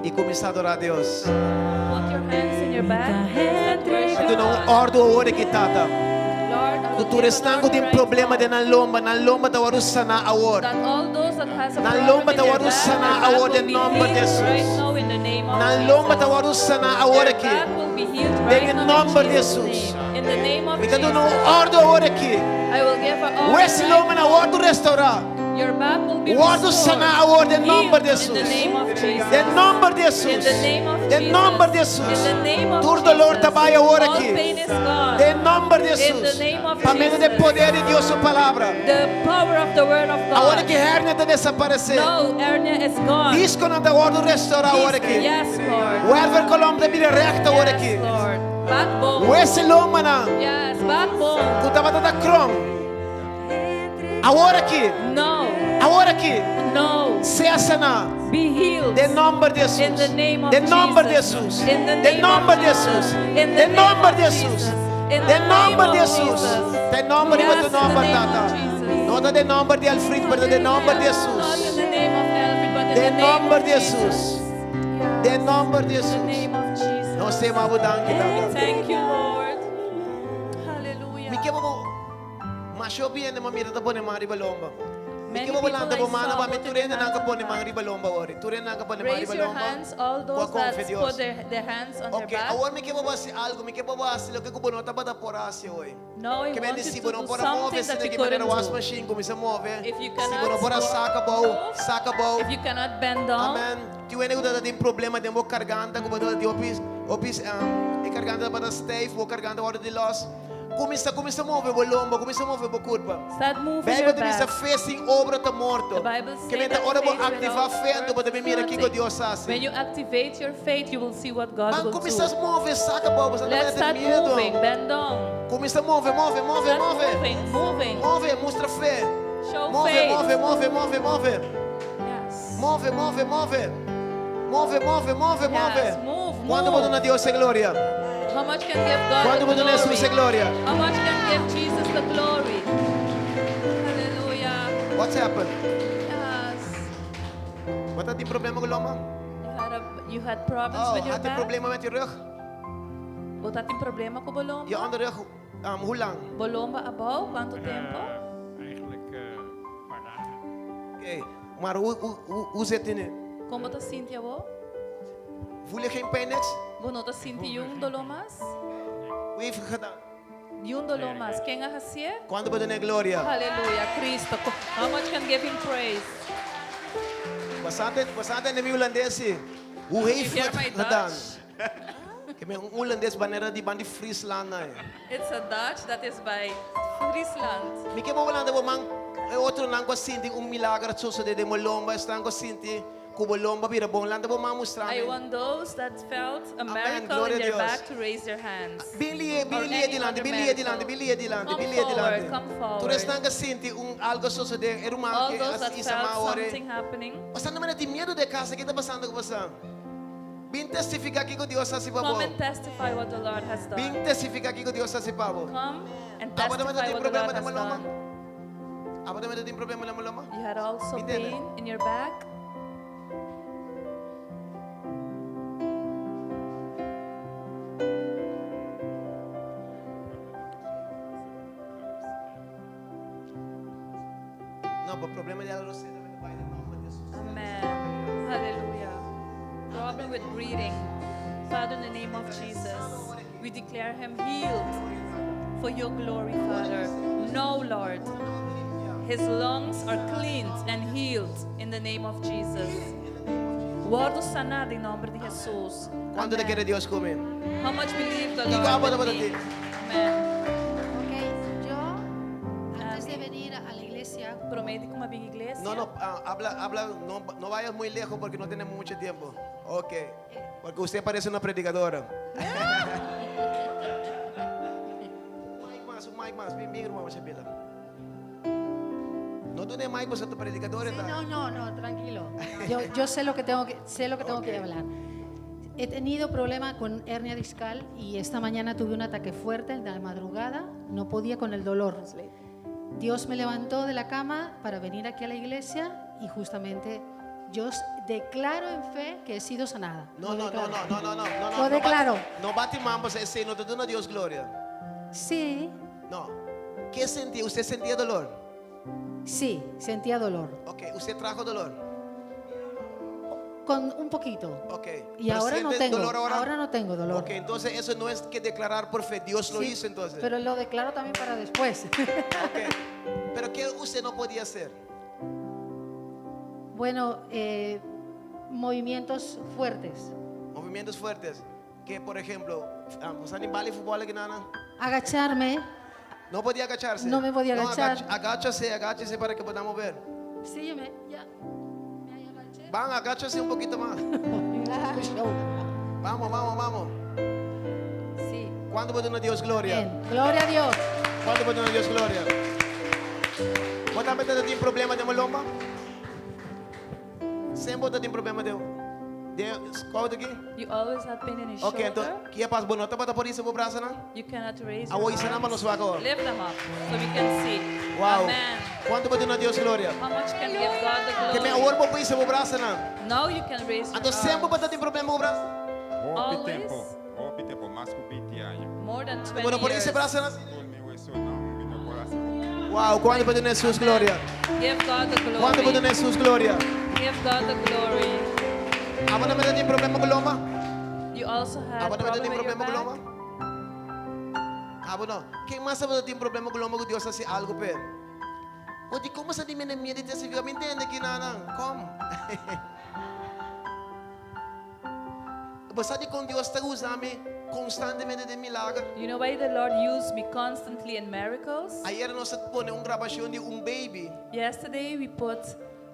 i kuminsá adorá Dios. Put your hands in your back and start worship Mi duna un God. òrdu awor aki, Tata, Lord, I ku will tur give an esnan ku order tin right problema now den nan lomba, nan lomba ta wòrdu saná awor. that all those that has a Nan problem lomba in ta their wòrdu back, saná their back awor will den be nòmber di healed Hesus. right now in the name of Nan lomba ta Jesus. wòrdu saná awor Their aki. back will be healed Den right e now in nòmber di Jesus' Hesus. name. In the name of Mi ta duna un Jesus. òrdu awor aki. I will give an order Wes right lomba na now. wòrdu restourá. Your back will be Wòrdu restored. saná awor den nòmber di Healed in the Hesus. name of Jesus. Den nòmber di In Hesus. the name of Den nòmber di Jesus. Hesus. In the name of Tur dolor ta Jesus. bai awor All aki. pain is gone. Den nòmber di In the Hesus. name of Pa medio di Jesus. poder di Dios su palabra. The power of the word of Awor God. ki hernia ta desaparesé. No, hernia is gone. Diskonan ta wòrdu restourá awor aki. Yes, Lord. Wervel kolom ta bira règt awor aki. Yes, Lord. Backbone. Wese lomanan Yes, backbone. ku tabata ta krom. Awor aki. No. Awor aki. No. Sea saná. Be healed. Den nòmber di Hesus. In the name of Den nòmber di Jesus. Hesus. In the Den name of nòmber di Jesus. Hesus. In the Den name nòmber of di Hesus. Jesus. In the Den name nòmber of di Hesus. Jesus. Ta e nòmber riba Yes, tu in the nòmber, name of Tata. Jesus. No ta den nòmber di Alfred, pero ta den nòmber di Not in Hesus. the name of Alfred, but in Den the name nòmber of di Hesus. Jesus. Yes. Den nòmber di In the Hesus. name of Jesus. Nos ta yama bo danki, We Tata. thank you, Lord. Mi Hallelujah. ke bo masha hopi hende m'a mira ta pone man riba lomba. Mi Many ke bo people lanta I bo man saw pa mi putting tur their hende nan hands ka on pone their man back. riba lomba ori. Tur hende nan ka pone man Raise riba your lomba. hands, all Bo a those that konfia put Dios. their hands on their Ok, back. awor mi ke bo hasi algo, mi ke bo hasi loke ku bo no tabata por hasi hoy. Now I Ke men want you si to bo no do por a move, something si that na you ki manera couldn't was do. machine kuminsa move. If you Si bo cannot no por a saka bou, move, saka bou. if you cannot bend down, Amen. Tin hende ku tabata tin problema den bo karganta ku bo tabata tin hopi hopi e karganta tabata stijf, bo karganta wòrdu di lòs. Kuminsá, kuminsá move bo lomba, kuminsá move bo kurpa. Start moving Bijbel your ta bisa back. fe sin obra ta morto. The Bible Ke says menta that ora bo faith aktivá without fe anto bo works ta is mira kiko nothing. Dios hasi. When you activate your faith, you will see what God Ban will kuminsá do. move, saka bo, bo sa Let's ta start mete miedo. moving. Bend down. Kuminsá move, move, move, Start move. moving, moving. Move, mustra fe. Show Move, faith. move, move, move, move. Yes. Move, move, move. Move, move, move, move. Yes, move, Kuantu bo move. duna Dios e gloria? How much can give God Kuantu the bo duna Jesus e glory? gloria? How much can give Jesus the glory? Hallelujah. What's happened? Yes. Bo tabatin problema ku lomba? You had a, you had problems Oh, with your had je back? problema met je rug? Bo tabatin problema ku bo lomba? Je andere rug, hoe lang? Bo lomba abou, kuantu tempu? Eigenlijk een paar dagen. Oké, maar hoe zit het nu? Kon bo ta sinti awor? Voel je geen pijn niks? Bo no ta sinti niun doló mas? Hoe heeft het gedaan? Niun doló mas. Ken a hasié? Kuantu bo duna gloria? Hallelujah, Cristo. How much can give him praise? Bastante, bastante enemy holandês. Hoe heeft You hear het my gedaan? Dutch? Ik ben een holandês banera di bandi Friesland. Nee. It's a Dutch that is by Friesland. Mi ke bo lanta bo man e otronan ku a sinti un milager a sosodé den bo lomba, esnan ku a sinti ku bo lomba bira bon. Lanta bo man mustra I mi. want those that felt a Amen. miracle Gloria in their a Dios. back to raise their hands. Bin lié, bin Or lié any dilanti, other bin lié dilanti, miracle. bin lié dilanti, Come bin lié forward, dilanti. come Tur forward. esnan ku a sinti un algo sosodé, e ruman All ke those that isa felt ma ore. something happening. Pasando mane tin miedu de casa, ke ta pasando ku boso? Bin testifiká kiko Dios a hasi pa bo. Come and testify what the Lord has done. Bin testifiká kiko Dios a hasi pa bo. Come and Abo tambe testify tin what the problema Lord na has bo lomba? done. Abo tambe tin problema na bo lomba? You had also Bin tende. pain in your back? No, pero problema di hala rosea tambe ta bai den nomber di Jesus. Amen. Hallelujah. Problem with breathing. Father, in the name of Jesus. We declare him healed for your glory, Father. No, Lord. His lungs are cleaned and healed in the name of Jesus. Wordo saná den nomber di Jesus. Kuantu ta Amen. kere Dios ku mi? How much believe the Kiko Lord abo with me? tabata tin? Amen. Ok, yo antes de venir a la iglesia, Promé di ku m'a bin iglesia. No, no, ah, habla, habla, no, no vayas muy lejos porque no tenemos mucho tiempo. Ok, porque usted parece una predicadora. Un mic mas, un mic mas. Bin, bin, ruman, Shabila. No tiene mic, pues tu predicadora Sí, está. no, no, no, tranquilo. Yo sé lo que tengo que, sé lo que tengo que Ok. hablar. He tenido problema con hernia discal y esta mañana tuve un ataque fuerte en la madrugada, no podía con el dolor. Dios me levantó de la cama para venir aquí a la iglesia y justamente yo declaro en fe que he sido sanada. No, Lo no, no, declaro. no, no, no, no, no. Lo no declaro. No bati mambos ese, no te da Dios gloria. Sí. No. ¿Qué sentía? ¿Usted sentía dolor? Sí, sentía dolor. Ok, ¿usted trajo dolor? Con un poquito. Ok. Y ¿Pero ahora no siente tengo. dolor ahora? ahora no tengo dolor. Ok, entonces eso no es que declarar por fe. Dios lo Sí, hizo entonces. Pero lo declaro también para después. Pero ¿qué usted no podía hacer? Bueno, movimientos fuertes. Movimientos fuertes. Que, por ejemplo, ah, pues, animal y fútbol que nada. Agacharme. No podía agacharse. No me podía No, agachar. agáchase, agáchese para que podamos ver. Sí, me, ya. Van, agáchase un poquito más. Vamos, vamos, vamos. Sí. ¿Cuándo puede Dios gloria? Bien. Gloria a Dios. ¿Cuándo puede Dios gloria? ¿Vos también tenés problema de lomba? Sempre tem problema de de qual aqui? You always had pain in your Ok, shoulder. então, que passa? Bueno, tá para por isso o braço, não? You cannot raise Ah, your hoy sanamos arms. los vagos. Lift them up so we can see. Wow. Amen. Kuantu por duna Dios gloria? How much can give God the Ke men glory? awor bo por hisa bo brasa nan. Now you can raise your Anto semper arms. bo tin problema ku brasa? Hopi Always. tempu, hopi tempu, mas ku 20 aña. More than 20 Bueno, por hisa years. brasa nan. Wow, kuantu por duna Jesus gloria? Give God the Kuantu por glory. duna Jesus gloria? Give God the glory. Abo tambe tin problema ku lomba? You also had Abo tambe problem tin with your problema ku back. lomba? Abo no. Ken mas abo tin problema ku lomba ku Dios a hasi algu p'e? Bo di komo sa di mene miedo di testifiká? Mi ntende ki nan Kom. Bo sa dikon Dios ta usa mi konstantemente den milager? You know why the Lord used me constantly in miracles? Ayera nos a pone un grabashon di un baby. Yesterday we put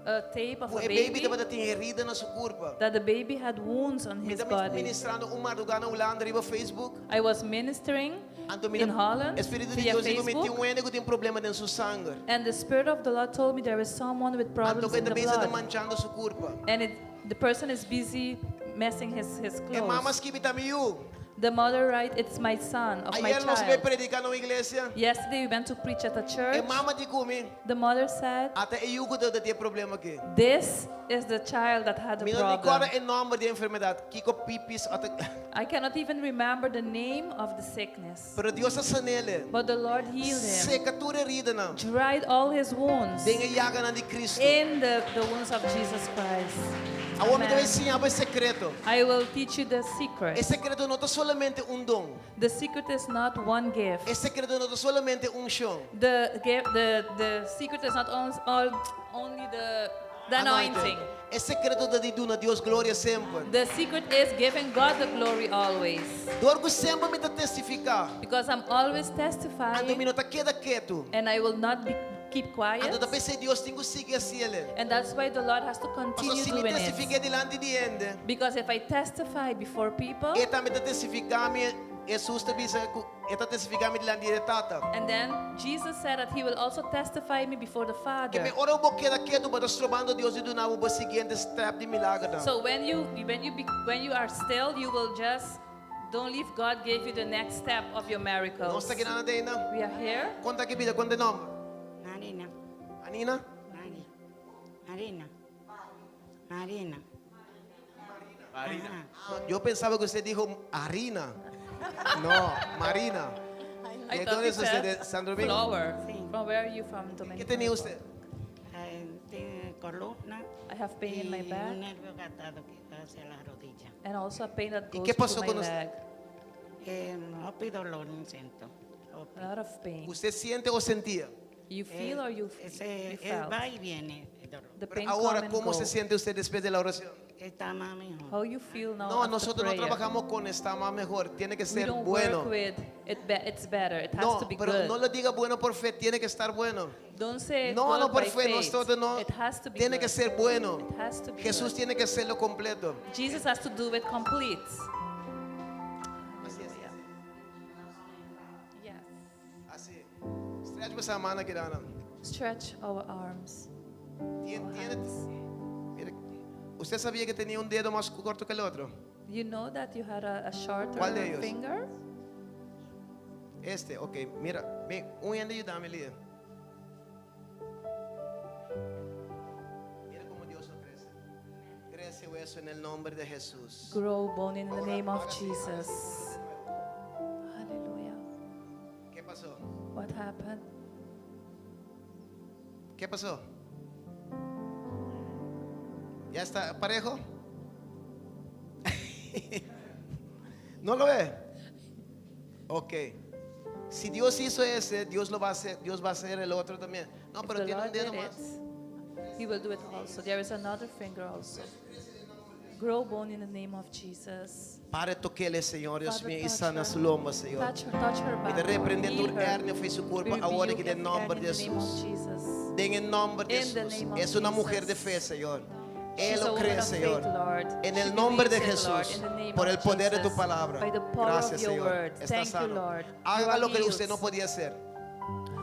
a tape of Ku a e baby baby tabata tin herida na su kurpa. that the baby had wounds on Mi his ta body. ministrando un mardugá na Hulanda riba Facebook. I was ministering Anto mi in Holland Espíritu di via Dios di ku mi tin Facebook un hende ku tin problema den su sanger. and the Spirit of the Lord told me there is someone with Anto problems ku in e the ta bezig ta blood. manchando su kurpa. And it, the person is busy messing his, his E mama clothes. skibi ta mi yu. The mother write, it's my son, of my Ayera nos bai child. prediká na un iglesia. Yesterday we went to preach at a E church. mama di ku mi. The mother said, Ata e yu ku tin e problema aki. this is the child that had the Mi no ta problem. kòrda e nòmber di e enfermedat. Kiko pipis ata. I cannot even remember the name of the sickness. Pero Dios a san'é. But the Lord healed him. Seka tur heridanan. Dried all his wounds. Den e yaganan di Kristu. In the wounds of Jesus Christ. Awor mi Amen. ta bai siña bo e sekreto. I will teach you the secret. E sekreto no ta solamente un don. The secret is not one gift. E sekreto no ta solamente unshon. The gift, the secret is not on, all, only the anointing. E sekreto ta di duna Dios gloria semper. The secret is giving God the glory always. Dor ku semper mi ta testifiká. Because I'm always Anto testifying mi no ta keda ketu. and I will not be, keep quiet. Anto ta p'esei Dios tin ku sigui hasié. And that's why the Lord has to Paso continue si mi doing it. testifiká dilanti di hende, Because if I testify before people, e tambe ta testifiká mi Jesus ta bisa ku e ta testifiká mi dilanti di Tata. and then Jesus said that he will also testify me before the Ke Father. men ora bo keda ketu bo ta strobando Dios di duna bo siguiente step di milager. So when you when you be, when you are still, you will just don't leave God gave you the next step of your miracles. Nos ta akinan ainda. We are here. Kon ta ki bida, kon ta e nòmber? Marina. Anina? Mari. Marina. Marina. Marina. Yo pensaba que usted dijo harina. No, Marina. I ¿De thought dónde you es usted? said ¿De Santo Domingo? Flower. From where are you from, Dominican? ¿Qué tenía usted? Eh, tengo columna. I have pain in my y back. Un nervio gastado que va hacia la rodilla. And also a pain that ¿Y goes qué pasó to my con usted? leg. Eh, hopi dolor mi siento. Hopi. A lot of pain. ¿Usted siente o sentía? You feel or you, Ese, you eh, felt? va y viene el dolor. The Pero pain ahora, come and ¿cómo go. se siente usted después de la oración? Está más mejor. How you feel now No, after nosotros no prayer? trabajamos con está más mejor, tiene que We ser don't bueno. work with it be- it's better. It has No, to be pero good. no lo diga bueno por fe, tiene que estar bueno. Don't say No, good no por by fe, faith. nosotros no. It has to be Tiene good. que ser bueno. It has to be Jesús good. tiene que hacerlo completo. Jesus has to do it complete. Así es. Yes. Así. Stretch esa mano aquí, Dana. Stretch our arms. Tiene, our tiene- hands. mire, ¿Usted sabía que tenía un dedo más corto que el otro? You know that you had a, a shorter ¿Cuál de ellos? finger? Este, ok, mira, ven, un ende ayúdame, líder. Mira cómo Dios lo crece. Crece hueso en el nombre de Jesús. Grow bone in the Ahora, name of ahora sí, ahora sí. Jesus. Hallelujah. ¿Qué pasó? What happened? ¿Qué pasó? ¿Ya está parejo? ¿No lo ve? Ok. Si Dios hizo ese, Dios lo va a hacer, Dios va a hacer el otro también. No, If pero the tiene un Lord dedo did más. it, He will do it also. There is another finger also. Grow bone in the name of Jesus. Padre, toquele, Señor, Dios Father, mío, y touch sana her. su lomba, Señor. Touch her, touch her Y back. te reprende Lord. tu Heal her. hernia fue su We cuerpo ahora rebuke que en el every nombre hernia de in the name of Jesús. Jesus. En el nombre de In the Jesús. name of Es una mujer de Jesus. fe, Señor. She's Él a lo woman cree, of Señor. faith, Lord. En She el nombre de believes it, Lord. Jesús. In the name Por of el poder de tu Jesus. palabra. By the power Gracias, of your Señor. word. Está Thank you, sano. Lord. You Haga are lo que usted healed. no podía hacer.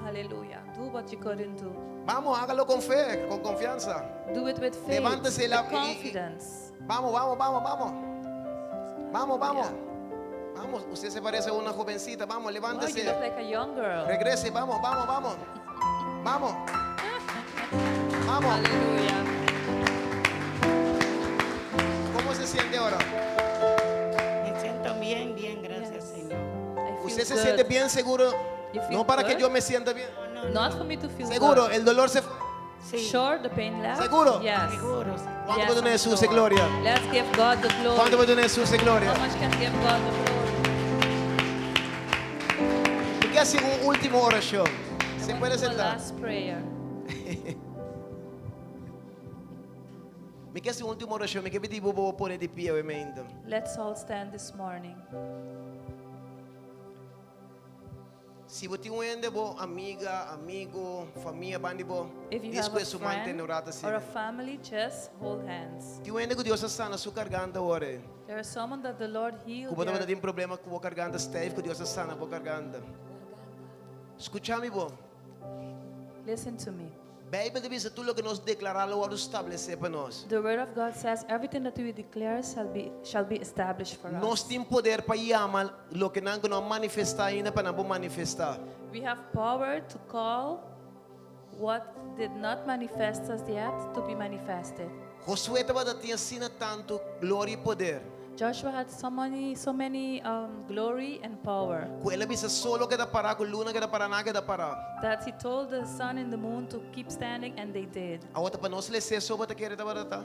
Hallelujah. Do what you couldn't do. Vamos, hágalo con fe, con confianza. Do it with faith. Levántese la- with y- y- confidence. Vamos, vamos, vamos, vamos. Vamos, vamos. Vamos, usted se parece a una jovencita. Vamos, Wow, you levántese. look like a young girl. Regrese, vamos, vamos, vamos. Vamos. Vamos. Hallelujah. ¿Cómo se siente ahora? Me siento bien, bien, gracias, Yes. Señor. I feel ¿Usted se good. siente bien seguro? You feel No para que good? yo me sienta bien. Not for me to feel Seguro, good. el dolor se fue. Sí, Sure, the pain left? Seguro. Yes. seguro. sí. ¿Cuánto Yes, puede I'm tener Jesús sure. de gloria? Let's give God the glory. ¿Cuánto puede tener Jesús de gloria? How much can give God the glory? ¿Y qué hace un último oración? I Se want puede to do a sentar. last prayer. Me quer hacer un último oración. Me quer pedir vos poner de pie obviamente. Let's all stand this morning. Si vos tienes un ende, vos, amiga, amigo, familia, bandi vos, If you have a después su mante friend no rato así. or a family, just hold hands. Tiene un ende que Dios sana su garganta ahora. There is someone that the Lord healed. Que vos their- tem problema com a garganta, Steve, que Dios sana a garganta. Escúchame vos. Listen to me. Bíblia diz tudo o que nós declarar, lo estabelecer para nós. The word of God says everything that we declare shall be shall be established for Nós us. temos poder para chamar o que não não manifestar ainda para não manifestar. We have power to call what did not manifest as yet to be manifested. Josué estava tinha ensina tanto glória e poder. Joshua had so many, so many um, glory and power Que ele bisa solo que da parar, com luna que da parar, nada que da parar. that he told the sun and the moon to keep standing, and they did. A outra para nós ler sobre te querer da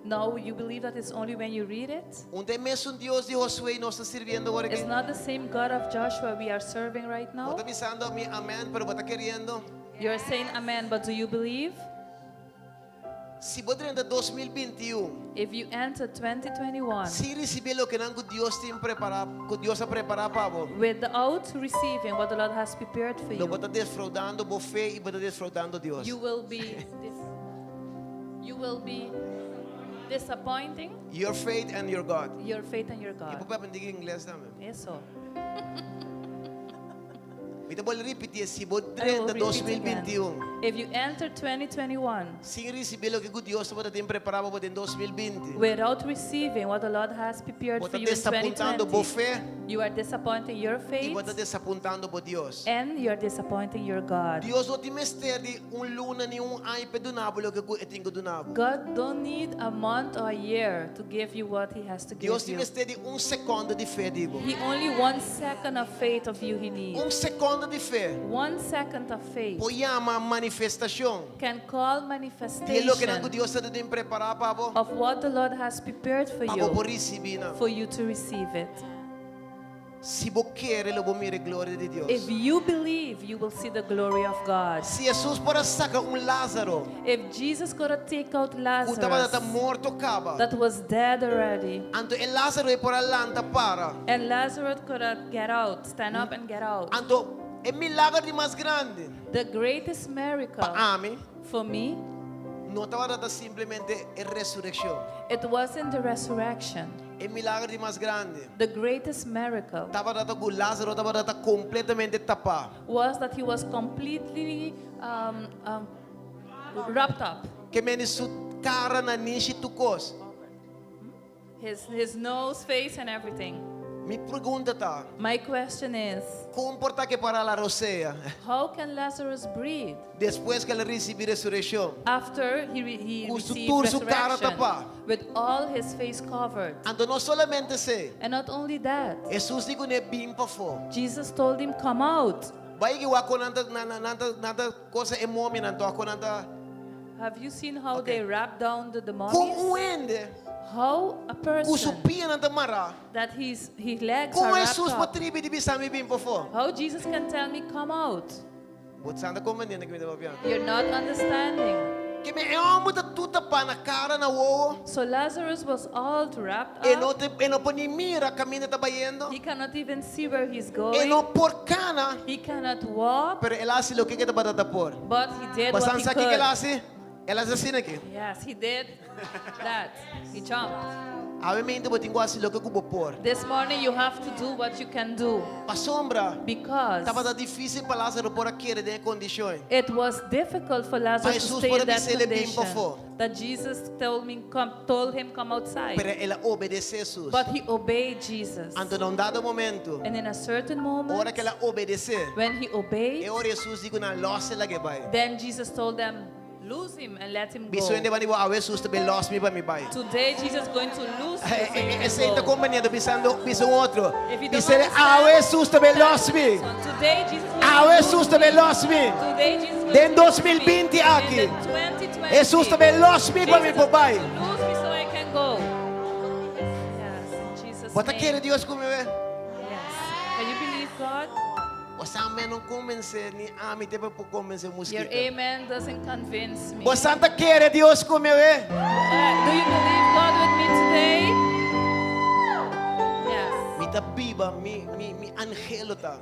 Now you believe that it's only when you read it. Um mesmo um Deus de Josué e nós está servindo agora aqui. It's not the same God of Joshua we are serving right now. Está avisando a mim, amém, pero está querendo. You're saying amen, but do you believe? Se você entra 2021, If you enter 2021 se receber o que não que Deus tem preparado, que Deus ha preparado para você, without receiving what the Lord has prepared for lo you, você está defraudando a fé e você está defraudando Deus. you will be you will be disappointing Your faith and your God. your faith and your E God. vou aprender inglês também. Eso. Me vou repetir, se você I will entra repeat again. 2021, If you enter 2021 sem receber o que Deus tem preparado para você em 2020, without receiving what the Lord has prepared você for está you in desapontando a 2020, fé you are disappointing your e faith você está desapontando a Deus. and you are disappointing your God. Deus não tem mistério de um luna nem um ano para donar o que eu tenho que donar. God don't need a month or a year to give you what He has to give Deus tem you. mistério de um segundo de fé, digo. He only one second of faith of you He needs. Um segundo de fé. One second of faith Pode chamar manifestação. can call De lo que não manifestation Deus está tem preparado para você, of what the Lord has prepared for para you você receber. não. for you to receive it. Si bo kere lo bo mira e gloria di Dios. If you believe, you will see the glory of God. Si Hesus por a saka un Lázaro. If Jesus could a take out Ku tabata Lazarus ta morto kaba. that was dead already. Anto e Lázaro ei por a lanta para. And Lazarus could a get out, stand up and get out. Anto e milager di mas grandi. The greatest miracle. Pa ami. For me. No tabata ta simplemente e resurekshon. It wasn't the resurrection. E milager di mas grandi. The greatest miracle. Tabata ta ku Lázaro tabata ta kompletamente tapá. Was that he was completely um, um, wrapped up. Ke mende su kara, nanishi, tur kos. His, his nose, face, and everything. Mi pregunta ta. My question is. Kon por ta ku e por a hala rosea? How can Lazarus breathe? Despues ku el a risibí resurekshon. After he, re, he Ku su received tur su kara resurrection. tapá. With all his face covered. Anto no solamente esei. And not only that. Hesus di kuné bin pafó. Jesus told him, Come out. Bai ki wak kon nan ta nan nan ta nan ta kosa e momianan tòg kon nan ta. Have you seen how they wrap down the, the Kon mummies? un hende How a ku su person pianan ta mará. that his, his legs Kon are wrapped Hesus por up. tribi di bisa mi bin pafó? How Jesus can tell me, Come out. Bo sa ta komprendiendo ke mi ta papiando? You're not understanding. Ke men e hòmber ta tur tapá na kara na wowo. So Lazarus was all wrapped E no up. te, e no por ni mira kaminda e ta bayendo. He cannot even see where he's E going. no por kana. He cannot walk. Pero el a hasi loke ku e tabata ta por. But he did what Pasan he sa kiko could. el a hasi? El a hasi asina aki. Yes, he did that. He jumped. Awe mainta bo tin ku hasi loke ku bo por. This morning you have to do what you can do. Pasobra Because tabata difísil pa Lázaro por a kere den e kondishon. It was difficult for Pa Lazarus to Hesus stay por a in that bis'é el bin condition. pafó. That Jesus told me come, told him come outside. Pero el a obedesé Hesus. But he obeyed Jesus. Anto na un dado momento, And in a certain moment, ora ku el a obedesé, when he obeyed, e ora Hesus di ku nan lòs el lag'é bai. then Jesus told them, Loose him and let him go. Bisa hende banda di bo, awe Hesus ta bin lòs mi pa mi bai. Today Jesus going to loose you so you can Esei ta go. kompaniendo bisando bisa un otro. If you don't Bisa understand, awe Hesus ta bin lòs mi. So today Jesus going to Awe loose Hesus ta bin me. lòs mi. Today Jesus going Den to loose me. 2020 aki. In the 2020, Hesus ta bin lòs mi pa mi Jesus por is bai. going to loose me so I can go. Yes, in Jesus Bo ta name. kere Dios ku mi be? Yes. Can you believe God? Bo sa amen no konvensé ni ami te pa por konvensé Your muskita. amen doesn't convince me. Bo sa ta kere Dios ku mi awe? Uh, do you believe God with me today? Yes. Mi ta biba, mi mi mi anhelo ta.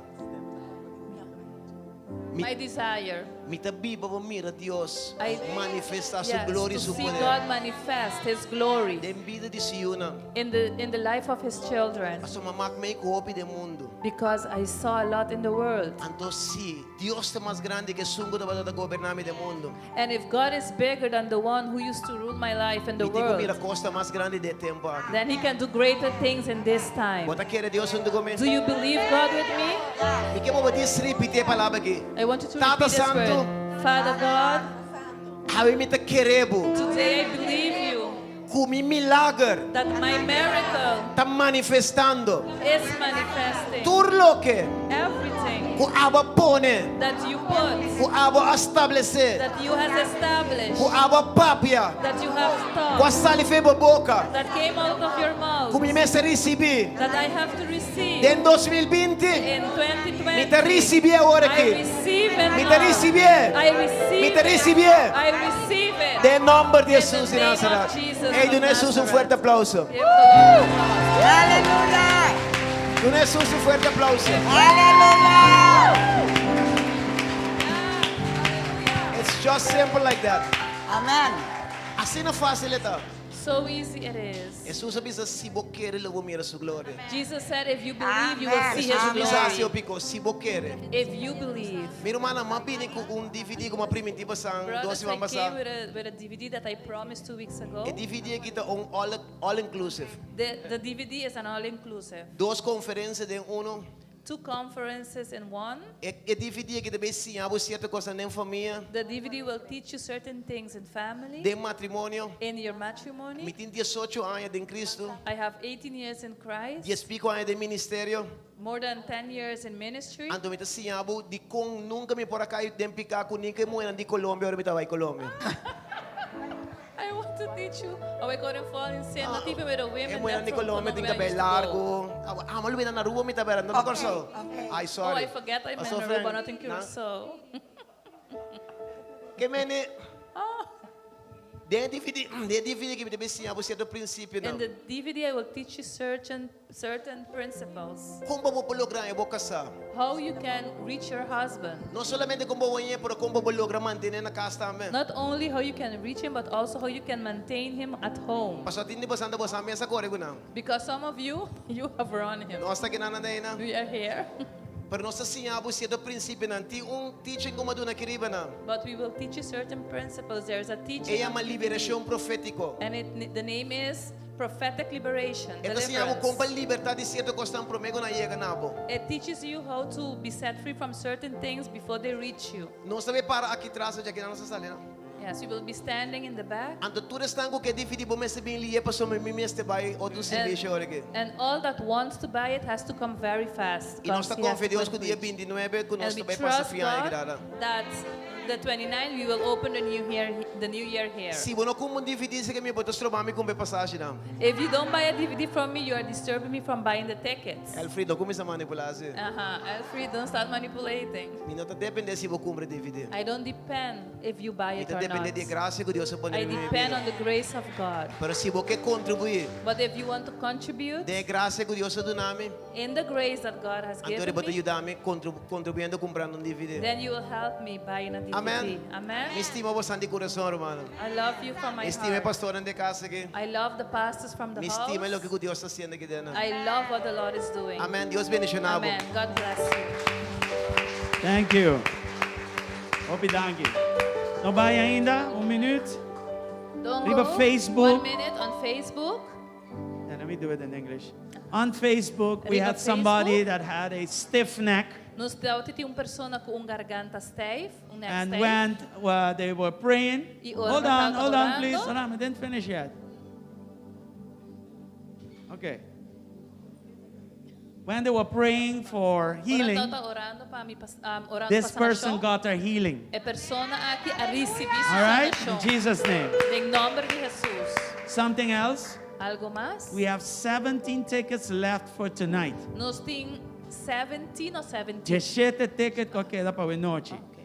Mi, My desire. mi ta biba pa mira Dios I, manifestá su yes, gloria y to su see poder. God manifest His glory Den bida di su yunan. in the in the life of His children. Pasobra mi a wak mei ku hopi den mundu. Because I saw a lot in the world. Anto si Dios ta mas grandi ku esun ku tabata ta goberná mi den mundu. And if God is bigger than the one who used to rule my life in the Mi tin ku world, mira kos mas grandi den e tempu aki. then He can do greater things in this time. Bo ta kere Dios huntu ku mi? Do you believe God with me? Mi ke bo ripití e palabra aki. I want you to Tata repeat this Santu. word. Father God, Awe mi ta kere bo. today I believe you Ku mi milager that my miracle ta manifestando. is manifesting. Tur loke Everything ku abo a pone, that you put, ku abo a establesé, that you has established, ku abo a papia, that you have ku a taught, sali for di bo boka, that came out of your mouth, ku mi mester risibí. that I have to receive Den 2020, in 2020. mi ta risibié awor I aki. receive it Mi ta now. risibié. I receive Mi ta it. risibié. I receive it. Den nòmber di In the Hesus di name of Nazaret. Jesus Ei, of duna Hesus un Nazareth. fuerte aplouso. Give the Lord applause. Aleluya! Duna Hesus un fuerte aplouso. Aleluya! It's just simple like that. Amen. Asina fásil e ta. So easy it is. Hesus a bisa si bo kere lo bo mira su gloria. Jesus said, if you believe, you will see his Hesus a bisa glory. hasi hopi kos, si bo kere. If you believe. Mi rumannan, m'a bini ku un DVD ku m'a primintí boso dos Brothers, siman I came pasá. with a, with a DVD that I promised two weeks ago. E DVD aki ta un all, all inclusive. The, the DVD is an all-inclusive. Dos konferensia den uno. Two conferences in one. E, e DVD aki ta bai siña bo sierto kos den famia, The DVD will teach you certain things in family, den matrimonio. in your matrimony. Mi tin 18 aña den Kristu, I have 18 years in Christ, 10 piku aña den ministerio. more than 10 years in ministry. Anto mi ta siña bo dikon nunka mi por a kai den piká ku ni ku e muhénan di Colombia ora mi ta bai Colombia. I want to teach you how I couldn't fall in sin, not even with the women. E muhénan That's di from Colombia tin Colombia I kabei used to go. largu. Ah, mi a lubida na Aruba mi tabata, no na Kòrsou. Ai, Oh, sorry. I forget I'm in Paso, Aruba, friend, not in na- Curacao. Ke mene Den e DVD, den e DVD aki mi ta bin siña bo sierto In prinsipionan. the DVD I will teach you certain certain principles. Kon bo por logra haña bo kasá? How you can reach your husband. No solamente kon bo hañ'é, pero kon bo por logra manten'é na kas tambe. Not only how you can reach him, but also how you can maintain him at home. Pasobra tin di boso anda boso a mesa kore ku nan. Because some of you, you have run him. Nos ta kinan nan einan. We are here. Pero nos ta siña bo sierto prinsipionan. Tin un teaching ku mi a duna aki riba nan. But we will teach you certain principles. There is a teaching. E yama liberashon profétiko. And it, the name is prophetic liberation. E ta siña bo kon pa Deliverance. libertá di sierto kosnan promé ku nan yega na bo. It teaches you how to be set free from certain things before they reach you. Nos ta bai para aki tras, dja kinan nos ta sali, no? Yes, we will be standing in the back. Anto tur esnan ku ke DVD bo mester bin lié pasobra mi mester bai otro servisio ora aki. And all that wants to buy it has to come very fast. I nos ta because he has konfia to Dios go ku dia preach. bintinuebe ku nos And we ta bai pasa trust fin aña God grada. that the 29 we will open the new year, the new year here. Si bo no kumpra un DVD esaki mi bo ta stroba mi kumpra e pasashinan. If you don't buy a DVD from me, you are disturbing me from buying the tickets. Elfried, no kuminsá manipulá asi. Uh-huh. Elfried, don't start manipulating. Mi no ta dependé si bo kumpra e DVD. I don't depend if you buy Mi it ta or dependé not. di e grasia ku Dios a pone I riba mi depend bida. on the grace of God. Pero si bo ke kontribuí But if you want to contribute den e grasia ku Dios a duna mi, in the grace that God has anto given bo ta me, yuda mi kontribuyendo kumprando un DVD. then you will help me buying a DVD. Amen. Amen. Mi stima bosan di kurason, rumannan. I love you from my Mi stima e heart. pastornan di kas aki. I love the pastors from the Mi stima house. loke ku Dios ta hasiendo aki den nan. I love what the Lord is doing. Amen. Dios bendiciona bo. Amen. God bless you. Thank you. Hopi danki. No bai ainda, un minuut. Don't Riba go. Facebook. One minute on Facebook. And let me do it in English. On Facebook, we Riba had somebody Facebook. that had a stiff neck. Nos tabatin un persona ku un garganta stijf, un nek And stijf. when uh, they were praying, I ora hold on, tabata hold on, orando. please. Hold on, I didn't finish yet. Okay. When they were praying for Ora healing, tabata orando pa mi pas, um, orando this pa person sanashon. got her healing. E persona aki a risibí su All right? In sanashon. Jesus' name. Den nòmber di Hesus. Something else? Algo mas? We have 17 tickets left for tonight. Nos tin 17 òf 17? Diesshete ticket ku a keda pa awe nochi. Okay.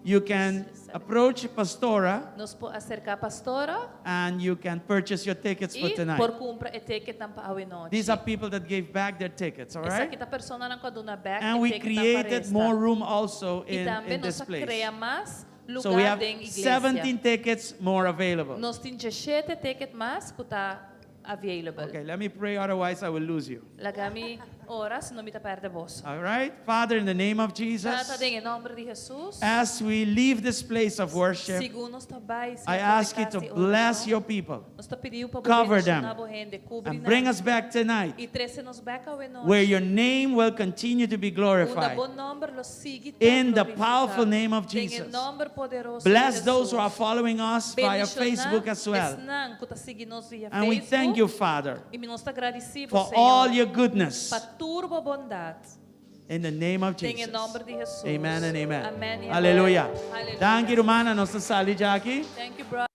You can approach Pastora Nos por aserká Pastora and you can purchase your tickets for i tonight. por kumpra e ticketnan pa awe nochi. These are people that gave back their tickets, all right? Esaki ta personanan ku a duna bèk And e we ticketnan pa created resta. more room also I in, tambe in nos this a place. krea mas So we lugar have den iglesia. 17 tickets more available. Nos tin diesshete ticket mas ku ta available. Okay, let me pray, otherwise I will lose you. Laga mi ora, sino mi ta pèrdè boso. All right? Father, in the name of Tata, Jesus, den e nòmber di Hesus, as we leave this place of worship, segun nos ta bai, I ask you to bless your people Nos ta pidi pa cover them, bendishoná bo hende, kubri and bring nan us back tonight i trese nos bèk awe nochi. where your name will continue to be Unda glorified. bo nòmber lo sigui ta In the glorifiká. powerful name of Den e Jesus. nòmber poderoso di Bless those who are Hesus. following us via Bendishoná Facebook as well. esnan ku ta sigui nos via And we thank Facebook. you, Father, I nos ta gradisí bo, for Señor, all your goodness. pa tur bo bondat. In the name of Den e Jesus. nòmber di Hesus. Amen and amen. Amen i amen. Hallelujah. Hallelujah. Danki, rumannan. Nos ta sali djaki. Thank you, brother.